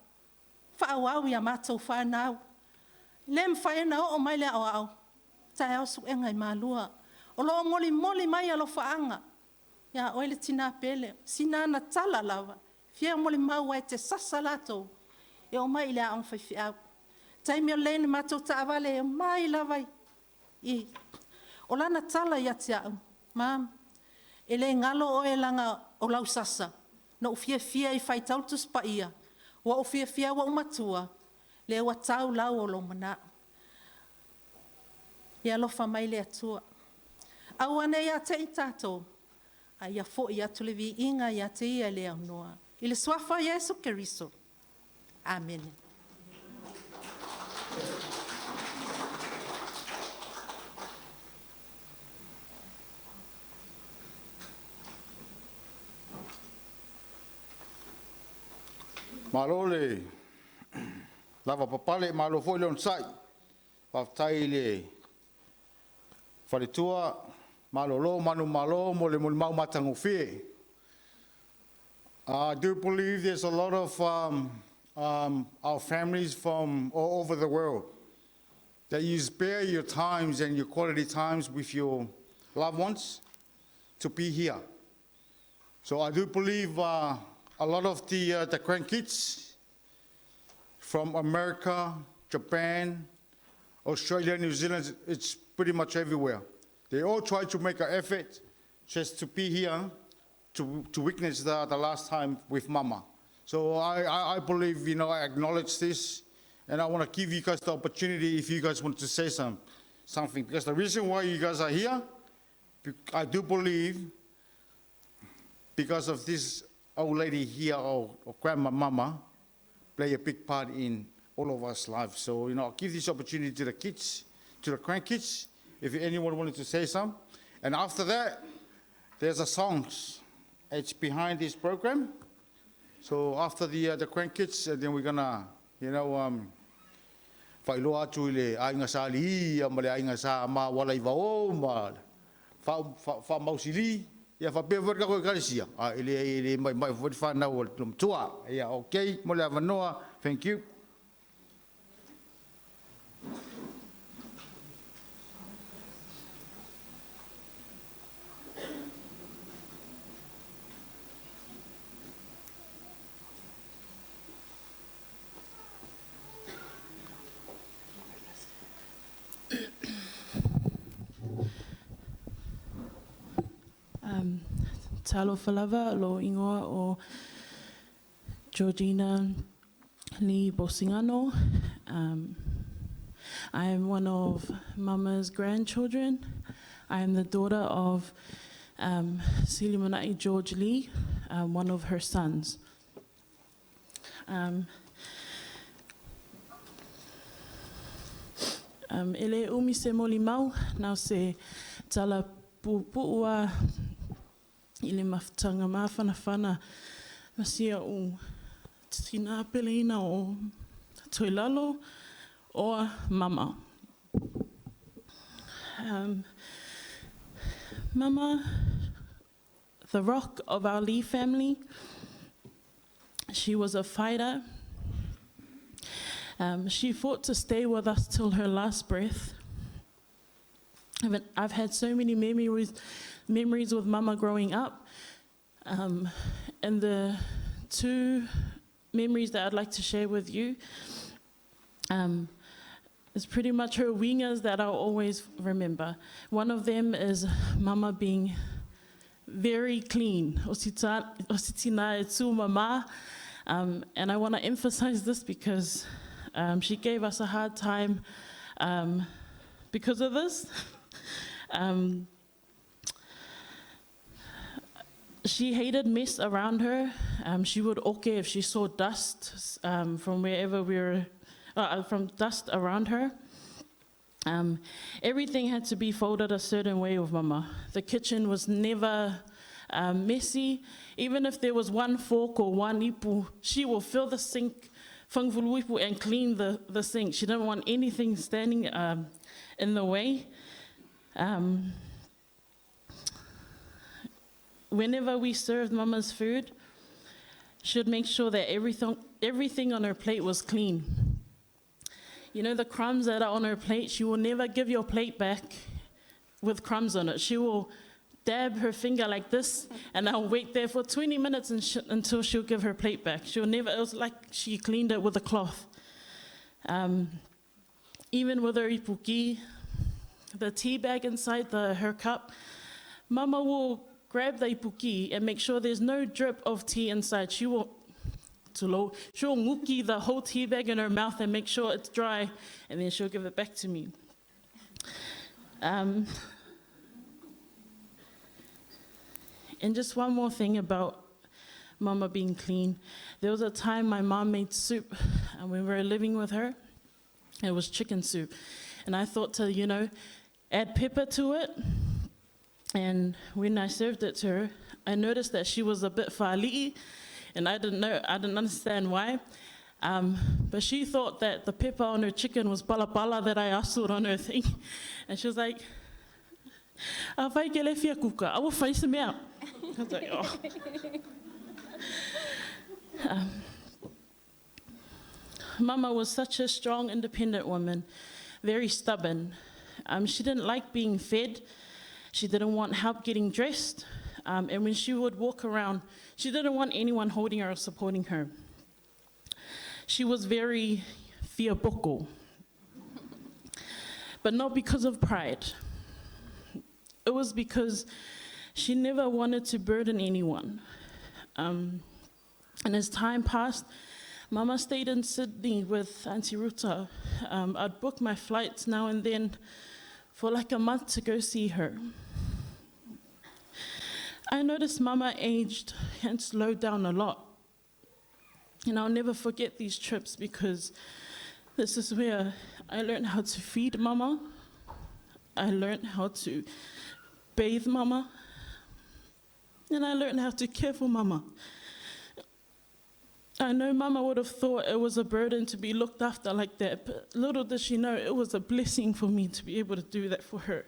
faaauau i a matou fanau. E le mafai ona oo mai le aoao, taeao suega i Malua. O lo o molimoli mai alofaaga ia oe le tina pele. Sina ana tala lava, e fia molimau aua e te sasa latou e omai i le aoga faifeau. Taimi o le matou taavale e omai lava i... O lana tala ia te au, Mom, e le galo oe leaga o lau sasa, na ou fiafia ai e faitau le Tusi Paia, ua ou fiafia ua ou matua, lea ua tau lau o lou manao. Ia alofa mai le Atua. Aua ne i ia te i tatou, a ia foi atu le viiga ia te Ia e le aunoa. I le Suafa o Iesu Keriso. Amene. Malo le lavapapale, malo foi le onosai. Faafetai i le faletua, malolo manumalo mo le molimau matagofie. I do believe there's a lot of our families from all over the world that you spare your times and your quality times with your loved ones to be here. So I do believe a lot of the grandkids from America, Japan, Australia, New Zealand, it's pretty much everywhere. They all try to make an effort just to be here to witness the last time with Mama. So I believe, I acknowledge this, and I want to give you guys the opportunity if you guys want to say something. Because the reason why you guys are here, I do believe, because of this old lady here, or grandma mama, play a big part in all of us lives. So, I'll give this opportunity to the kids, to the grandkids, if anyone wanted to say something. And after that, there's a songs. It's behind this program. So after the grandkids, then we're gonna, faailoa atu i le aiga sa Alii ma le aiga sa ma wala i vao ma faamausili ia faapea foi le tatou ekalesia a e le maimai foi le fanau o le matua. Ia, okay, mo le avanoa, thank you. Um, talofa lava lo ingoa o Georgina Lee Bosingano. Um, I am one of Mama's grandchildren. I am the daughter of um, Silimanai George Lee, um, one of her sons. Um, um, e le umi se moli mau, nau se tala pupuua i le mafutanga mafanafana ma sia u tina peleina o Toilalo or Mama. Um, Mama, the rock of our Lee family, she was a fighter. Um, she fought to stay with us till her last breath. I've, I've had so many memories, memories with Mama growing up. Um, and the two memories that I'd like to share with you um, is pretty much her wingers that I'll always remember. One of them is Mama being very clean. Ositina e mama. Um, and I want to emphasize this because um, she gave us a hard time um, because of this. Um, she hated mess around her. Um, she would oke if she saw dust um, from wherever we were, uh, from dust around her. Um, everything had to be folded a certain way with Mama. The kitchen was never um, messy. Even if there was one fork or one ipu, she will fill the sink, fangvuluipu, and clean the, the sink. She didn't want anything standing um, in the way. Um, whenever we served Mama's food, she would make sure that everything, everything on her plate was clean. You know, the crumbs that are on her plate, she will never give your plate back with crumbs on it. She will dab her finger like this, and I'll wait there for 20 minutes and sh- until she'll give her plate back. She'll never, it was like she cleaned it with a cloth. Um, even with her ipuki, the tea bag inside the, her cup, Mama will grab the ipuki and make sure there's no drip of tea inside. She will tulo. She'll nguki the whole tea bag in her mouth and make sure it's dry, and then she'll give it back to me. Um, and just one more thing about Mama being clean. There was a time my mom made soup, and we were living with her. It was chicken soup. And I thought to, you know, add pepper to it. And when I served it to her, I noticed that she was a bit fali'i, and I didn't know, I didn't understand why. Um, but she thought that the pepper on her chicken was bala bala that I asur on her thing. And she was like, A whai ke le fia kuka, I will face him out. I was like, oh. Um, Mama was such a strong, independent woman, very stubborn. Um, she didn't like being fed. She didn't want help getting dressed. Um, and when she would walk around, she didn't want anyone holding her or supporting her. She was very fiaboko, but not because of pride. It was because she never wanted to burden anyone. Um, and as time passed, Mama stayed in Sydney with Auntie Ruta. Um, I'd book my flights now and then for like a month to go see her. I noticed Mama aged and slowed down a lot. And I'll never forget these trips because this is where I learned how to feed Mama. I learned how to bathe Mama. And I learned how to care for Mama. I know Mama would have thought it was a burden to be looked after like that, but little did she know it was a blessing for me to be able to do that for her.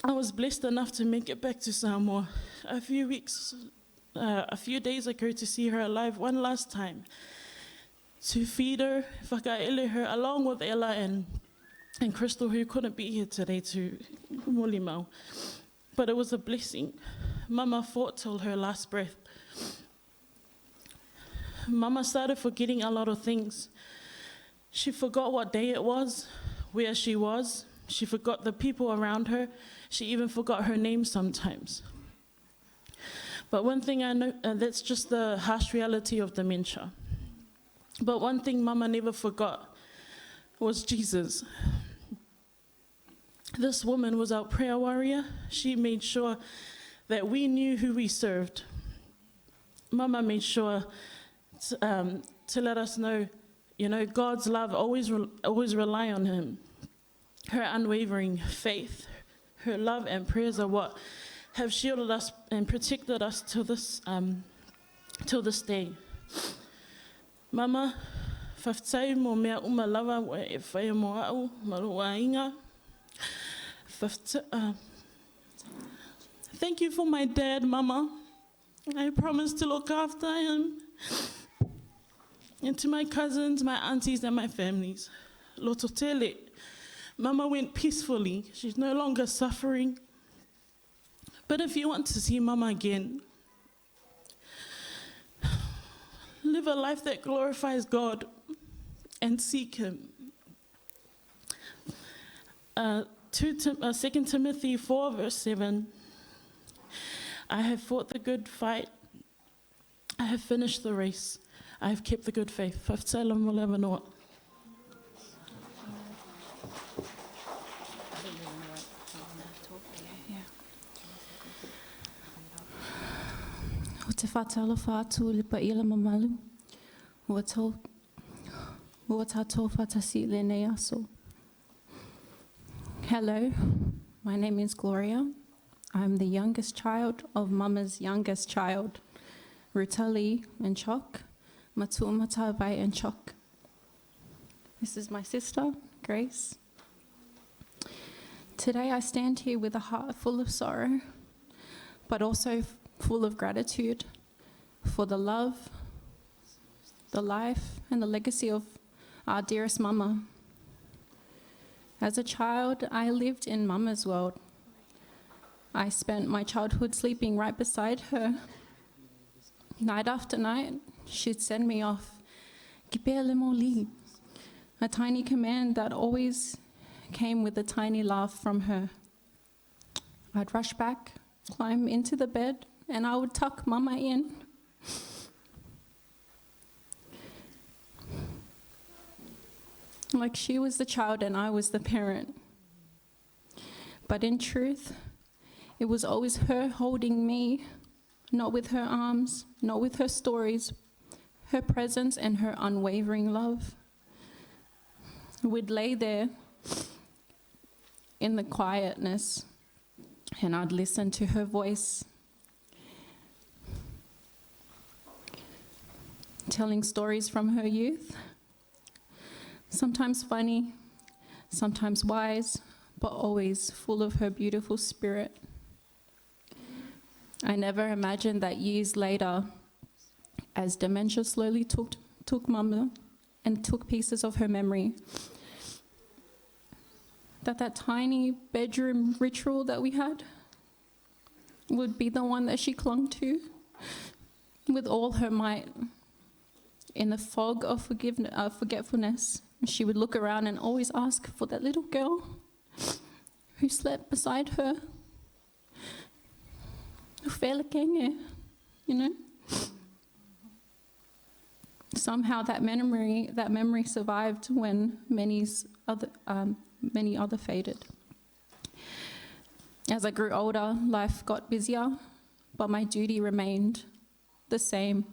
I was blessed enough to make it back to Samoa a few weeks, uh, a few days ago to see her alive one last time, to feed her, whakaele her, along with Ella and, and Crystal, who couldn't be here today to Molimau. But it was a blessing. Mama fought till her last breath. Mama started forgetting a lot of things. She forgot what day it was, where she was. She forgot the people around her. She even forgot her name sometimes. But one thing I know, that's just the harsh reality of dementia. But one thing Mama never forgot was Jesus. This woman was our prayer warrior. She made sure that we knew who we served. Mama made sure to, to let us know, you know, God's love, always, re- always rely on Him. Her unwavering faith, her love and prayers are what have shielded us and protected us till this, till this day. Mama, whawhtai mo mea uma lava wa e whai mo au, ma roa inga. Thank you for my dad, Mama. I promise to look after him. And to my cousins, my aunties, and my families. Lototele, Mama went peacefully. She's no longer suffering. But if you want to see Mama again, live a life that glorifies God and seek Him. 2 Tim, 2 Timothy 4, verse 7. I have fought the good fight. I have finished the race. I have kept the good faith. O te whātalofa atu le pa ila mamalu, ua tau, ua tātou whatasi le nei aso. Hello, my name is Gloria. I'm the youngest child of Mama's youngest child, Rutali and Chok, Matua Matabai and Chok. This is my sister, Grace. Today I stand here with a heart full of sorrow, but also full of gratitude for the love, the life, and the legacy of our dearest mama. As a child, I lived in mama's world. I spent my childhood sleeping right beside her. Night after night, she'd send me off, a tiny command that always came with a tiny laugh from her. I'd rush back, climb into the bed, and I would tuck Mama in. Like she was the child and I was the parent. But in truth, it was always her holding me, not with her arms, not with her stories, her presence and her unwavering love. We'd lay there in the quietness and I'd listen to her voice telling stories from her youth, sometimes funny, sometimes wise, but always full of her beautiful spirit. I never imagined that years later, as dementia slowly took, took Mama and took pieces of her memory, that that tiny bedroom ritual that we had would be the one that she clung to with all her might. In the fog of forgiveness, forgetfulness, she would look around and always ask for that little girl who slept beside her. You know? Somehow that memory, that memory survived when many's other, many other faded. As I grew older, life got busier, but my duty remained the same.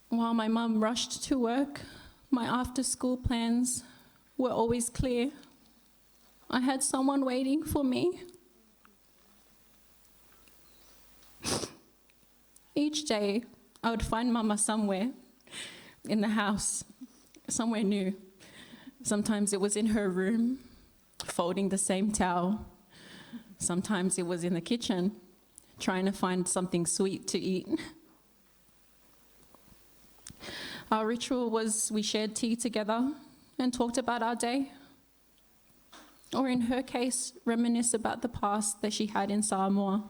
While my mum rushed to work, my after school plans were always clear. I had someone waiting for me. Each day, I would find Mama somewhere in the house, somewhere new. Sometimes it was in her room, folding the same towel. Sometimes it was in the kitchen, trying to find something sweet to eat. Our ritual was we shared tea together and talked about our day. Or in her case, reminisce about the past that she had in Samoa.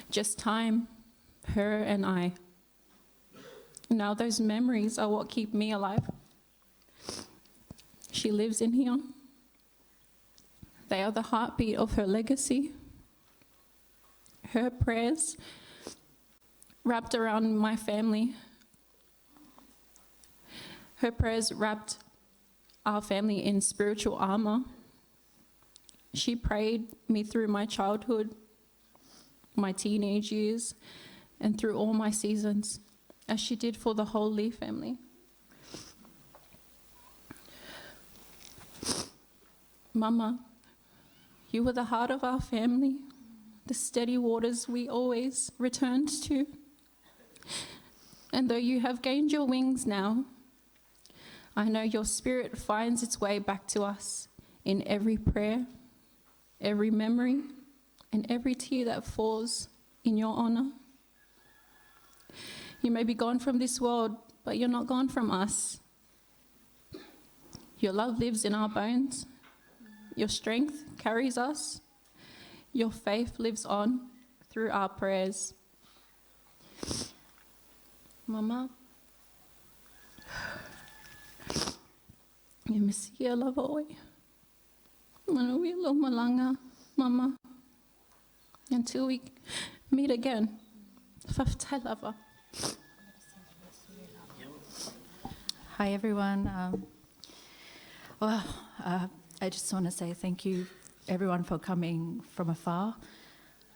Just time, her and I. Now those memories are what keep me alive. She lives in here. They are the heartbeat of her legacy. Her prayers wrapped around my family. Her prayers wrapped our family in spiritual armor. She prayed me through my childhood, my teenage years, and through all my seasons, as she did for the whole Lee family. Mama, you were the heart of our family, the steady waters we always returned to. And though you have gained your wings now, I know your spirit finds its way back to us in every prayer, every memory, and every tear that falls in your honor. You may be gone from this world, but you're not gone from us. Your love lives in our bones. Your strength carries us. Your faith lives on through our prayers. Mama, e misia lava oe. Manuia lo malanga, Mama. Until we meet again. Faftai lava. Hi, everyone. Well, I just want to say thank you, everyone, for coming from afar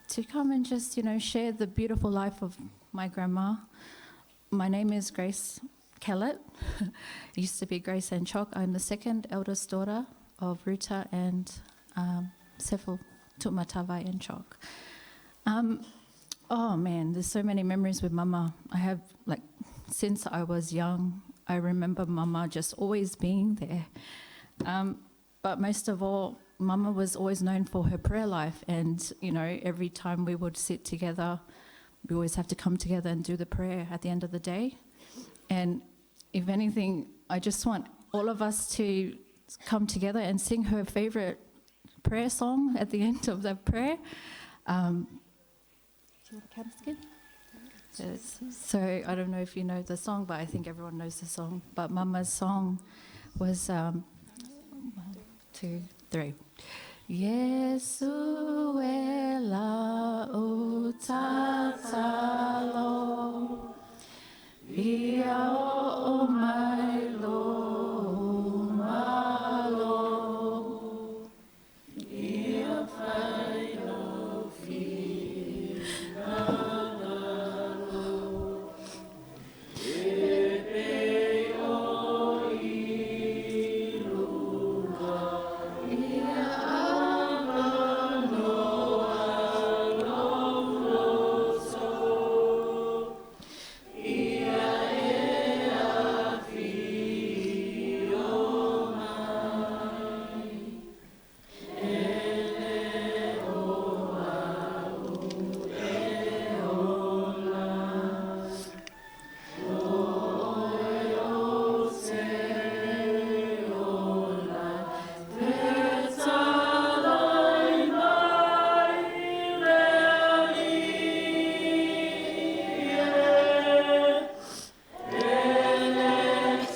to come and just, you know, share the beautiful life of my grandma. My name is Grace Kellett. It used to be Grace Anchok. I'm the second eldest daughter of Ruta and Sefo Tumatavai Anchok. Oh man, there's so many memories with Mama. I have, like, since I was young, I remember Mama just always being there. But most of all, Mama was always known for her prayer life. And, you know, every time we would sit together, we always have to come together and do the prayer at the end of the day. And if anything, I just want all of us to come together and sing her favorite prayer song at the end of the prayer. Do you want a count again? Yes. So I don't know if you know the song, but I think everyone knows the song. But Mama's song was 1, 2, 3. Yesu ela utatalo, ia o mai lo malo, ia fai lo finagalo, e pe o i lunga, ia avanoa lo floso, ia e afio mai, ele o au e ola, o oe o te ola, te talai mai le ali e, ele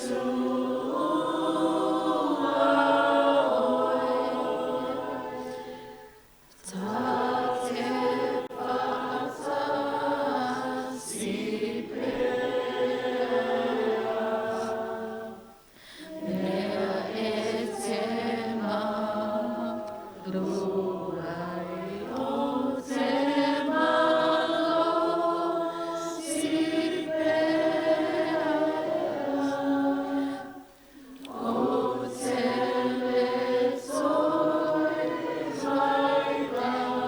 tua oe, ta te pata si pea, mea e te malu ai o te malo si pea, o te le toi vai vai,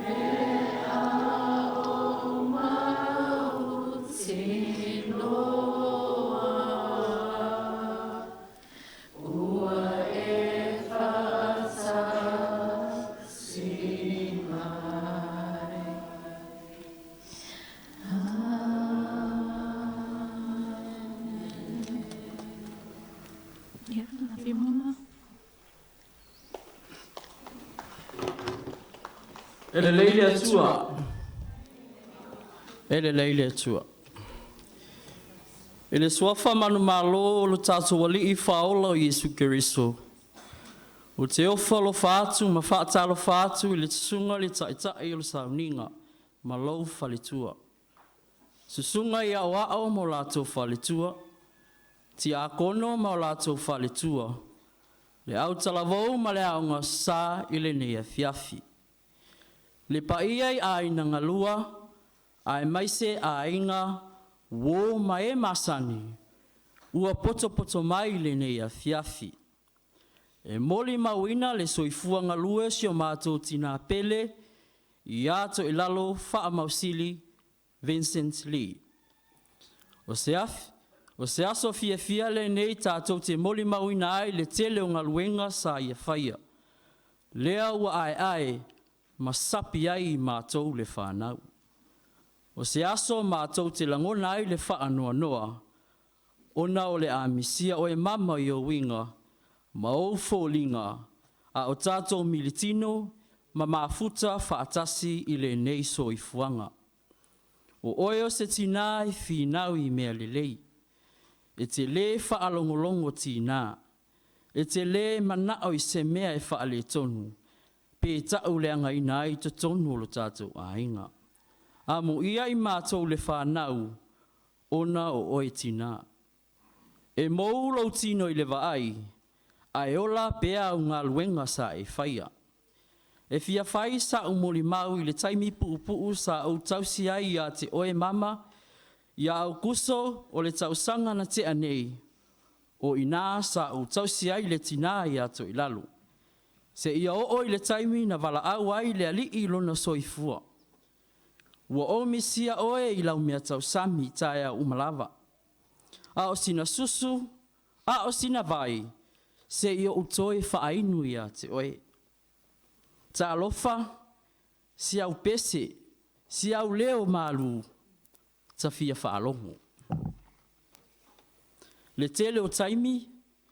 e a o mau tinoa, ua e whata si mai. Amen. Yeah, love you, Mama. E le lei le Atua. E le lei le Atua. I le suafa manumalo o lo tatou Alii Faaola o Iesu Keriso, ou te ofo alofa atu ma faatalofa atu i le Susuga i le Taitai o le Sauniga ma lou faletua, Susuga i Aoao ma o latou faletua, Tiakono ma o latou faletua, le autalavou ma le Aoga Aso Sa i lenei afiafi. Le paia i aiga galua aemaise aiga, uo ma e masani ua potopoto mai i lenei afiafi. E molimauina le soifua galue o si o matou tina pele ia Toilalo Faamausili Vincent Lee. O se aso fiafia lenei tatou te molimauina ai le tele o galuega sa ia faia, lea ua aeae ma sapi ai i matou le fanau. O se aso matou te lagona ai le faanoanoa, ona o le a misia oe mama i ou uiga ma ou foliga, a o tatou militino ma mafuta faatasi i lenei soifuaga. O oe o se tinā e finau i mea lelei, e te lē faalogologo tiga, e te lē manao i se mea e faaletonu pe tauleagaina ai totonu o lo tatou aiga. Amuia i matou le fanau ona o oe tinā. E mou lou tino i le vaai, ae ola pea au galuega sa e faia. E fia fai sa'u molimau i le taimi puupuu sa ou tausi ai ia te oe mama ia Aokuso o le tausaga na tea nei, o i ina sa ou tausi ai le tina ia Toilalo, seia oo i le taimi na valaau ai le Alii i lona soifua. Ua ou misia oe i lau meatausami i taeao uma lava, a o sina susu, a o sina vai, se i ou toe faainu ia te oe. Talofa, si au pese, si au leo malu, ta fia faalogo. Le tele o taimi,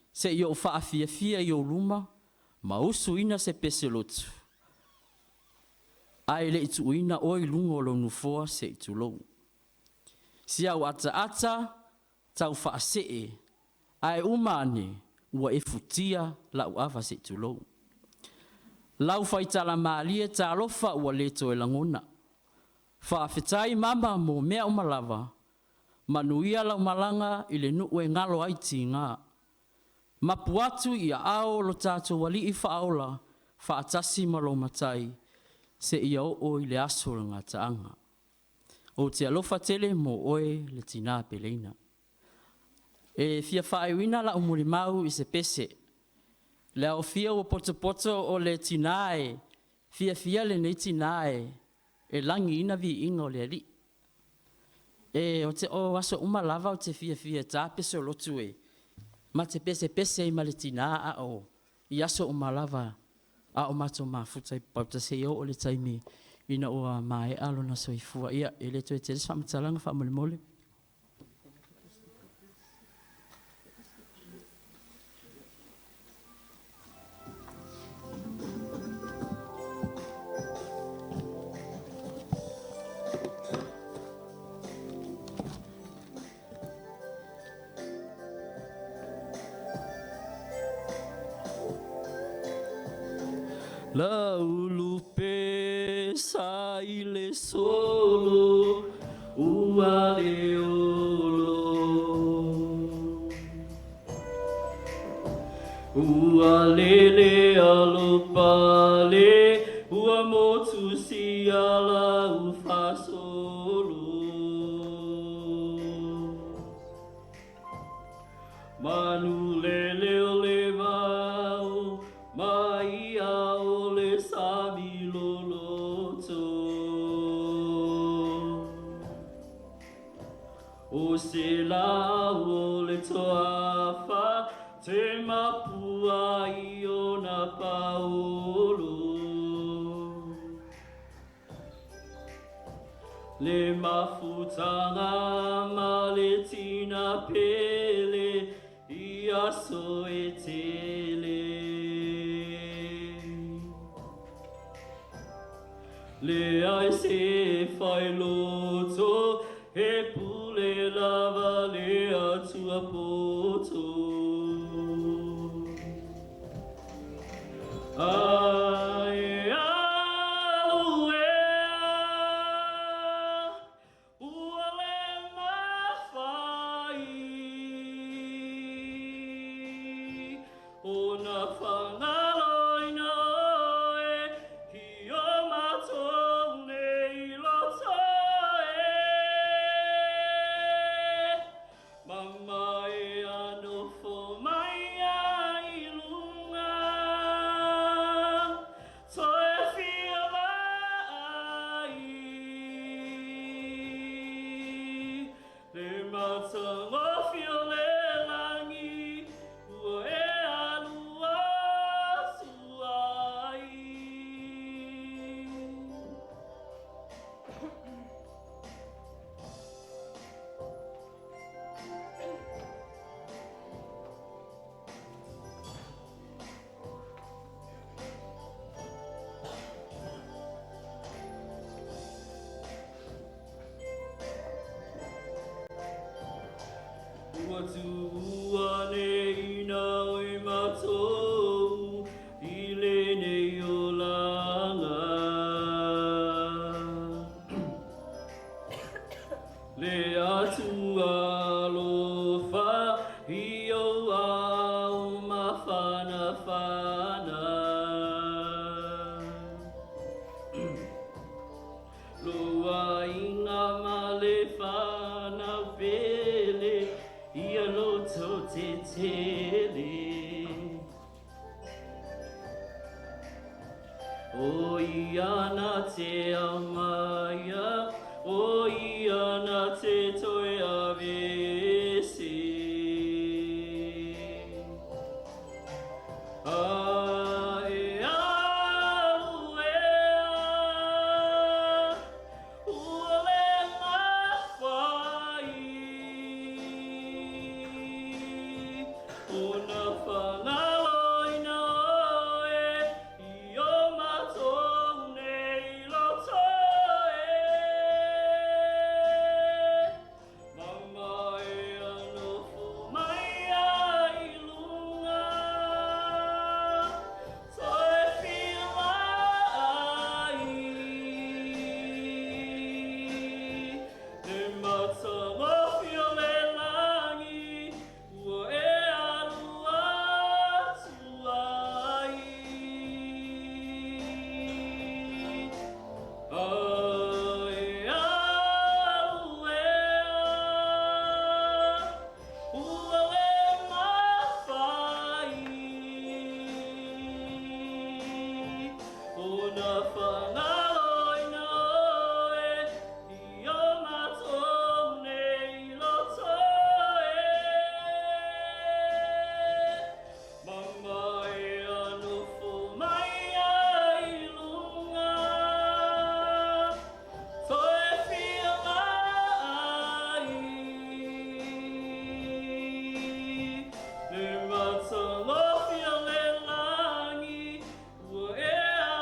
se i ou faafiafia i ou luma ma usuina se pese lotu, ae le i tuuina oe i luga o lou nofoa se i tulou. Si au ataata tau faasee, ae uma ane ua e futia lau ava se i tulou. Lau faitalamālie talofa ua le toe lagona. Faafetai mama mo mea uma lava, manuia lau malaga i le nuu e galo ai tiga. Mapu atu i aao o lo tatou Alii Faaola faatasi ma lou Matai seia oo i le aso o le gataaga. Ou te alofa tele mo oe le tina peleina. E fia faaiuina lau molimau i se pese. Le aofia ua potopoto o le tina e fiafia lenei tina e lagiina viiga o le Alii. E o aso uma lava ou te fiafia e ta pese o lotu e ma te pesepese ai ma le tina a o i aso uma lava a o matou mafuta i Papauta seia oo i le taimi ina ua maea lona soifua. Ia, e le toe tele se faamatalaga faamolemole. Lau lupe sa i le solo ua le olo. Ua lele alo pale, ua motu sia lau fasolo. Manu lele o le vao, mai ia o le sami loloto. O se lau o le toafa, te mapua i ona paolo. Le mafutaga ma le tina pele i aso e tele. Le ai se fai loto, he pule lava le atua poto. Ai alu ea, ua le mafai ona faagaloina oe i o matou nei loto e. Mama e anofo mai ai luga, toe fia vaai le matagofie o le lagi ua e alu atu ai. Ua tuua nei na oe matou i lenei olaga. Le Atua alofa i ou ao mafanafana. Lou aiga ma le fanau pele ia loto tetele. O ia na te aumaia, o ia na te toe avese. Ae alu ea, ua le mafai ona faagaloina oe i o matou nei loto e. Mama e anofo mai ai luga, toe fia vaai le matagofie o le lagi ua e alu atu ai. Ae alu ea, ua le mafai ona faagaloina oe i o matou nei loto e. Mama e anofo mai ai luga, toe fia vaai le matagofie o le lagi ua e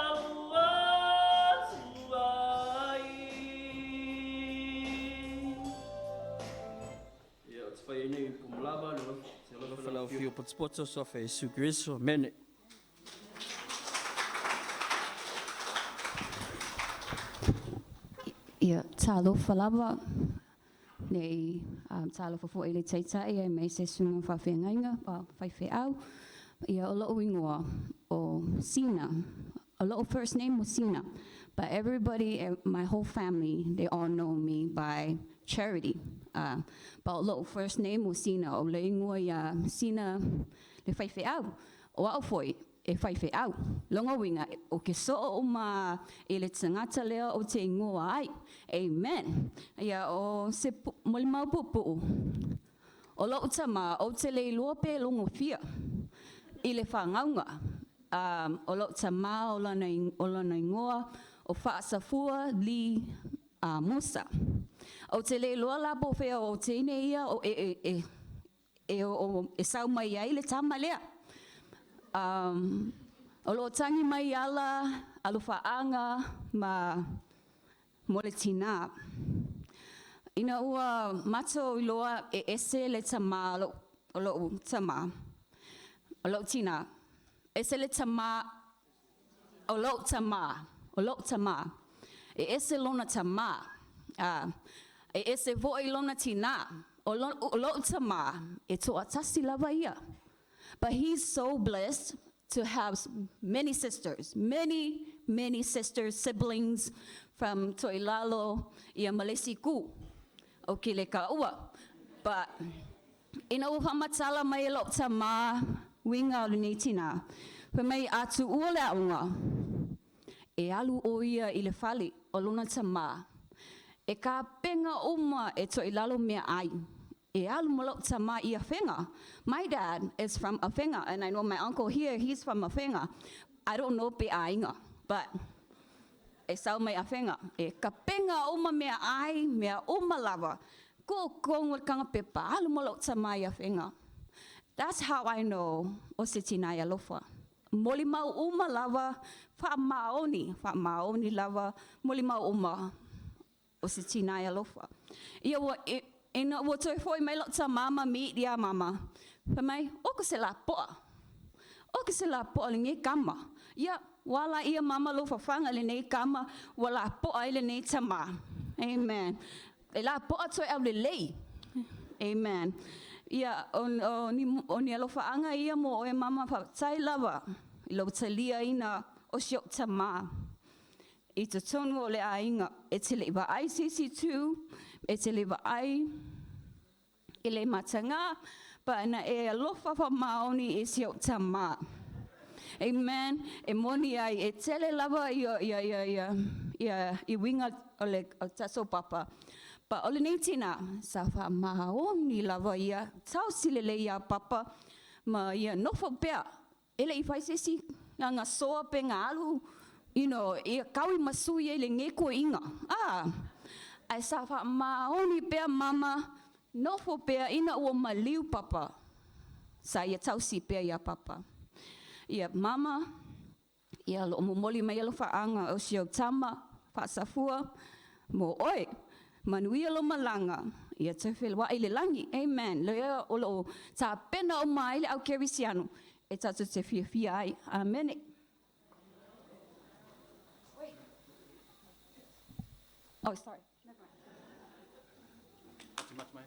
alu atu ai. Ia, o te whai nei pumulava, le te alofa lau fio potopoto, so fa Iesu Keriso. Amene. Ia, talofa lava, nei talofa foi i le taitai aemaise susuga i faafeagaiga, faifeau. Ia, o lo'u igoa o Sina. O lo'u first name o Sina. But everybody, my whole family, they all know me by Charity. But o lo'u first name o Sina, o le igoa ia Sina le faifeau. O a'u foi, e faifeau. Lona uiga, ou te soo uma i le tagata lea ou te igoa ai. Amen. Ia, o se molimau puupuu, o lo'u tamā, ou te le iloa pe logo fia i le fagauga. O lo'u tamā o lona igoa o Faasafua Lee Musa. Ou te le iloa la po o fea o teine ia o e, e, e, e, o, e sau mai ai le tama lea. O lo o tagi mai ala alofaaga ma mo le tinā. Ina ua matou iloa e ese le tamā o lo'u tamā, o lo'u tinā, ese le tamā o lo'u tamā, o lo'u tamā, e ese lona tamā, e ese fo'i lona tinā. O lo'u tamā, e to'atasi lava ia. But he's so blessed to have many sisters, many, many sisters, siblings from Toilalo, ia ma le isi ku o ke le kaua. But ina ua faamatala mai e lo'u tamā uiga o lenei tinā, fai mai a tuua le a'oga, e alu ʻo ia i le fale o lona tamā, e kapena uma e Toilalo meaai, e alu ma lo'u tamā i Afega. My dad is from Afega, and I know my uncle here, he's from Afega. I don't know pe aiga, but e sau mai Afega. E kapena uma meaai, mea uma lava. Kukonu o le kagapepa, alu ma lo'u tamā i Afega. That's how I know o se tinā e alofa. Molimau uma lava, faamaoni, faamaoni lava, molimau uma o se tinā e alofa. Ia ua, ina ua toe fo'i mai lo'u tamā ma meet iā mama, fai mai, oka se lapo'a. Oka se lapo'a lenei kama. Ia, ua ala ia mama lou fafaga i lenei kama, ua lapo'a ai lenei tamā. Amen. E lapo'a toe aulelei. Amen. Ia, o ni alofa'aga ia mo oe mama faafetai lava i lou taliaina o si o'u tamā. I totonu o le aiga, e te le'i vaai se isi itu, e te le vaai i le matagā, pa na e alofa faamaoni i si o'u tamā. Amen. E moni ai, e tele lava ia, ia, ia, ia, ia, i uiga o le o tatou papa. Pa o lenei tinā, sa faamaoni lava ia, tausi lelei iā papa, ma ia nofo pea. E le'i fai se isi agasoa pe ga alu, ia kaui ma sui ai lenei toeaina. Ah, ae sa faamaoni pea mama, nofo pea ina ua maliu papa. Sa ia tausi pea iā papa. Ia mama, ia lo'o momoli mai alofa'aga o si ou tama, faasafua, mo oe. Manuia lo malaga, ia toe feloa'i i le lagi. Amen. Lea o lo'o tapena uma ai le au kerisiano, e tatou te fiafia ai. Amene. Oh, sorry. Too much, mate.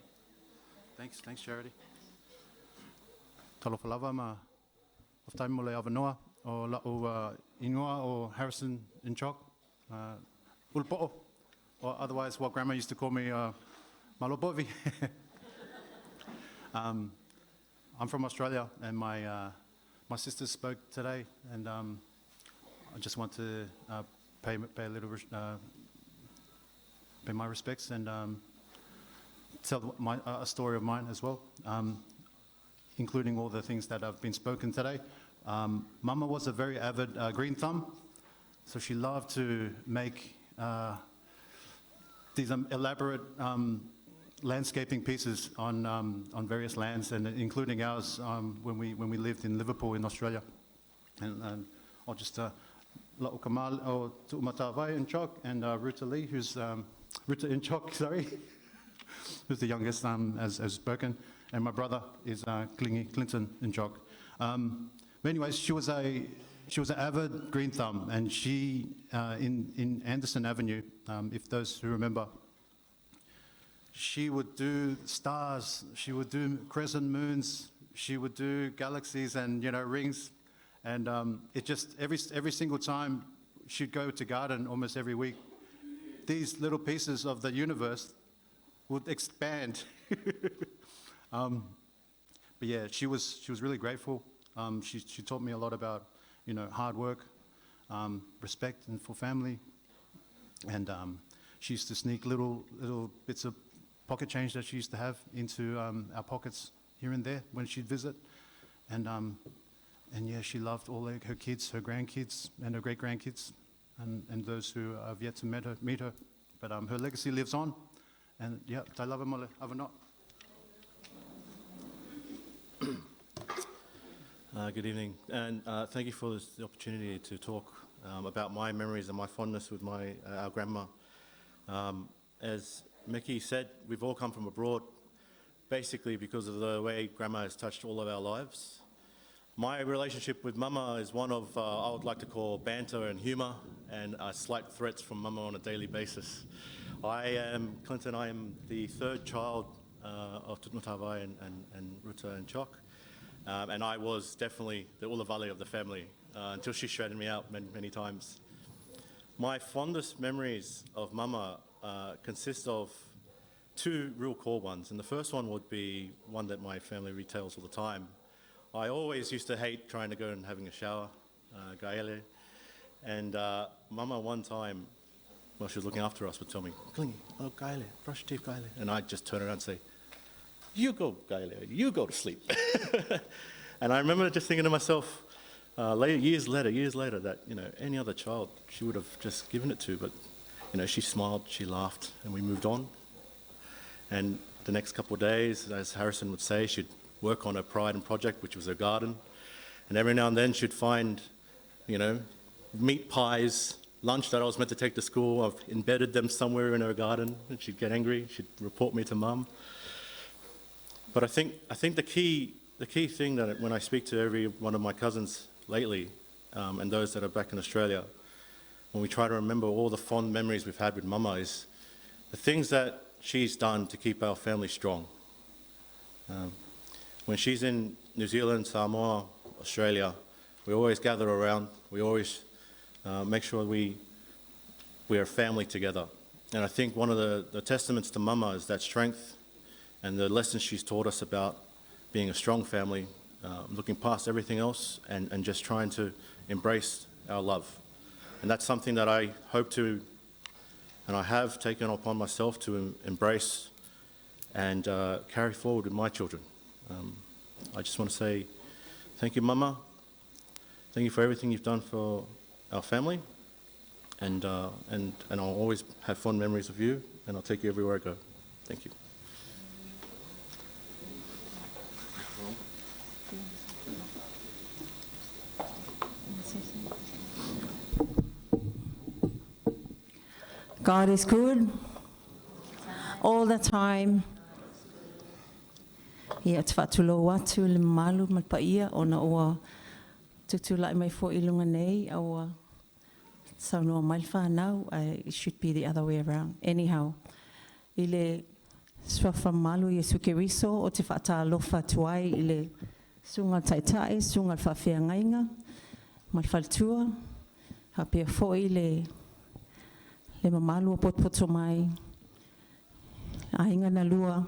Thanks, thanks, Charity. Talofa lava ma faafetai mo le avanoa o la'u igoa o Harrison Nchok, Ulupo'o, or otherwise what Grandma used to call me, Malopovi. I'm from Australia, and my sisters spoke today, and I just want to pay a little pay my respects and tell a story of mine as well, including all the things that have been spoken today. Mama was a very avid green thumb, so she loved to make these elaborate landscaping pieces on various lands, and including ours when we lived in Liverpool in Australia. And I'll just La'u Kamal o Tu'umatavai Nchok and Ruta Lee, who's Ruta Nchok, sorry, who's the youngest as spoken, and my brother is Klingi Clinton Nchok. But anyways, she was an avid green thumb, and she in Anderson Avenue, if those who remember, she would do stars, she would do crescent moons, she would do galaxies and rings, and it just every single time she'd go to garden almost every week, these little pieces of the universe would expand. But yeah, she was really grateful. She taught me a lot about hard work, respect, and for family, and she used to sneak little bits of pocket change that she used to have into our pockets here and there when she'd visit, and yeah, she loved all her kids, her grandkids, and her great grandkids, and those who have yet to meet her. But her legacy lives on, and yeah, tai lava mo le avanoa. Good evening, and thank you for this, the opportunity to talk about my memories and my fondness with my our grandma. As Mickey said, we've all come from abroad, basically because of the way Grandma has touched all of our lives. My relationship with Mama is one of, I would like to call banter and humour and slight threats from Mama on a daily basis. I am Clinton, I am the third child of Tutmatavai and Ruta and Chok. And I was definitely the Ulavale of the family until she shredded me out many, many times. My fondest memories of Mama consist of two real core ones. And the first one would be one that my family retells all the time. I always used to hate trying to go and having a shower, gaele. And Mama one time, while she was looking after us, would tell me, Klingi, oh, gaele, brush your teeth, gaele. And I'd just turn around and say, you go, gaele, you go to sleep. And I remember just thinking to myself, later, years later, that, you know, any other child she would have just given it to, but, you know, she smiled, she laughed, and we moved on. And the next couple of days, as Harrison would say, she'd work on her pride and project, which was her garden. And every now and then she'd find, you know, meat pies, lunch that I was meant to take to school. I've embedded them somewhere in her garden, and she'd get angry. She'd report me to Mum. But I think the key thing that when I speak to every one of my cousins lately, and those that are back in Australia, when we try to remember all the fond memories we've had with Mama, is the things that she's done to keep our family strong. When she's in New Zealand, Samoa, Australia, we always gather around. We always make sure we are family together. And I think one of the testaments to Mama is that strength and the lessons she's taught us about being a strong family, looking past everything else and just trying to embrace our love. And that's something that I hope to, and I have taken upon myself to embrace and carry forward with my children. I just want to say thank you, Mama. Thank you for everything you've done for our family. And I'll always have fond memories of you, and I'll take you everywhere I go. Thank you. God is good all the time. Ia te whaatulou atu le malu ma le paia ona ua tutulai mai fo i lunga nei aua saunoa mai le whanau. It should be the other way around. Anyhow, i le suafa malu Iesu Keriso o te whaatalofa tuai i le sunga taitai, sunga le whaafeangaiga, ma le faletua, hapea foi le mamalu o potopoto mai, aiga na lua,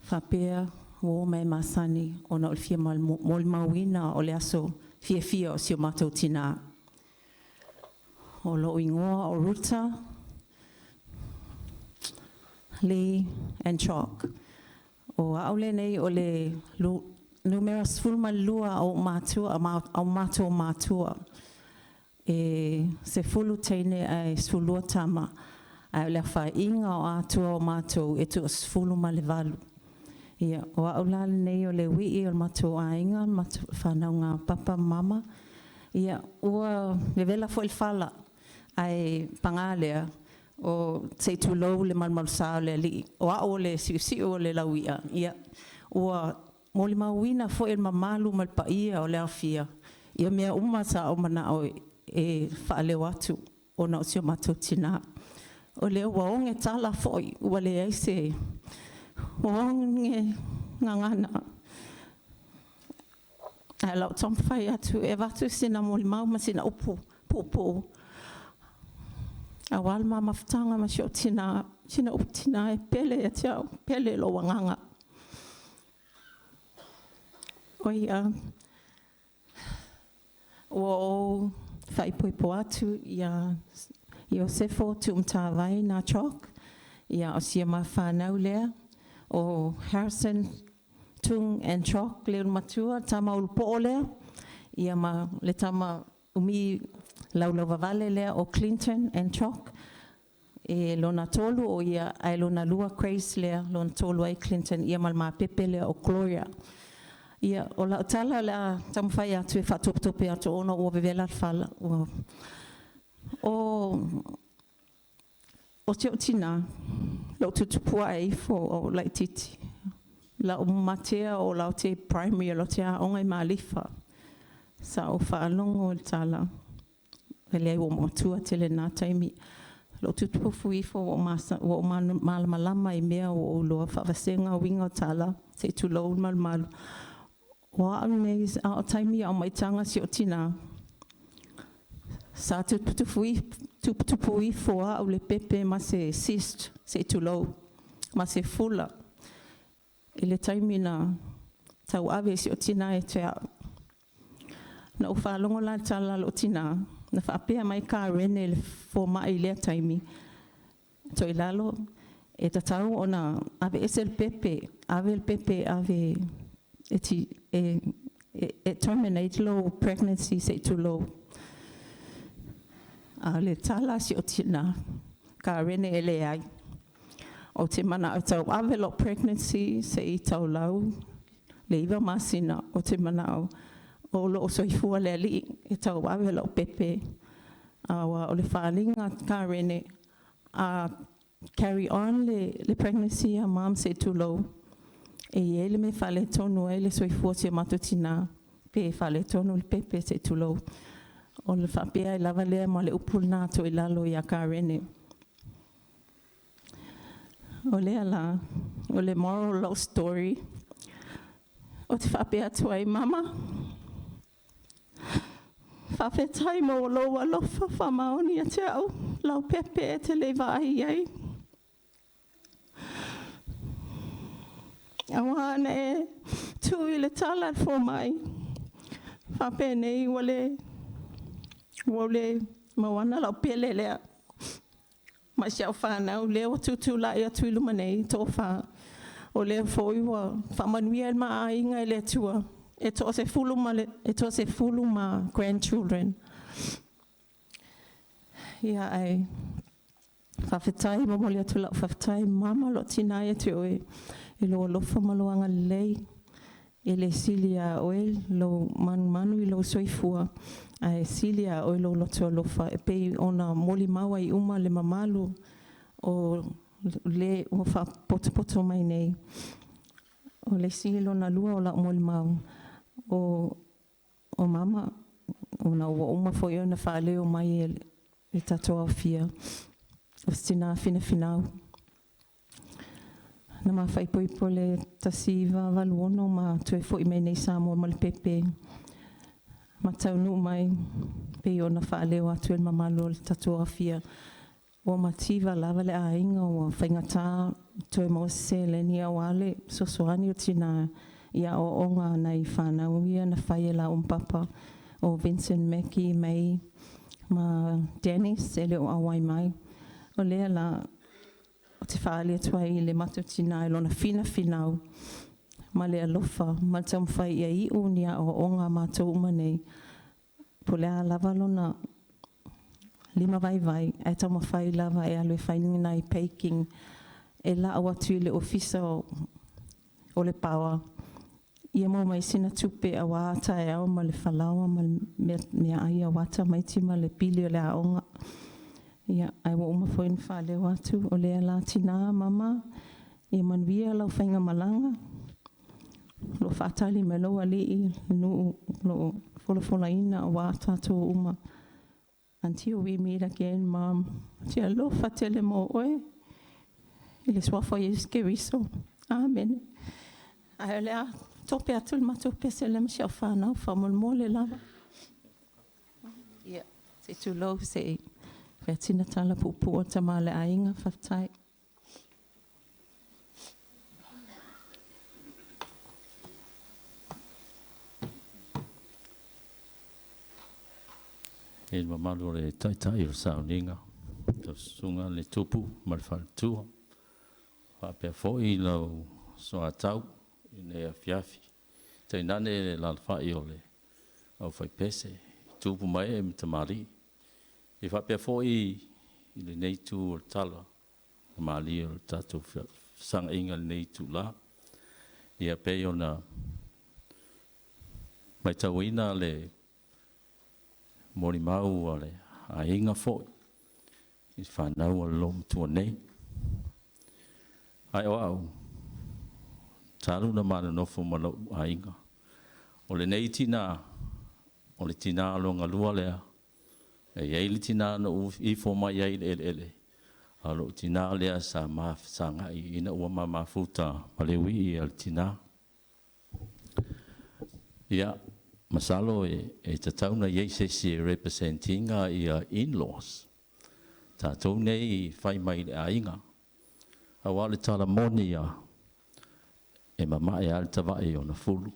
whapea o mai masani ona o le fia molimauina o le aso fiafia o si o matou tina. O lou ingoa o Ruta, Lee and Chalk. O aule nei o le numera 12 o matua, au matua matua. E se fulu teine ai sefulua tama. Ai o le whainga o atua o matou e tua 18. Ia, o aula nei o le wii o matou ainga, matou whanau ngā papa mama. Ia, ua vevela fo il fala ai pangalea o te tulou le malmalusa o le alii. O ao le siusiu o le lauia. Ia, ua molimauina fo il mamalu ma le paia o le afia. Ia mea uma sa o mana o e whaaleo atu o na o si o matou tina. O le ua onge tala foi, ua le aise, ua onge ngangana. Ai lau taumafai atu, e avatu sina molimau ma sina upu puupuu. Aua le mamafutaga ma si ou tina, sina upu tina e pele ia te au, pele lou agaga. O ia, ua ou faaipoipo atu ia Iosefo Tuumatavai nā Chalk, ia o sia mawhanau lea, o Harrison Tung and Chalk, le matua, tama ulupo'o lea, ia ma le tama umi laulau lea o Clinton and Chalk, e lona tolu o ia ai lona lua Grace lea, lona tolu ai Clinton, ia ma le mapepe lea o Gloria. Ia, o lau tala lea taumafai atu e faatopetope atu ona ua vevela le fala. Ua o te o tina, Lou tutupu ae ifo o laititi. Lau matea o lau te primary o lau te aoga i Malifa. Sa ou faalogo i le tala. E leai ua ou matua tele i lena taimi. Lou tuputupu ifo ua ou malamalama i mea ua ou iloa faavasega uiga o tala, se i tulou le malumalu. O au nei a o taimi a o maitaga si ou tina, sa tuputupu ifo au i le pepe ma se cyst, se i tulou, ma se fula i le taimi na tauave e si ou tina ia te au. Na ou faalogo la i le tala a lou tina, na faapea mai Kareni le fomai i lea taimi, Toilalo, e tatau ona aveese le pepe, ave le pepe e ave e terminate lou pregnancy se i tulou. A o le tala a si ou tina, Kareni e leai, ou te manao e tauave lou pregnancy se i taulau le 9 masina, ou te manao o lo o soifua le Alii e tauave lau pepe. Aua o le faaaliga a Kareni, a carry on le pregnancy a mom se i tulou, e i ai le mea e faaletonu ai le soifua o si o matou tina, pe faaletonu le pepe se i tulou. Ona faapea ai lava lea ma le upu lena a Toilalo ia Kareni. O lea la, o le moral o lau story, ou te faapea atu ai, mama, faafetai mo lou alofa faamaoni ia te au, lau pepe e te le i vaai i ai. Aua na e tu i le tala a le fomai, faapenei ua le maua lau pele lea. Ma si au fanau lea ua tutulai atu i luma nei, toafa, o lea foi ua faamanuia le ma aiga e le Atua, e toasefulu ma grandchildren. Ia ae faafetai, e momoli atu lau faafetai, mama lou tina ia te oe i lou alofa ma lou agalelei, e le sili ia oe lou manumanu i lou soifua, ae sili ia oe lou loto alofa e pei ona molimau ai uma le mamalu o le ua faapotopoto mai nei. O le isi lona lua o lau molimau, o mama, ona ua uma foi ona faaleo mai e le tatou aofia, o se tina finafinau. Na ma faaipoipo i le 1986 ma toe foi mai nei i Samoa ma le pepe ma taunuu mai pei ona faaleo atu e le mamalu o le tatou aofia, ua mativa lava le aiga, ua faigata toe maua se seleni aua le fesoasoani o tina i aoaoga a nai fanau ia na fai e laua ma papa, o Vincent, Macky, May ma Denis e le o auai mai. O lea la ou te faaali atu ai i le matou tina i lona finafinau ma le alofa ma le taumafai ia iu ni aoaoga a matou uma nei, po o le a lava lona limavaivai, ae taumafai lava e alu e fai ni nai baking e lau atu i le Ofisa o le Power, ia maua mai ai sina tupe aua taeao ma le falaoa ma le meaai aua tamaiti ma le pili o le aoga. Ia, ae ua uma foi ona faaleo atu, o lea la tina, mama, ia manuia lau faigamalaga, o lo o faatali mai lou alii i le nuu o lo o folafolaina aua tatou uma. Until we meet again, Mom, ou te alofa tele mo oe, i le suafa o Iesu Keriso. Amene. Ae o le a tope atu le matou pese lea ma si au fanau, faamolemole lava. Ia, se i tulou se i fai atu sina tala puupuu a le tama o le aiga. Faafetai. I le mamalu o le Taitai o le Sauniga, lau Susuga le Tupu ma le Faletua, faapea foi lau Soatau i lenei afiafi, tainane le alaalafa'i o le aufaipese, tupu ma ee ma tamalii. E faapea foi i lenei itu o le tala na malie o le tatou fesagaiga i lenei itula. Ia pei ona matauina le molimau a le aiga foi i fanau a le loomatua nei. Ae o a'u, talu ona ma nonofo ma lo'u aiga. O lenei tinā, o le tinā lona lua lea, e i ai le tinā na ou ifo mai ai i le eleele, a o lo'u tinā lea sa ma fesagai ina ua ma mafuta ma le uii a le tinā. Ia, masalo e tatau ona i ai se isi e represent ina ia in-laws. Tatou nei i fai mai i le aiga, aua o le tala moni lava, e mamae lava le tavae i ona fulu,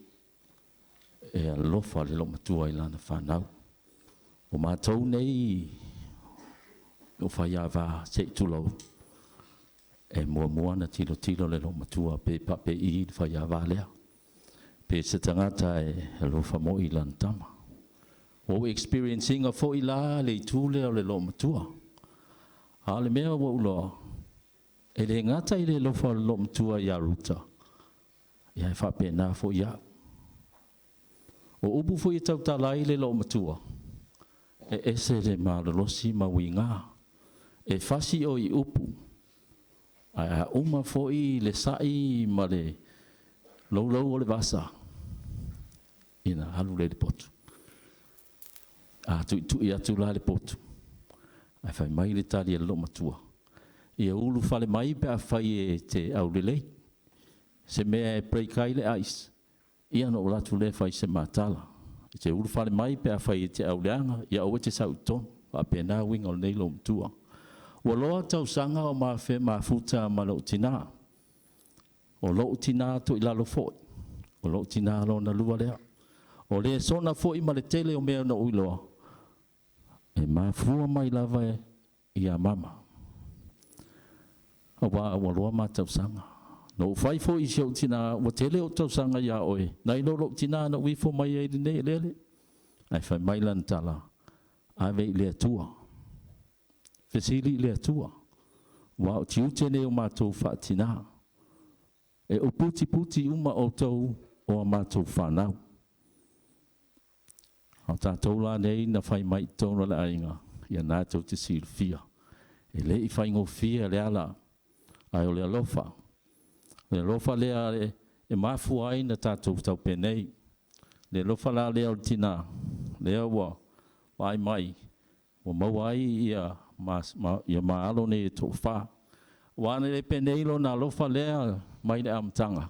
e alofa le loomatua i lana fanau. O matou nei o faiava se i tulou, e muamua ona tilotilo le loomatua pe faapei le faiava lea, pe se tagata e alofa moi i lana tama. Ua ou experience ina foi la le itu lea o le loomatua. A o le mea ua ou iloa, e le gata i le alofa o le loomatua ia Ruta, ia e faapena foi ia'u. O upu foi e tautala ai le loomatua, e ese le malolosi ma uiga. E fasi o i upu, ae a uma foi le sa'i ma le loulou o le vasa, ina alu lea i le potu. A tu'itu'i atu la le potu, ae fai mai le tali a le loomatua, “Ia ulufale mai pe afai e te aulelei, se mea e break ai le ice, ia ona ou alu atu lea fai se ma tala. E te ulufale mai pe afai e te auleaga, ia aua e te sau i totonu.” Faapena uiga o lenei loomatua. Ua loa tausaga o mafuta ma lo'u tinā. O lo'u tinā to'ilalo foi, o lo'u tinā lona lua lea. O lesona foi ma le tele o mea na ou iloa, e mafua mai lava ia mama. Auā ua loa ma tausaga. Na ou fai foi i si ou tinā, ua tele o'u tausaga iā oe, nai lo lo'u tinā na ou ifo mai ai i lenei eleele. Ae fai mai lana tala, “Ave i le Atua. Fesili i le Atua. Aua o tiute nei o matou faatinā. E uputiputi uma outou o a matou fanau.” A o tatou la nei na fai mai i totonu o le aiga, ia na tou te silafia. E le i faigofie le ala, ae o le alofa. O le alofa lea e mafua ai ona tatou tau penei. Le alofa la lea o le tinā, lea ua vaai mai, ua maua ai ia ma alo nei e toafa. Aua ana le penei lona alofa lea mai le amataga,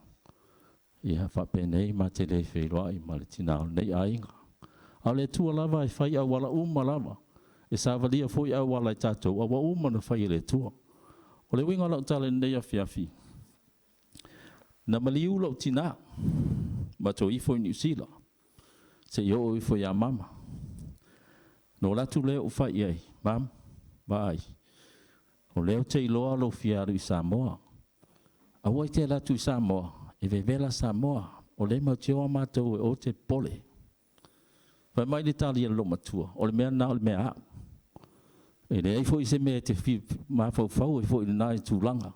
ia faapenei ma te le feiloai ma le tinā o lenei aiga. A o le Atua lava e fai auala uma lava, e savalia foi auala e tatou, a ua uma ona fai e le Atua. O le uiga o lau tala i lenei afiafi, na maliu lou tinā, matou ifo i Niu Sila, seia oo ifo ia mama. Na ou alu atu lea ou fai i ai, “Mum, vaai, o lea ou te iloa lou fia alu i Samoa. Aua e te alu atu i Samoa, e vevela Samoa. O lea matou te o matou e aua e te popole.” Fai mai le tali a le loomatua, “O le mea lena o le mea a'u. E leai foi se mea e te mafaufau ai foi i lena tulaga.”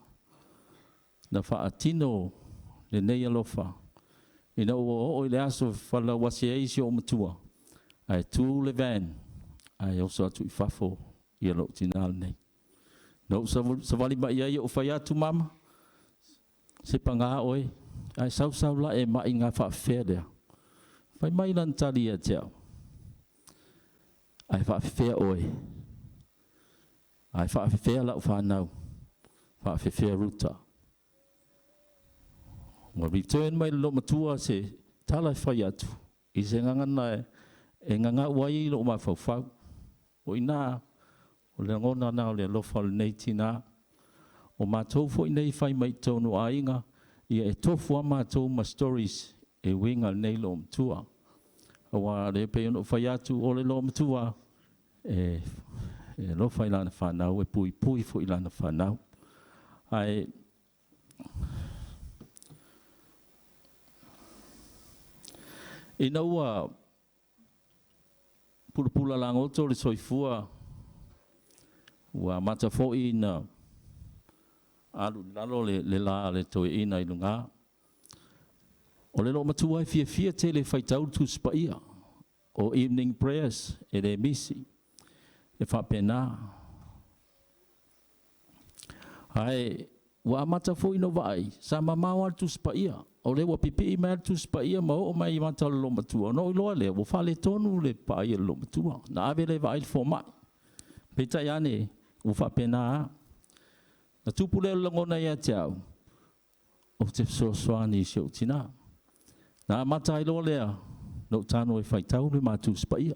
Na faatino lenei alofa ina ua oo i le aso e falauasi ai si ou matua, ae tu le van ae oso atu i fafo ia lou tinā lenei. Na ou savali mai ai ou fai atu, “Mama, se paga oe, ae sau sau la e mai ga faafefea lea?” Fai mai lana tali ia te au, “Ae faafefea oe? Ae faafefea lau fanau? Faafefea Ruta?” Ua return mai le loomatua se tala e fai atu i se gagana e gagau ai lou mafaufau. O i ina o le lagona lena o le alofa o lenei tinā. O matou foi nei fai mai totonu o aiga, ia e tofu lava matou ma stories e uiga i lenei loomatua. Aua o lea e pei ona ou fai atu, o le loomatua e alofa i lana fanau, e puipui foi i lana fanau. Ae ina ua pulapula lagoto le soifua, ua amata foi ina alu i lalo le lā a le toeaina i luga. O le loomatua e fiafia tele e faitau le Tusi Paia, o evening prayers e le misi, e faapena. Ae Ua amata fo'i ona vaai, sa mamao a le Tusi Paia, o lea ua pipii mai a le Tusi Paia ma oo mai i mata o le loomatua, ona ou iloa lea ua faaletonu le paai a le loomatua. Na ave lea e vaai le fomai. Peitai ane, ua faapena a. Na tupu lea o le lagona ia te au, ou te fesoasoani i si ou tinā. Na amata ai loa lea ona ou tago e faitau le ma Tusi Paia.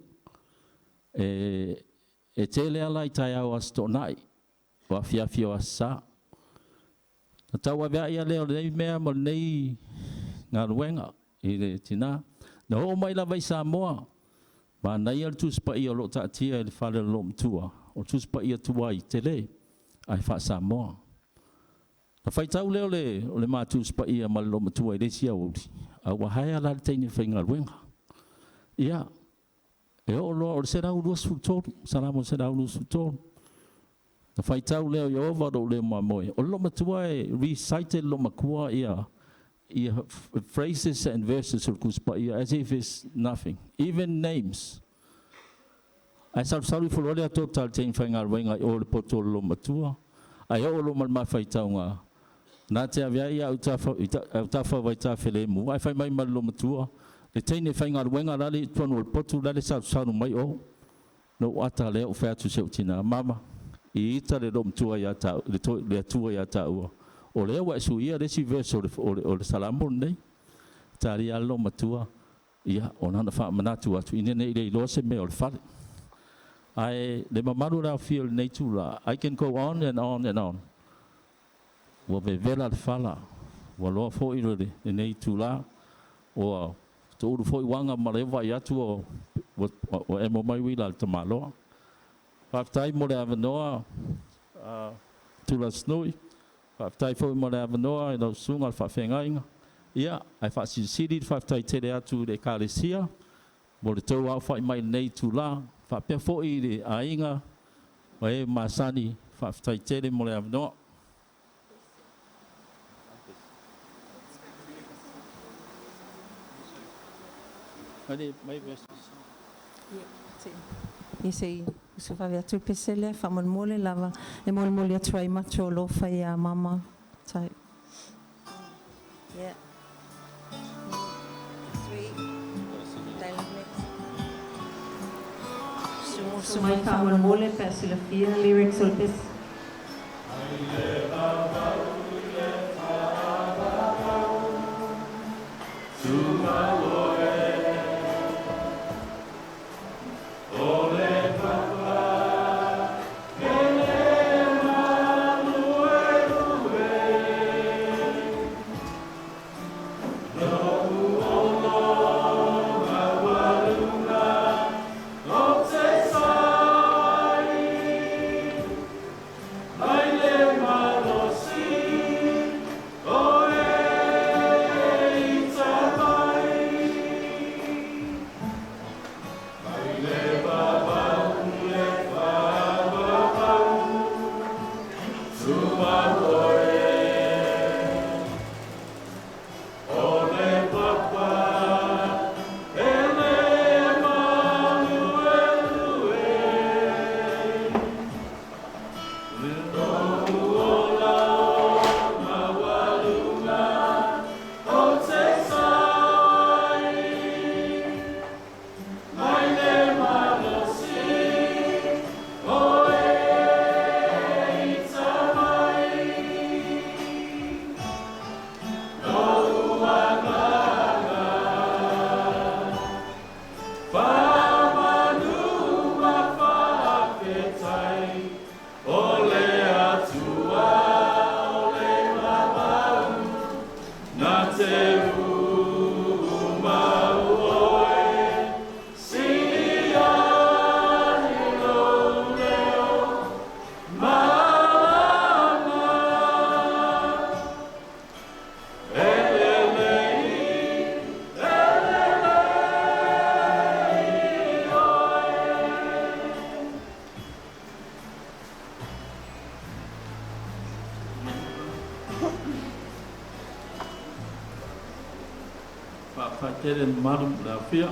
E tele ala i taeao o Aso Toonai, o afiafi o Aso Sa. Na tauaveai lea o lenei mea ma lenei galuega i le tina. Na oo mai lava i Samoa, manaia le Tusi Paia o lo o taatia i le fale o le loomatua, o le Tusi Paia tuai tele ae faa-Samoa. Na faitau lea o le ma Tusi Paia ma le loomatua i le isi aoauli, a ua hire la le teine faigaluega. Ia, e oo loa o le 123, Salamo 123. Na faitau lea o Ieova lou leo mamoe. O le loomatua e recite e le loomatua ia phrases and verses o le Tusi Paia as if it's nothing, even names. Ae salusalu ifo loa le atoa le teine faigaluega i o le poto o le loomatua, ae oo loa ma le mafaitauga, na te ave ai au tafa vai tafelemu, ae fai mai ma le loomatua, le teine faigaluega la le i totonu o le potu la le salusalu mai o. Na ou ata lea ou fai atu i si ou tina, mama, i ita le loomatua ia ta, le Atua ia taua. O lea ua e suia le isi verse o le Salamo lenei. Talia le loomatua, ia, o lana faamanatu atu, ina ne i le iloa se mea o le fale. Ae le mamalu o le aofia o lenei itulā, I can go on and on and on. Ua vevela le fala, ua loa fo'i lenei itulā, ua toulu foi uaga ma le vaai atu ua emo mai uila a le tamaloa. Faafetai mo le avanoa, Tula Snui. Faafetai foi mo le avanoa i lau susuga le faafeagaiga. Ia, ae faasilisili le faafetai tele atu i le Ekalesia mo le tou aofai mai i lenei itulā, faapea foi i le aiga ma e masani. Faafetai tele mo le avanoa. Mai verses. I se uso vave atu pese lea faamolemole lava e molimoli atu ai matou alofa iā mama. Tai. Yeah. Three. Dynamics. Usu mai faamolemole pe a silafia lyrics o le pese. Faafetai tele mamalu le aofia.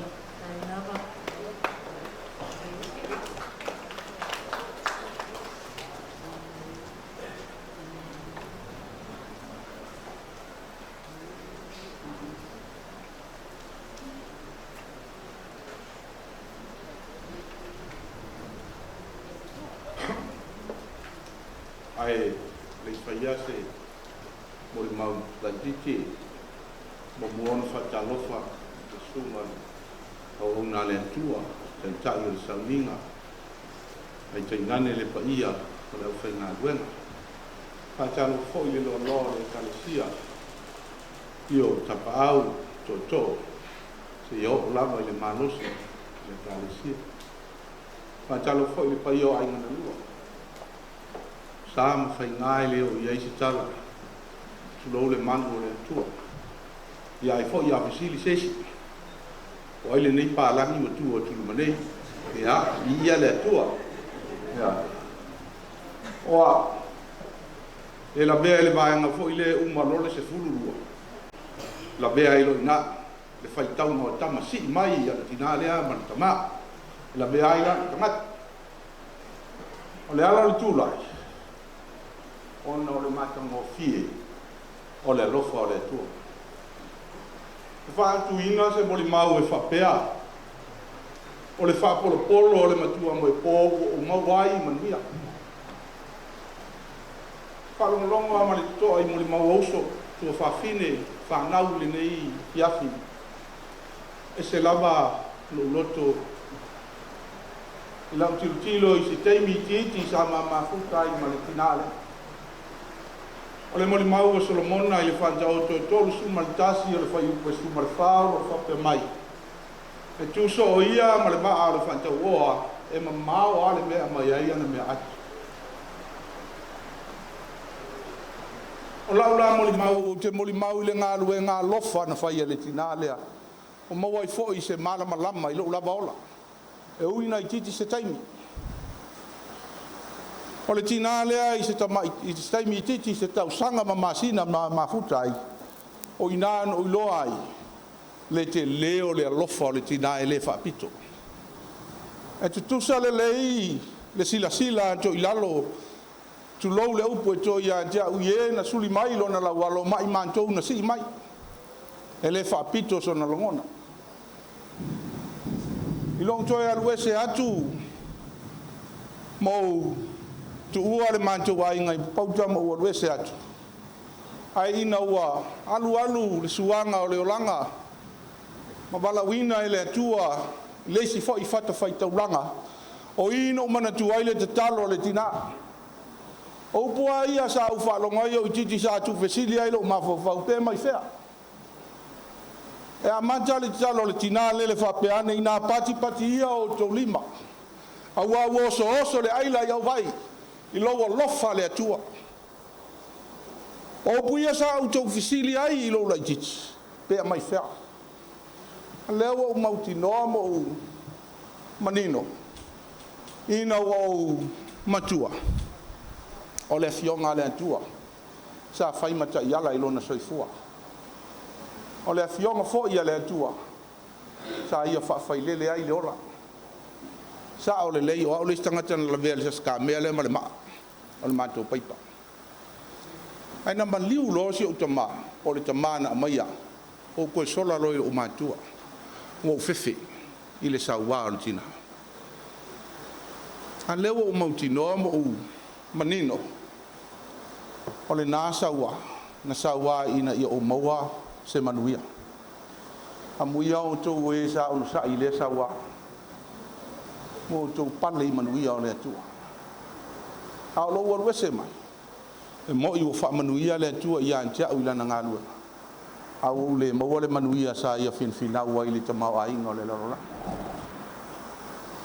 Ae le i faia se molimau laitiiti, e muamua ona faatalofa i le susuga i le auauna a le Atua, Taitai o le Sauniga, ae tainane le paia o le aufaigaluega. Faatalofa foi i le loaloa o le Ekalesia i o tapaau, tootoo, seia oo lava i le malosi o le Ekalesia. Faatalofa foi i le paia o aiga na lua, sa ma faiga e le oo i ai se tala, tulou le malu o le Atua. Ia ai foi a fesili se isi, o ai lenei palagi ua tu atu i luma nei? Ia, viia le Atua. Ia. O au, e lavea i le vaega foi lea e uma loa le 12, lavea ai loa i ina le faitauga o tama sii mai a le tina lea ma le tama, e lavea ai la le tagata. O le ala o le tulai, ona o le matagofie o le alofa o le Atua. E faaatuina se molimau e faapea, o le faapolopolo o le matua moepo ua ou maua ai manuia. Faalogologo lava ma le totoa i molimau a uso, tuafafine, fanau i lenei afiafi, ese lava lou loto i lau tilotilo i se taimi itiiti sa ma mafuta ai ma le tina lea. O le molimau a Solomona i le Faataoto e 31 o le fuaiupu e 14 o lo o faapea mai, E tu soo ia ma le vaa o le faatauoa, e mamao lava le mea e aumai ai ana meaai. O lau la molimau, ou te molimau i le galuega alofa na fai e le tina lea, ua maua ai foi se malamalama i lou lava ola, e ui ina itiiti se taimi. O le tina lea i se taimi itiiti, se tausaga ma masina na mafuta ai, o i ina na ou iloa ai le tele o le alofa o le tina e le faapito. E tutusa lelei le silasila a Toilalo, tulou le upu e to ia te au i e na suli mai lona laualo ma i matou na sii mai, e le faapito sona lagona. I lou toe alu ese atu ma ou tuua le matou aiga i Papauta ma ou alu ese atu, ae ina ua alu alu le suaga o le olaga ma valaauina e le Atua i le isi foi fatafaitaulaga, o i na ou manatua ai le tatalo a le tina. O upu lava ia sa ou faalogo ai o itiiti sa tuufesili ai lou mafaufau, pe mai fea. E amata le tatalo a le tina lele faapea ane, ina patipati ia o outou lima, aua ua osooso le aila i auvai i lou alofa le Atua. O upu ia sa ou tuufesili ai i lou laitiiti, pe aumai fea. A lea ua ou mautinoa ma ou manino, ina ua ou matua, o le Afioga a le Atua sa fai ma taiala i lona soifua. O le Afioga foi a le Atua sa ia faafailele ai le ola. Sao lelei, o au le isi tagata na lavea i le sasikamea lea ma le maa o le matou paipa. Ae na maliu loa si ou tama, po o le tama na aumaia, ou toe sola loa i lou matua, ua ou fefe i le saua o le tina. A lea ua ou mautinoa ma ou manino, o lena saua, na saua ina ia ou maua se manuia. Amuia outou e sa onosai i lea saua, ua outou pale i manuia o le Atua. A o lou alu ese mai, e moni ua faamanuia le Atua ia te au i lana galuega, a ua ou le maua le manuia sa ia finafinau ai i le tamaoaiga o le lalolagi.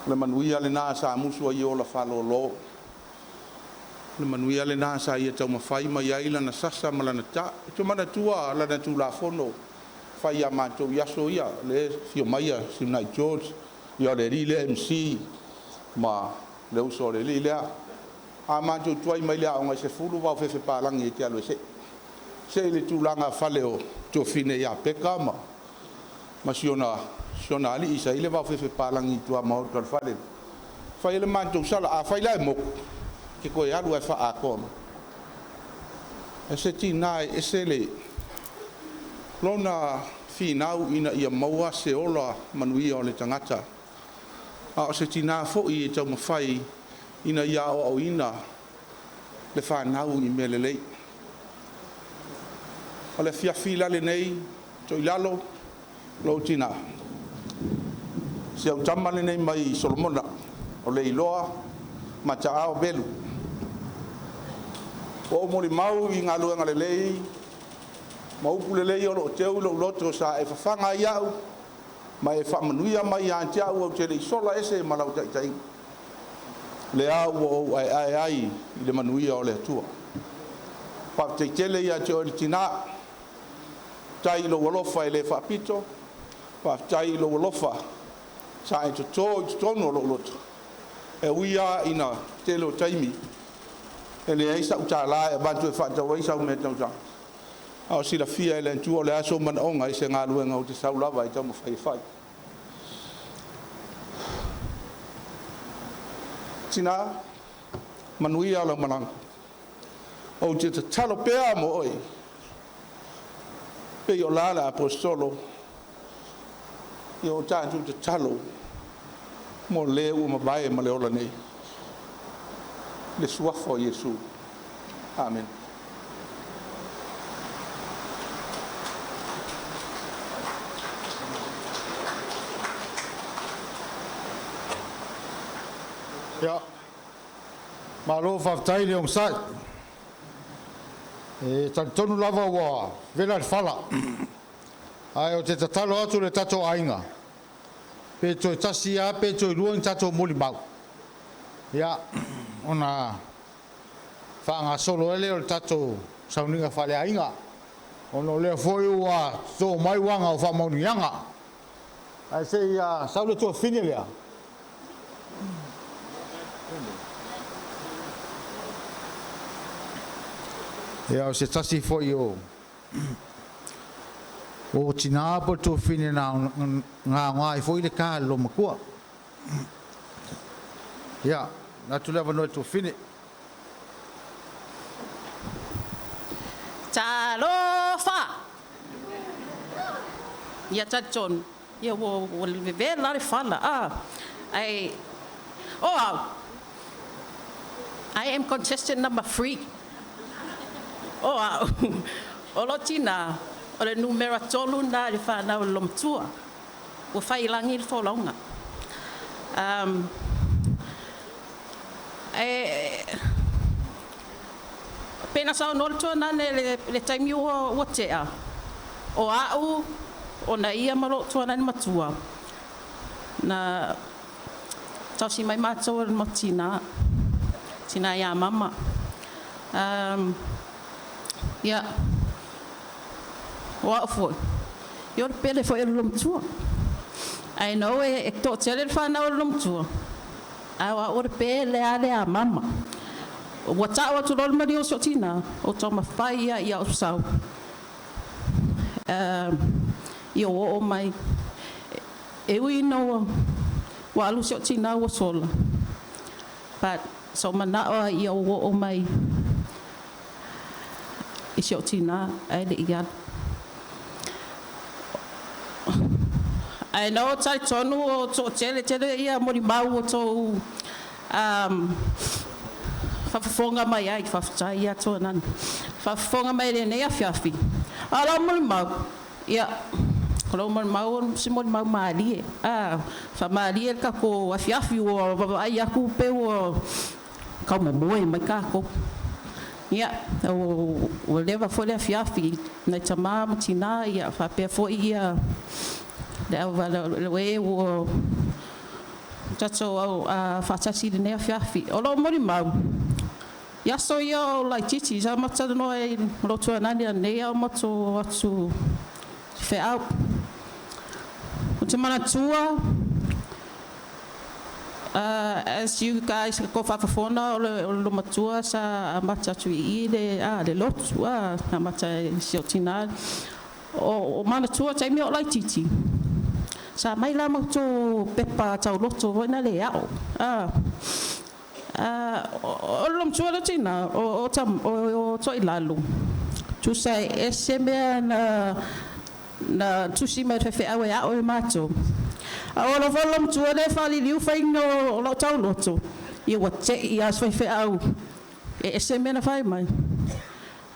O le manuia lena sa musu ai e ola faalolo. O le manuia lena sa ia taumafai mai ai lana sasa ma lana ta. Ou te manatua lana Tulafono fai ia matou i aso ia, le afio mai Siuna'i George, ia o le alii lea MC ma le uso a le alii lea. A matou tuai mai le aoga i 10 vaofefe palagi e te alu e se'i. Se'i i le tulaga fale o tuafine ia Peka ma si ona alii sa i ai le vaofefe palagi i tuamaota o le fale. Fai ai le matou sala, afai la e moku, e te toe alu ae faaatoa mai. E se tina e ese le lona finau ina ia maua se ola manuia o le tagata, a o se tina foi e taumafai ina ia aoaoina le fanau i mea lelei. O le afiafi la lenei, Toilalo, lou tinā, si au tama lenei mai Solomona, o le iloa Mataao Velu. Ua ou molimau i galuega lelei ma upu lelei o lo o teu i lou loto sa e fafaga ai au ma e faamanuia mai ia te au ou te le i sola ese ma lau taitaiga. Lea ua ou aeae ai i le manuia o le Atua. Faafetai tele ia te oe le tinā, faafetai i lou alofa e le faapito, faafetai i lou alofa sa e toto i totonu o lou loto, e ui lava ina tele o taimi e leai sau tala e avatu e faatau ai sau meataumafa, a o silafia e le Atua o le a sou manaoga i se galuega ou te sau lava e taumafai e fai. Tina, manuia lau malaga. Ou te tatalo pea mo oe, pei o la le aposetolo, ia o tatou tatalo mo le ua mavae ma le ola nei. Le suafa o Iesu. Amen. Ia, malo faafetai le onosai. E talitonu lava ua vela le fala. Ae o te tatalo atu le tatou aiga, pe toe tasi lava pe toe lua ni tatou molimau. Ia, ona faagasolo ai lea o le tatou sauniga faaleaiga. Ona o lea foi ua toto mai uaga o faamanuiaga. Ae se i sau le tuafafine lea. Ia, o se tasi foi o o tinā po o le tuafafine na aoga ai foi le ta a le loomatua. Ia, atu le avanoa i le tuafafine. Talofa! Ia talitonu, ia ua vevela le fala. Ah, ai, o au, I am contestant number 3. O au, o lo tina, o le numera 3 na le whanau le lomatua. Ua whai langi le folonga. E, pena sa no le tuana le, le taimi ua tea. O au, o na ia ma lo tuana ni matua. Na tausi mai mātou le matina. Tina ia mama. Ia, o au foi. Ia o le pele foi e le lomatua. Ai no e to tele le whanau le lomatua. Ai o au o le pele ale a mama. Ua tau atu lolo mali o so tina, o tau mawhai ia ia o sau. Ia o o mai. E ui no ua alu si o tina ua sola. But so mana o ia o o mai. I si o tina ai le ia. Ai no tai tonu o to tele tele ia mori mau o tō whafafonga mai ai, whawhatai ia tō nani. Whafafonga mai le nei afiafi. A lau mori mau, ia, ko lau mori mau, si mori mau mālie. Ah, wha mālie ka ko afiafi o wawa ai aku pe o kau momoe mai kako. Ia, o lewa fo le afiafi, nei tama ma tina, ia, whapea fo ia, le au le we o tatou au whatasi le nei afiafi. O lau mori mau, ia so ia o lai titi, sa mata noa e rotua nani a nei au mato atu wheau. O te manatua, as you guys ko whakawhona o le matua sa mata atu i le, le lotu, a mata e si o tina. O manatua taimi o lai titi. Sa mai la tō pepa tau loto wena le ao. O lo matua le tina, o toi lalo. Tusa e se mea na tusi mai te wheau e ao e mātou. A o lo volo matua le whaliliu whainga o lau tau loto. Ia wa te i as whai wheau. E ese mea na fai mai.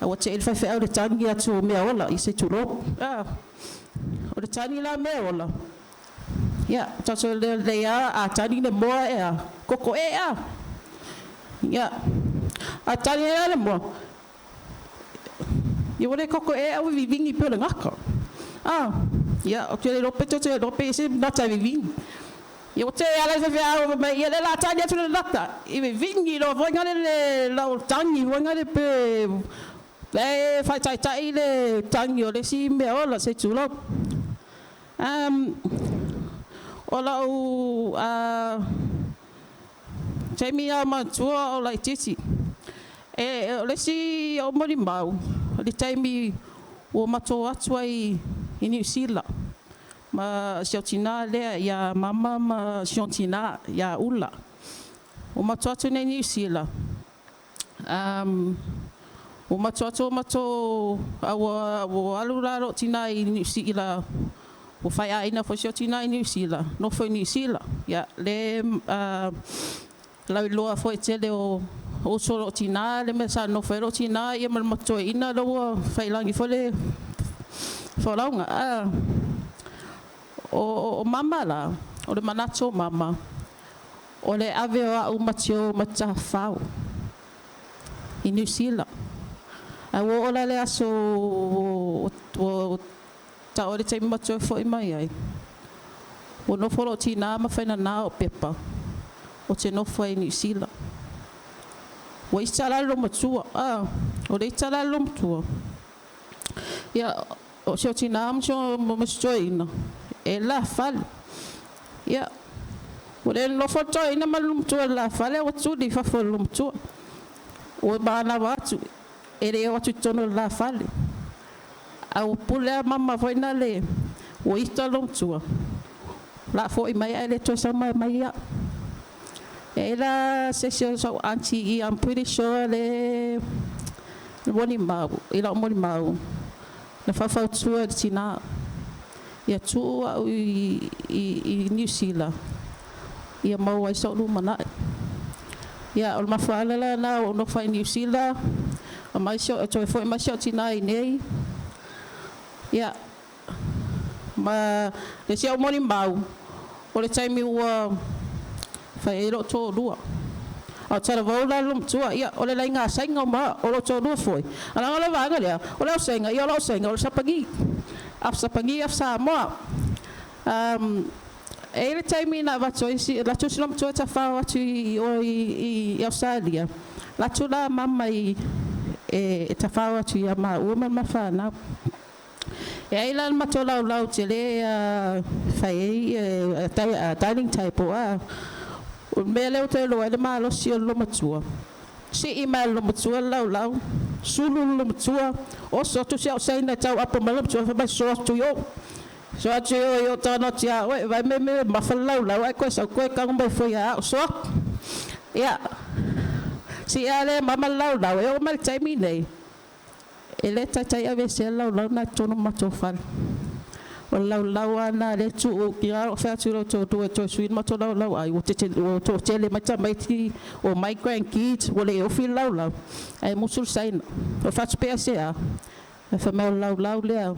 A ua te i le faifeau i le tagi atu o mea ola, i se tulou. O le tagi la o mea ola, ia, tatou iloa lelei lava a tagi le moa e a? Kokoee a. Ia, a tagi la le moa, ia ua le kokoee ae ua vivini pei o le gata. Ia, ou te le iloa pe tou te iloa pe i ai se gata e vivini. Ia ua tele lava la le faifeau fai mai, ia lea o le a tagi atu le gata, ia vivini loa foi lale le lau tagi foi lale pe la e faataitai le tagi o le isi mea ola, se i tulou. O lou taimi lava manatua o laitiiti, o le isi ou molimau, o le taimi ua matou o atu ai i Niu Sila ma si ou tina lea ia Mama ma si ona tina ia Ula. Ua matou o atu nei i Niu Sila, ua matou o atu ua matou a ua alu la lou tina i Niu Sila, ua faiaiga foi si ou tina i Niu Sila, nofo i Niu Sila. Ia, lea lauiloa foi i le tele o uso a lou tina le mea sa nonofo ai lou tina ma le matou toeaina la ua faiilagi foi le folauga. O mama la, o le manatu o mama, o le ave o au ma tio ma tafafao i Niu Sila. Ae ua oo la i le aso ua tau ai le taimi matou e foi mai ai, ua nofo lou tina ma fainana au pepa ou te nofo ai i Niu Sila. Ua ita la le loomatua, o le ita la a le loomatua, ia, o si ou tina ma si toeaina, e i le lafale. Ia, ua le nonofo le toeaina ma le loomatua i le lafale ae ua tuli i fafo e le loomatua. Ua manava atu, e le o atu i totonu o le lafale. Ae ua pule lava mama foi lale, ua ita le loomatua, o le a foi mai ae le toe sau ma aumai au. E i ai la se isi o sau aunty, I'm pretty sure le molimau, i lau molimau, na faufautua i le tina, ia tuu au i Niu Sila, ia maua ai so'u lumanai. Ia, o le mafuaaga la lena ua ou nofo ai i Niu Sila, aumai toe foi mai si ou tina i inei. Ia, ma le isi au molimau, o le taimi ua fai ai lou toalua, a o talavou la le loomatua, ia o le laina Saina ma au, o lou toalua foi, ae leaga o le vaega lea, o le au Saina, ia o lau Saina o le Sapani, afa Sapani afa Samoa. E i ai le taimi na avatu ai, alu atu si loomatua e tafafao atu i o i Ausetalia, alu atu la mama e tafao atu ia maua ma le ma fanau. E ai la le matou laulau tele e fai ai dining table a. O le mea lea ou te iloa ai le malosi o le loomatua, sii mai lava e le loomatua le laulau, sulu le loomatua, oso atu si au Saina e tauapo mai le loomatua, fai mai, “So atu i o, so atu i o i o tago atu ia oe, vaai le mea e mamafa le laulau ae toe sau toe tago mai fua ia au, so atu.” Ia, sii lava lea e mama le laulau, e oo mai i le taimi nei, e le taitai aveesea le laulau lena i totonu o le matou fale. O le laulau lava lena o lea e tuu. Ou fai atu i lou toalua e toe sui le matou laulau ai, ua toatele mai tamaiti, omai grandkids, ua le ofi le laulau, ae musu le Saina. Ou fai atu, pe aisea? Ae fai mai o le laulau lea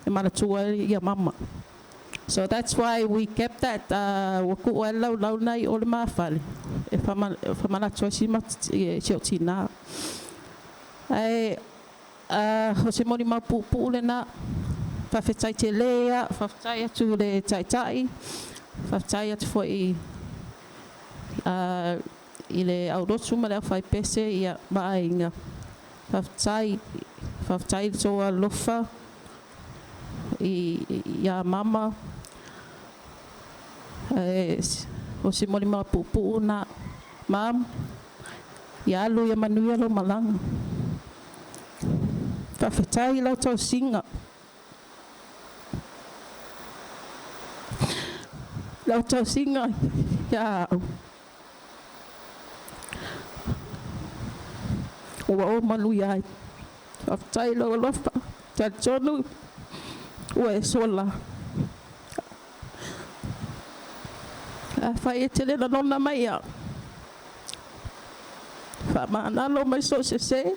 e manatua ai ia mama. So that's why we kept that, ua tuu ai le laulau lena i o le ma fale, e faamanatu ai si ou tina. Ae o se molimau puupuu lena. Faafetai tele lava, faafetai atu i le Taitai, faafetai atu foi i le aulotu ma le aufaipese ia, ma aiga. Faafetai, faafetai i le tou alolofa ia mama. Ae o se molimau puupuu lena. Mom, ia alu ia manuia lou malaga. Faafetai i lau tausiga. Lau tausiga ia au. Ua ou manuia ai. Faafetai i lou alofa. Talitonu ua e sola. Afai e te le lagona mai au, Faamanalo mai so se se.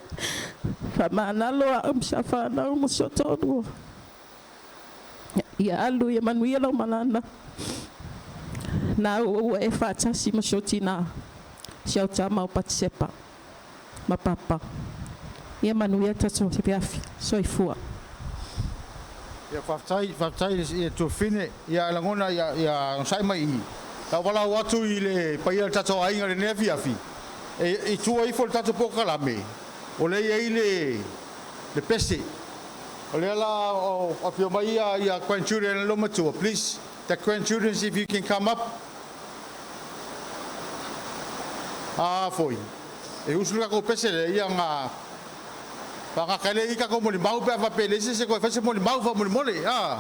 Faamanalo a'u ma si a fanau ma si o toalua. Ia alu ia manuia lau malana. Na ua ua e faatasi ma si o tinā. Si au tama o Patisepa. Ma papa. Ia manuia tatou afiafi. Soifua. Ia faafetai, faafetai i Tuafafine. Ia e lagona ia ia onosai mai i. Lau valaau atu i le paia o le tatou aiga i lenei afiafi, e i tua ifo o le tatou polokalame, o lea e i ai le le pese. O lea la o afio mai ia ia grandchildren a le loomatua. Please, the grandchildren if you can come up. A foi, e usu le tatou pese lea ia na faagata ai lea i tatou molimau pe a faapea e leai se isi e toe fai se molimau faamolemole. A.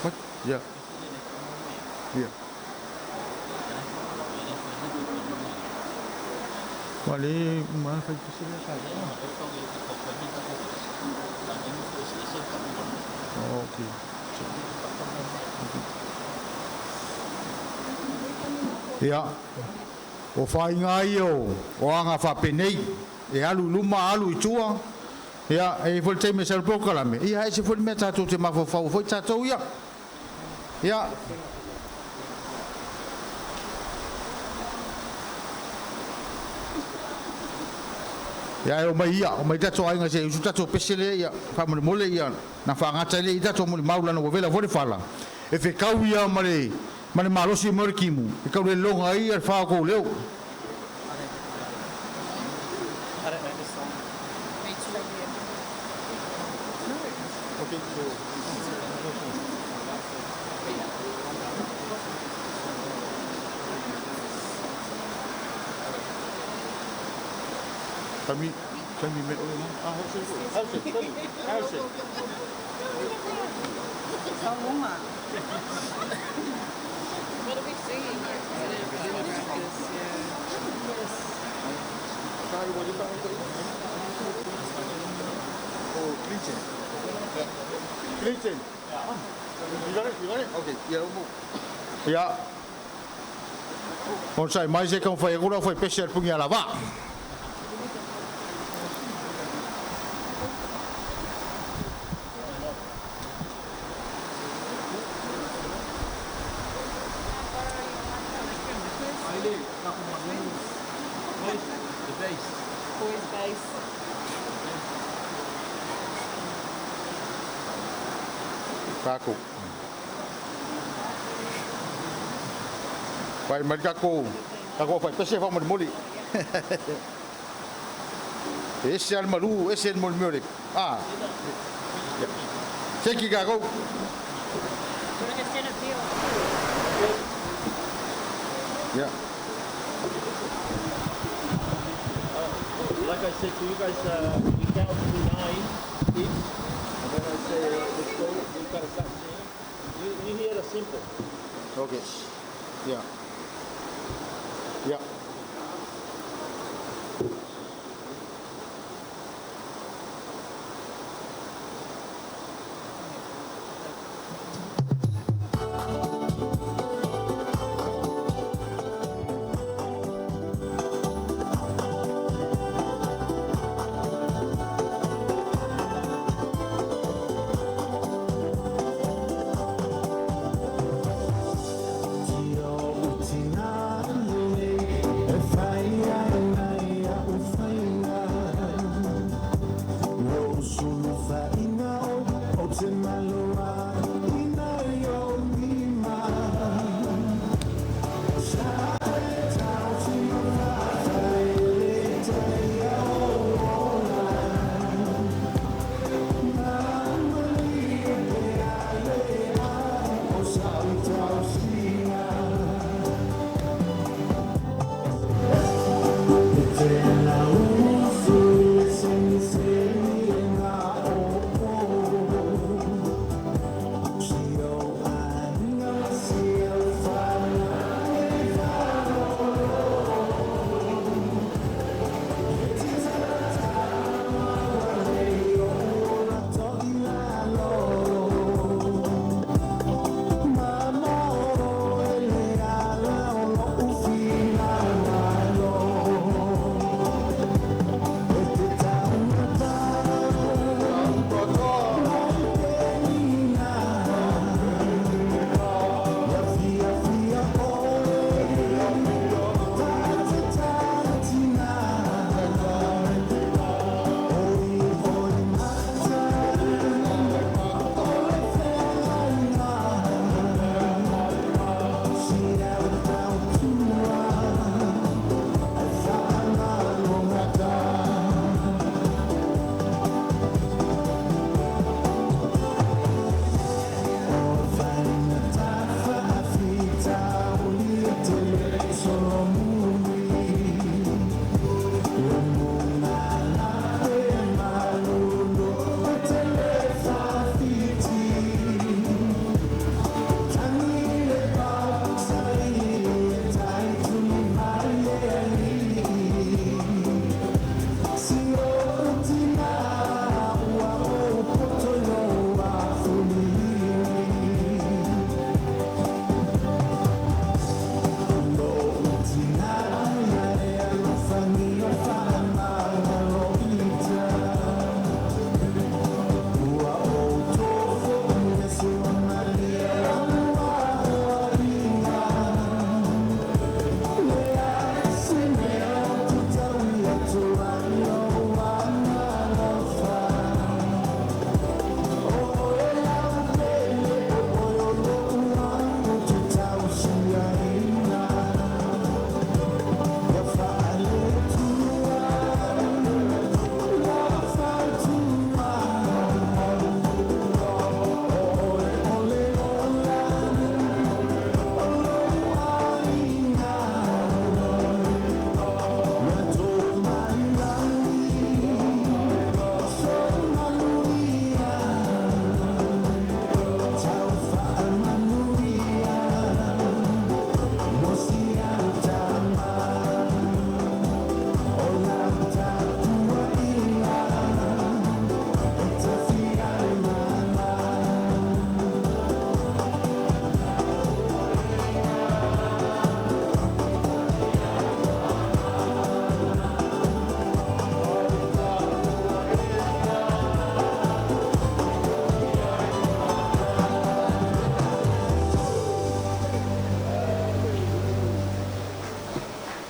What? Yeah. Yeah. Ua le uma ona fai pese lea sa. Oh, okay. Ia, o faiga ia o aga faapenei, e alu i luma, alu i tua, ia, e i ai foi le taimi e sau ai le polokalame, ia, e ese foi le mea tatou te mafaufau ai foi tatou ia. Ia. Ia, e omai ia, omai tatou aiga se i usu tatou pese lea, ia, faamolemole, ia, na faagata ai lea i tatou molimau leaga ua vela foi le fala, e fekau ia ma le ma le malosi mai o le timu e tau lelona ai le fa o kou leo. Taimi, taimi me oe Ah, Harrison, Harrison. What are we singing? Practice, yeah. Oh, Clinton. Clinton. You got it? You got it? Okay. Yeah, yeah. Onosai mai se i taumafai atu le aufaipese a le Punialavaa. Takou. Pai mai takou, takou aufaipese faamolemole. E ese lava le malu, ese le mea o le, a. Thank you takou. Yeah. Like I said to you guys, we count to 9 each. And when I say let's go, we gotta start singing. You hear the simple. Okay. Yeah. Yeah.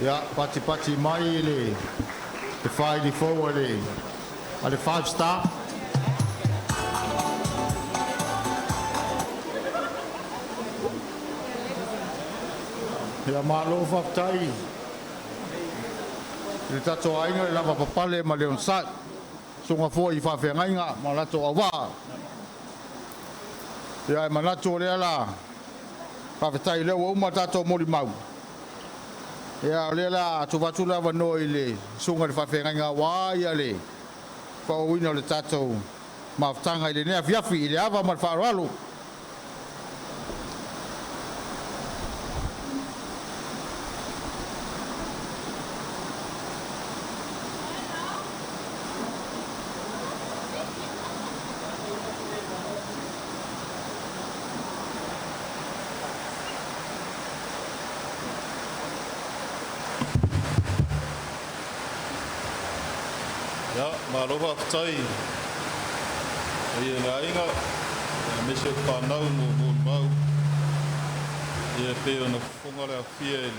Ia, patipati mai le te whaili fou a le, a le five star. Ia malo whaftai. I le tatou aiga le lava papale ma le onosai. Susuga foi i faafeagaiga ma latou auvaa. Ia e manatu o lea la faafetai o lea ua uma tatou molimau. Ia o lea la tuu atu le avanoa i le susuga i le faafeagaiga aua ia le faaauauina o le tatou mafutaga i lenei afiafi i le ava ma le faaaloalo. Ia, malo faafetai i paia o le aiga, aemaise o le fanau mo molimau. Ia e pei ona fofoga le aofia i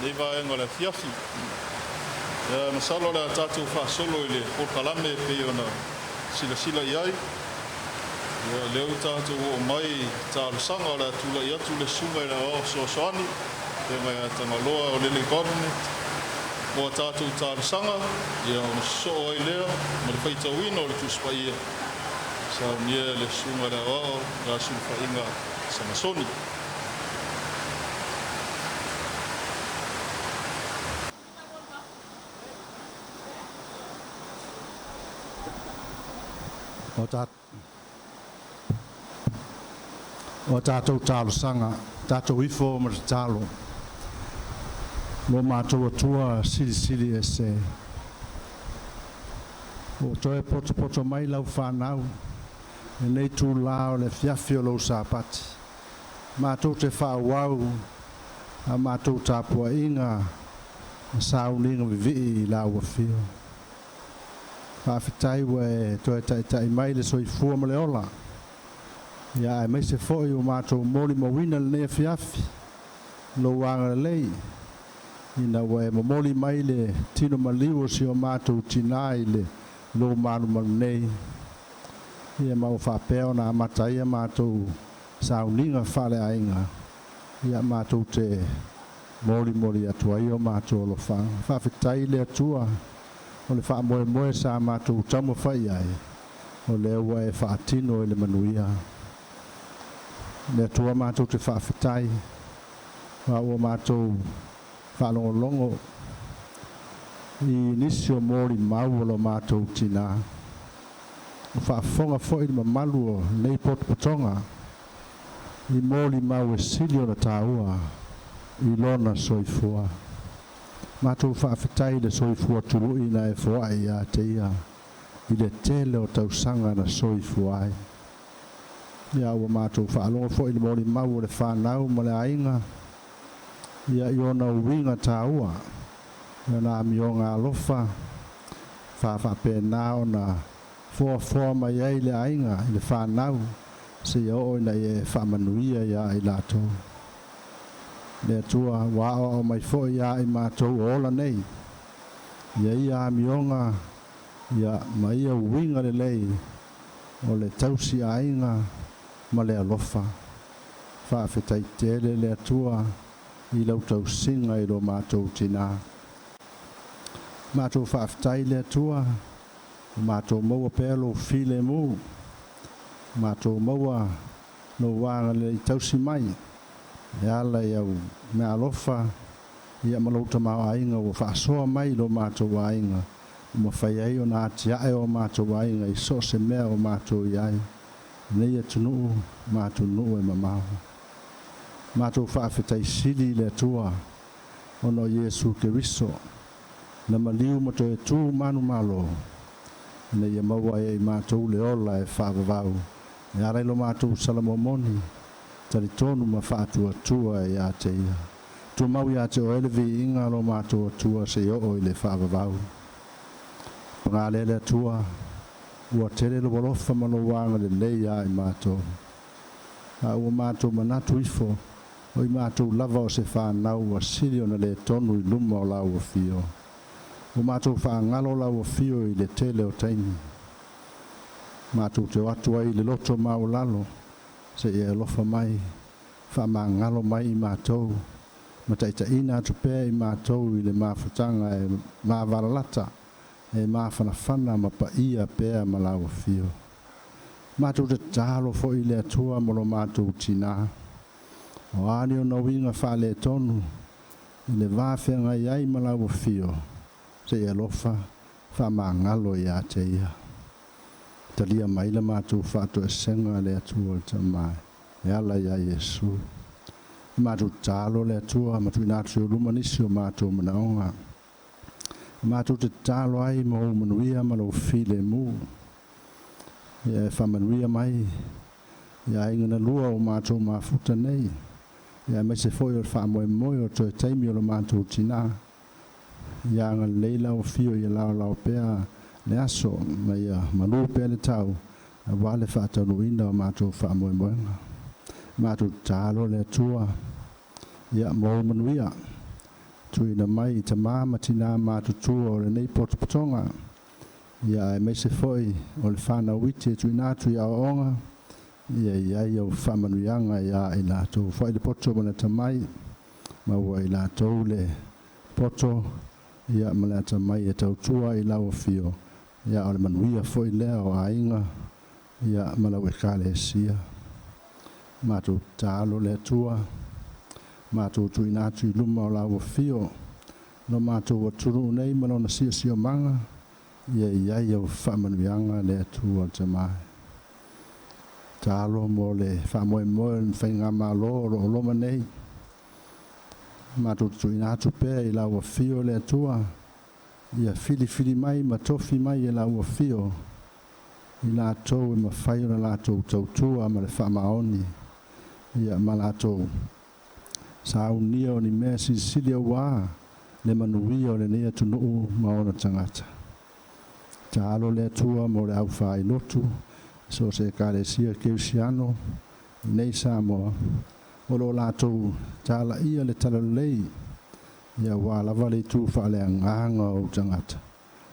lenei vaega o le afiafi. Ia, masalo o le a tatou faasolo i le polokalame e pei ona silasila i ai. Ia, o lea ua tatou oo mai i talosaga o le a tulai atu le Susuga i le Aoao Fesoasoani, Afioga ia Tagaloa Aolele Godinit, mo a tatou talosaga, ia ona sosoo ai lea ma le faitauina o le Tusi Paia, saunia e le Susuga i le Aoao ia Sulufaiga Samasoni. O ta o tatou talosaga, tatou ifo ma tatalo. Lo matou Atua silisili ese. Ua toe potopoto mai lau fanau, lenei itulā o le afiafi o lou Sapati, matou te faaauau a matou tapuaiga ma sauniga vivii i lau Afio. Faafetai ua e toe taitai mai le soifua ma le ola, ia aemaise foi ua matou molimauina lenei afiafi, lou agalelei, ina ua e momoli mai le tino maliu o si o matou tinā i le lou malumalu nei, ia ma ua faapea ona amata ai a matou sauniga faaleaiga, ia matou te molimoli atu ai o matou alofaga. Faafetai i le Atua o le faamoemoe sa matou taumafai i ai, o lea ua e faatino i le manuia. Le Atua matou te faafetai, ma ua matou faalogologo i nisi o molimau o lo matou tinā. Ua faafofoga foi le mamalu o lenei potopotoga i molimau e sili ona taua i lona soifua. Matou faafetai i le soifua tului na e foai ia te ia i le tele o tausaga na soifua ai. Ia ua matou faalogo foi i le molimau o le fanau ma le aiga, ia i ona uiga taua, i ona amioga alofa, faafaapena ona foafoa mai ai le aiga i le fanau, seia oo ina ia e faamanuia ia i latou. Le Atua ua aoao mai foi ia i matou o ola nei, ia ia amioga ia ma ia uiga lelei o le tausiaiga ma le alofa. Faafetai tele le Atua i lau tausiga i lo matou tinā. Matou faafetai le Atua, ua matou maua pea lou filemu, matou maua lou agalelei tausi mai e ala i au meaalofa ia ma lou tamaoaiga ua faasoa mai i lo matou aiga, ua mafai ai ona atiae o matou aiga i so o se mea o matou i ai, nei atunuu ma atunuu e mamao. Matou faafetai sili i le Atua ona o Iesu Keriso na maliu ma toe tu manumalo ina ia maua ai e i matou le ola e faavavau e ala i lo matou salamomoni, talitonu ma faatuatua ia te Ia. Tumau ia te Oe le viiga lo matou Atua seia oo i le faavavau. Paga lea le Atua, ua tele lou alofa ma lou agalelei ia i matou. A ua matou manatu ifo, O i matou lava o se fanau ua sili ona le tonu i luma o lau afio. Ua matou faagalo lau afio i le tele o taimi. Matou te o atu ai i le loto maualalo, se i e alofa mai, faamagalo mai i matou, ma taitaiina atu pea i matou i le mafutaga e mavalalata, e mafanafana ma paia pea ma lau afio. Matou tatalo foi i le Atua mo lo matou tinā. O a ni ona uiga faaletonu i le va feagai ai ma lau afio, se i alofa faamagalo ia te ia. Talia mai la matou faatoesega le Atua le Tama e ala ia Iesu. E matou tatalo le Atua ma tuuina atu i ou luma nisi o matou manaoga. E matou te tatalo ai mo ou manuia ma lou filemu. Ia e faamanuia mai i aiga na lua o matou mafuta nei, ia aemaise foi o le faamoemoe o toe taimi o lo matou tinā. Ia agalelei lau afio ia laolao pea le aso ma ia malū pea le tau aua le faataunuuina o matou faamoemoega. Matou tatalo le Atua ia mo ou manuia tuuina mai i tamā ma tinā matutua o lenei potopotoga, ia aemaise foi o le fanau iti e tuuina atu i aoaoga, ia i ai au faamanuiaga ia i latou. Foai le poto ma le atamai, maua e i latou le poto ia ma le atamai e tautua i lau afio, ia o le manuia foi lea o aiga ia ma lau ekalesia. Matou tatalo le Atua, matou tuuina atu i luma o lau afio lo matou atunuu nei ma lona siosiomaga, ia i ai au faamanuiaga le Atua le Tama. Tatalo mo le faamoemoe o le faigamalo o lo o loma nei, matou te tuuina atu pea i lau afio le Atua, ia filifili mai ma tofi mai e lau afio i latou e mafai ona latou tautua ma le faamaoni, ia ma latou saunia o ni mea silisili auā le manuia o lenei atunuu ma ona tagata. Tatalo le Atua mo le aufailotu i so o se ekalesia kerisiano i nei Samoa o lo o latou talaia le talalelei, ia aua lava le itu faaleagaga o ou tagata.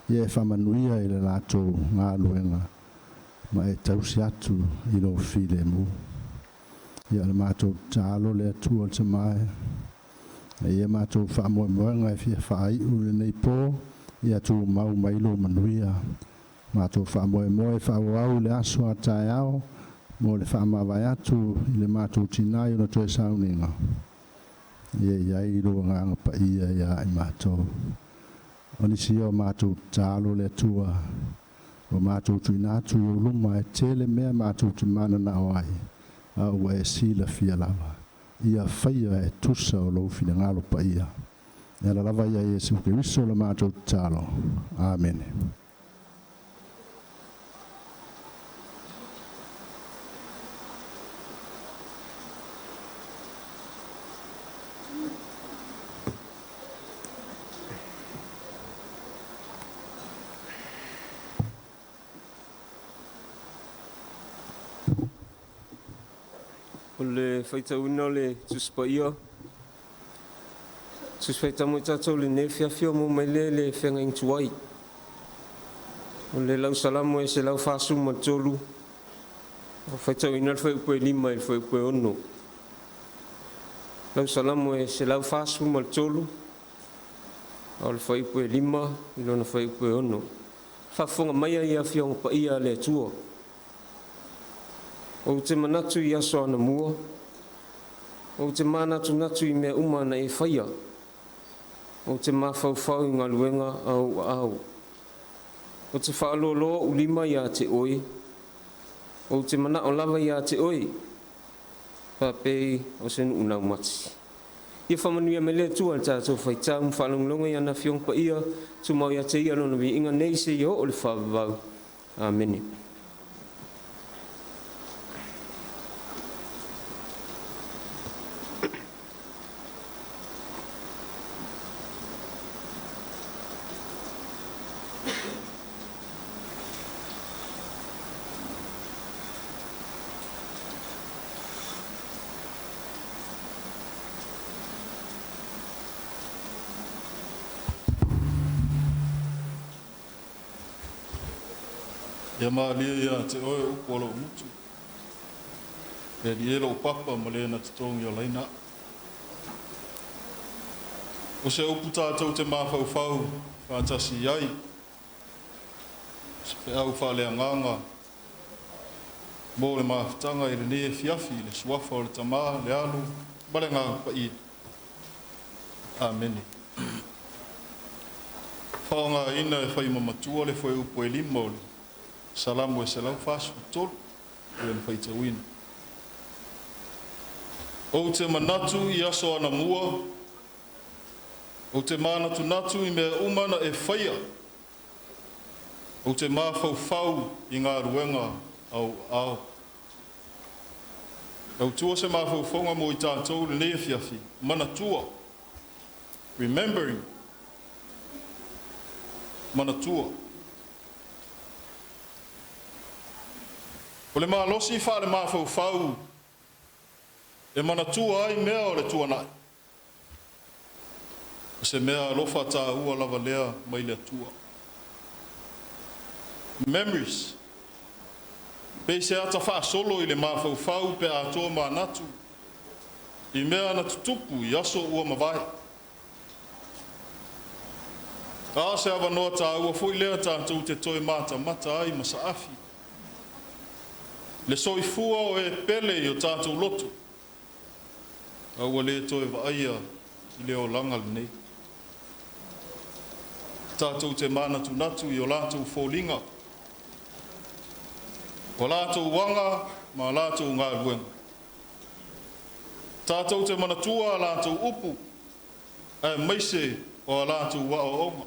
Ia e faamanuia i le latou galuega ma e tausi atu i lou filemu. Ia o le matou tatalo le Atua le Tama e, e ia matou faamoemoega e fia faaiu i lenei po, ia tumau mai lou manuia. Matou faamoemoe e faaauau i le aso a taeao mo le faamavae atu i le matou tinā i ona toe sauniga. Ia i ai lou agaga paia ia i matou. O nisi ia o matou tatalo le Atua ua matou tuuina atu i ou luma, e tele mea matou te mananao ai, a ua e silafia lava. Ia faia e tusa o lou finagalo paia. E ala lava ia Iesu Keriso la matou tatalo. Amene. O le faitauina o le Tusi Paia, Tusi Faitau mo i tatou i lenei afiafi, ua maua mai lea i le Feagaiga Tuai. O le lau Salamo e 143, ua faitauina le fuaiupu e 5 i le fuaiupu e 6. Lau Salamo e 143, o le fuaiupu e 5 i lona fuaiupu e 6. Faafofoga maia ia Afioga Paia a le Atua. Ou te manatu i aso anamua, ou te manatunatu i mea uma na e faia, ou te mafaufau i galuega a ou aao. Ou te faaaloalo ou lima ia te oe, ou te manao lava ia te oe, faapei o se nuu laumati. Ia faamanuia mai le Atua i le tatou faitau ma faalogologo i ana Afioga Paia, tumau ia te Ia Lona viiga nei seia oo i le faavavau. Amene. Ia malie iā te oe upu o lou gutu. E alii e lou papa ma le na totogi o laina a'u. O se upu tātou te mafaufau faatasi i ai, se feau faaleagaga mo le mafutaga i lenei afiafi i le suafa o le Tamā, le Alo ma le Agaga Paia. Amene. Faaaogaina e fai ma matua le fuaiupu e 5 o le Salamo e 143 e pei ona faitauina. Ou te manatu i aso anamua, ou te manatunatu i mea uma na e faia, ou te mafaufau i galuega a ou aao. Autua se mafaufauga mo i tatou i lenei afiafi, manatua, remembering, manatua. O le malosi faalemafaufau e manatua ai mea o le tuanai, o se mea alofa taua lava lea mai le Atua. Memories. Pei se ata faasolo i le mafaufau pe a tomanatu i mea na tutupu i aso ua mavae. A o se avanoa taua foi lea tatou te toe matamata ai ma saafi le soifua o e pele i o tatou loto, a ua le toe vaaia i le olaga lenei. Tatou te manatunatu i o latou foliga, o latou aga ma latou galuega. Tatou te manatua a latou upu, aemaise o a latou aoaoga.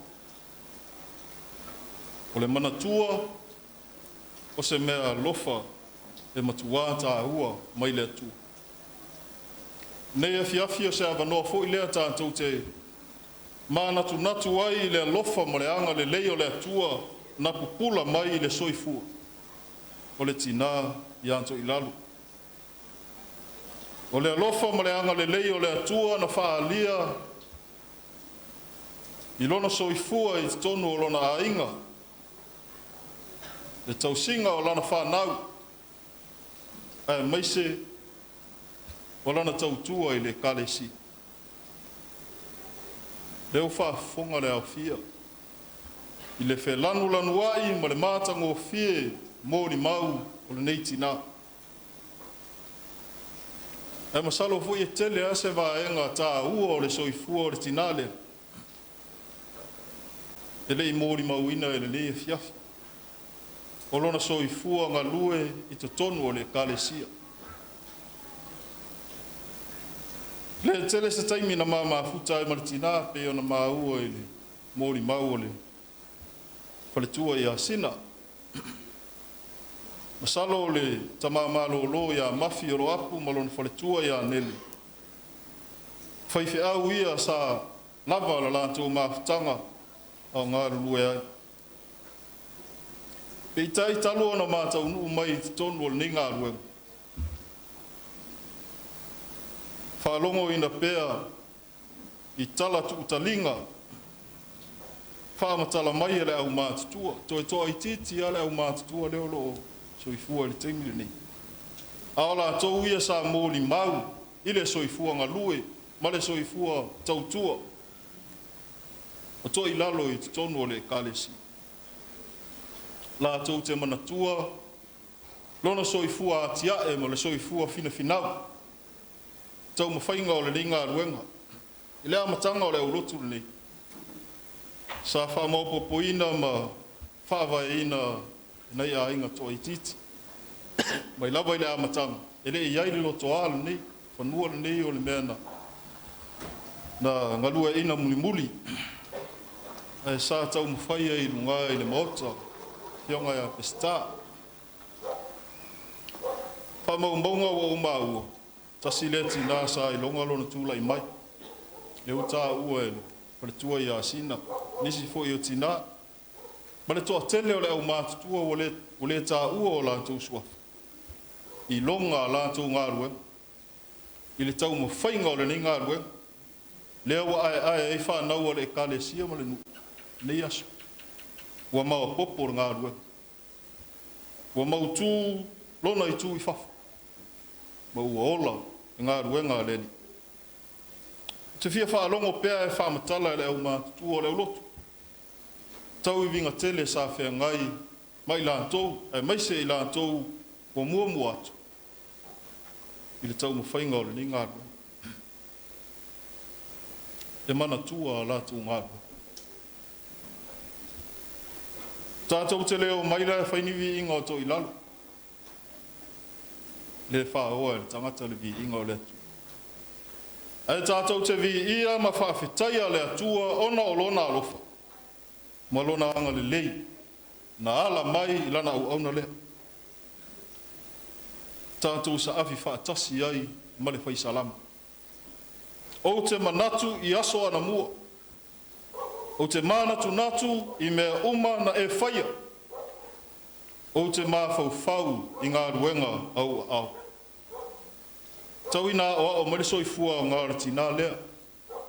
O le manatua o se mea alofa e matuā taua mai le Atua. Nei afiafi o se avanoa foi lea tatou te manatunatu ai i le alofa ma le agalelei o le Atua na pupula mai i le soifua o le tinā ia Toilalo. O le alofa ma le agalelei o le Atua na faaalia i lona soifua i totonu o lona aiga, le tausiga o lana fanau, aemaise o lana tautua i le Ekalesia. Lea ua faafofoga le aofia i le felanulanuai ma le matagofie molimau o lenei tinā. Ae masalo foi e tele lava se vaega taua o le soifua o le tinā lea e le i molimauina i lenei afiafi, o lona soifua galue i totonu o le Ekalesia. Le tele se taimi na ma mafuta ai ma le tinā pei ona maua i le molimau o le faletua ia Sina. Masalo o le tama malōlō ia Mafi o Loapu ma lona faletua ia Nele, faifeau ia sa lava la latou mafutaga a o galulue ai. Peitai talu ona ma taunuu mai i totonu o lenei galuega, faalogoina pea i tala tuutaliga faamatala mai e le aumatutua, toe toaitiiti lava le aumatutua lea o loo soifua i le taimi lenei. A o latou ia sa molimau i le soifua galue ma le soifua tautua o Toilalo i totonu o le Ekalesia. Latou te manatua lona soifua atiae ma le soifua finafinau taumafaiga o lenei galuega. I le amataga o le aulotu lenei, sa faamaopoopoina ma faavaeina nai aiga toaitiiti. Mai lava i le amataga, e le i i ai le lotoa lenei, fanua lenei o le mea na galueaiina mulimuli, ae sa taumafai ai i luga i le maota, afioga ia Peseta. Faamaumauga ua ou maua, tasi lea tinā sa iloga lona tulai mai, lea ua taua e le faletua ia Sina, nisi foi o tinā, ma le toatele o le aumatutua ua le taua o latou suafa, iloga a latou galuega, i le taumafaiga o lenei galuega, lea ua aeae ai fanau a le Ekalesia ma le nuu, lenei aso, ua maopoopo le galuega. Ua mautū lona itu i fafo, ma ua ola e galuega a le Alii. Ou te fia faalogo pea e faamatala e le aumatutua o le aulotu, tau i viga tele sa feagai ma i latou, aemaise i latou ua muamua atu i le taumafaiga o lenei galuega. E manatua a latou galuega. Tatou te le omai la e fai ni viiga o toilalo, le faaoa e le tagata le viiga o le Atua. Ae tatou te viia ma faafetaia le Atua ona o lona alofa ma lona agalelei na ala mai i lana auauna lea. Tatou saafi faatasi ai ma le fai Salamo. Ou te manatu i aso anamua, ou te manatunatu i mea uma na e faia, ou te mafaufau i galuega a ou aao. Tau ina aoao mai le soifua aoga o le tinā lea,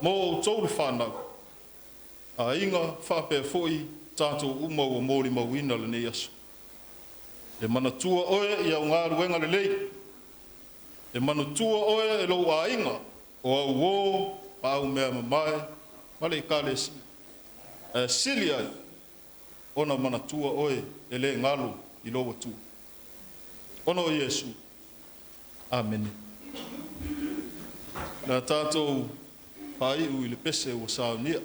mo outou le fanau, aiga faapea foi tatou uma ua molimauina lenei aso. E manatua oe i au galuega lelei, e manatua oe e lou aiga, o au uō ma au mea mamae ma le ekalesia. Ae sili ai ona manatua oe e le galo i lou Atua. Ona o Iesu. Amene. O le a tatou faaiu i le pese ua saunia.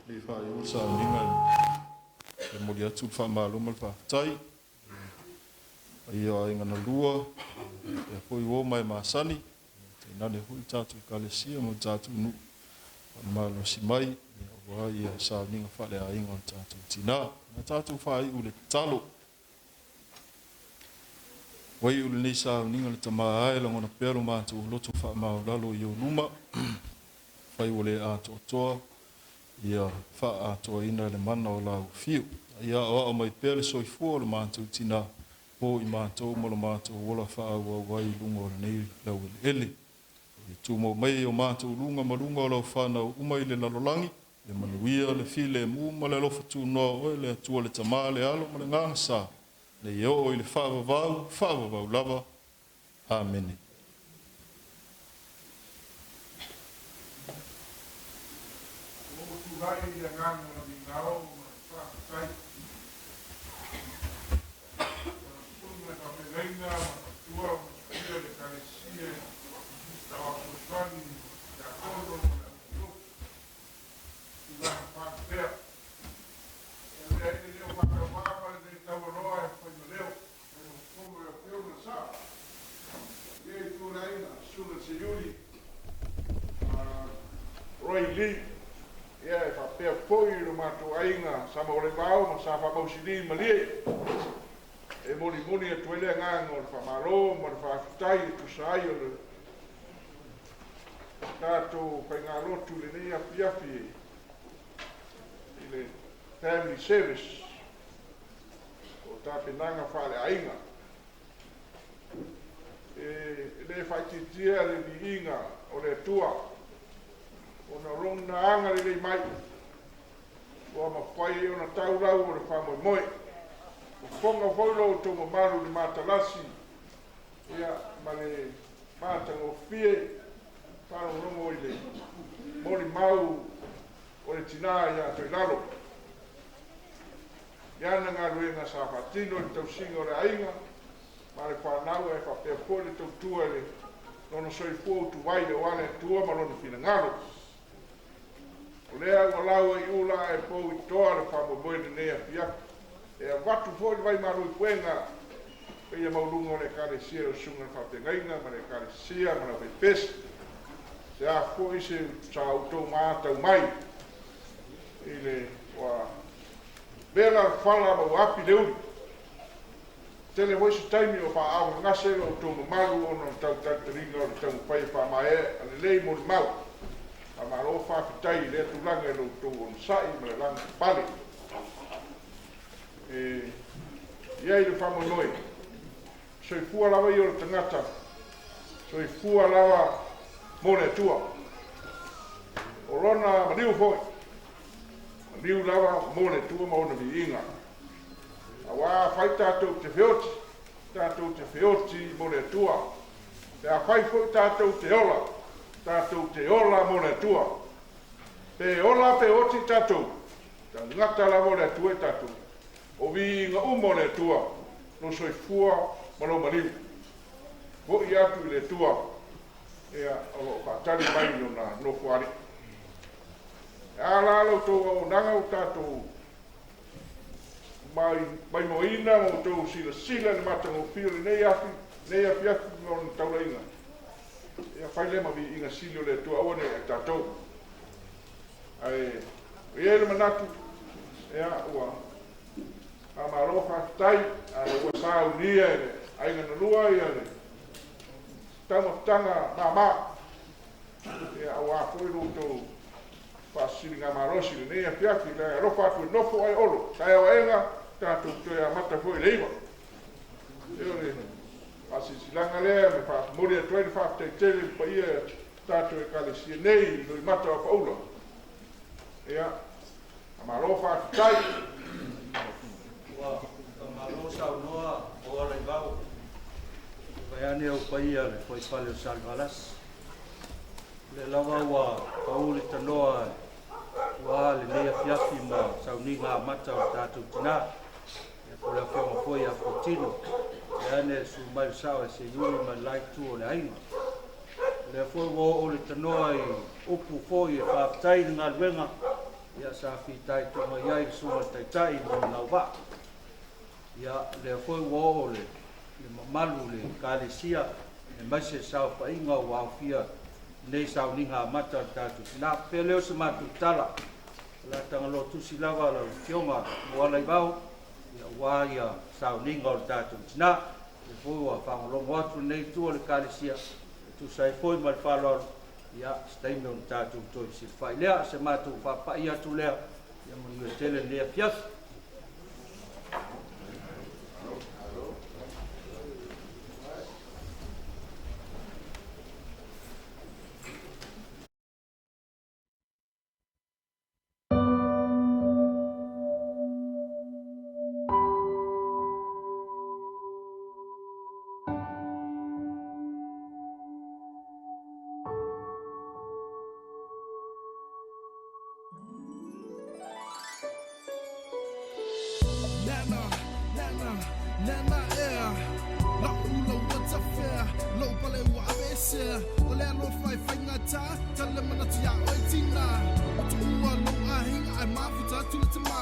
Le whai o sauniga e moli atu le whaamalo ma le whaatai. Ai o aiga na lua, e foi o mai masani, te nane hui tātou kalesia mo tātou nu. Whaamalo si mai, ua ia sauniga whaale aiga o tātou tina. Na tātou whai ule talo. Wai ule nei sauniga le tama ai langona pea lo mātou loto whaamau lalo i o luma. Whai ule atoa ia wha ina le mana o lau fiu. Ia o mai pea le soifua o le mātou tina po i mātou mo le mātou ola wha au ai lunga o le nei lau ele. E tūmau mai o mātou lunga ma lunga o lau whanau uma i le lalolangi, le manuia, le file mu ma le alofa tūnoa oe le atua le tamā le alo ma le nganga sa. Le i o i le whaavavau, whaavavau lava. Amene. Tulai ia nganga na mingao ma whaatai. Sunga ka peleina ma tua ma tua le kalesia ta wakuswani ya kono ma le atu. Tulaga whaatea. E lea i leo whakawapa le taualoa e whai maleo. E mfumo ya peo na sa. Ia i tulaina, sunga se yuli. Roy Lee. Ia e whapea foi lo mātou ainga sa maole vau ma sa whamausili malie. E moni moni e tuele nganga o le whamalo ma le whaafitai e tusa ai o le tātou whaingalotu le nei afi afi i le family service o tāpenanga whaale ainga. E le whaititia le viinga o le tua o na rona anga le mai o ma whai o na taulau o le whamoi moe. O whonga whailo o tō maru le mātalasi ia ma le mātanga o fie wharongongo i le mori mau o le tina ia toi lalo. Ia na ngā ruenga sa whatino i tausinga o le ainga ma le whanau e whapea po le tautua le lona soifua utu vai le oale tua ma lona finangalo. O lea ua laua i ula e pou i toa le whamomoe le nei afiafi. E avatu foi le vai maru i puenga peia maulunga o le ekalesia o suga le faapegaiga ma le ekalesia ma le faipesi. Se a foi se sa outou maatau mai i le ua vela le fala ma ua api le uli. Tele foi se taimi o faaagagase le outou mamalu ona o le tautalitaliga o le taumafai e faamaea a lelei mo le mau. Faamalo faafetai i lea tulaga i lo outou onosai ma le lagapale. E ia i le faamoemoe soifua lava ia o le tagata soifua lava mo le Atua. O lona maliu foi maliu lava mo le Atua ma ona viiga. Auā fai tatou te feoti, tatou te feoti mo le Atua. Pe a fai foi tatou te ola, tatou te ola mo le Atua. Pe ola pe oti tatou, tagata lava o le Atua e tatou. O viiga uma o le Atua, lo soifua ma lo maliu. Fo'i atu i le Atua, ia o loo faatali mai lona nofo alii. E a la la outou auaunaga o tatou mai moina ma outou silasila le matagofie o lenei afi, nei afiafi ma ona taulaiga. Ia fai lea ma viiga sili o le Atua aua nei ai tatou. Ae o iai le manatu, ia ua faamalo faafetai, ae ua saunia e le aiga na lua ia le taumafataga māmā. Ia auā foi lo outou faasiliga malosi lenei afiafi, le alofa atu e nofo ai olo. Taeao aega, tatou toe amata foi le 9. E o le faasisilasilaga lea ma faamoli atu ai le faafetai tele i le paia tatou ekalesia nei i Loimata o Paula. Ia, faamalo faafetai. Ua faamalo saunoa o Alaivao. Vai ane au paia le fuaifale o Salevalasi. Le lava ua pau le tanoa ua lenei afiafi ma sauniga amata o le tatou tinā. Ia po le afioga foi ia Fotino. E ane su mai le sao e se iuli ma le laitu o le aiga. O lea foi ua oo le tanoa i upu foi e faafetai le galuega Ia, sa fitaituga i ai le susuga i le Taitai ma lona auvaa. Ia, lea foi ua oo le le mamalu i le Ekalesia aemaise le saofaiga ua aofia i lenei sauniga amata a le tatou tina. Pea lea o se matou tala, o le a tagaloa tusi lava lau Afioga Moalaivao, ia, aua ia sauniga o le tatou tina. O lea foi ua faalogologo atu lenei itu o le Ekalesia, e tusa ai foi ma le faaaloalo, ia, se taimi ona tatou toe fesilafai lea. O se matou faapai atu lea, ia manuia tele lenei afiafi. Nana, nana, nana ea La'u lau tafea Lou pale ua aveesea O le alofa e faigata Tale manatu iā oe tina Ua tuua lou aiga Ae mafuta atu le tama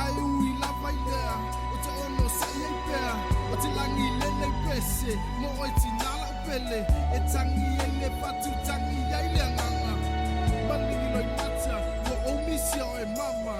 Ae ui lava i lea Ou te onosai ai pea O te lagi lenei pese Mo oe tina la'u pele E tagi ai le fatu Tagi ai le agaga Maligi loimata Ua ou misia oe mama.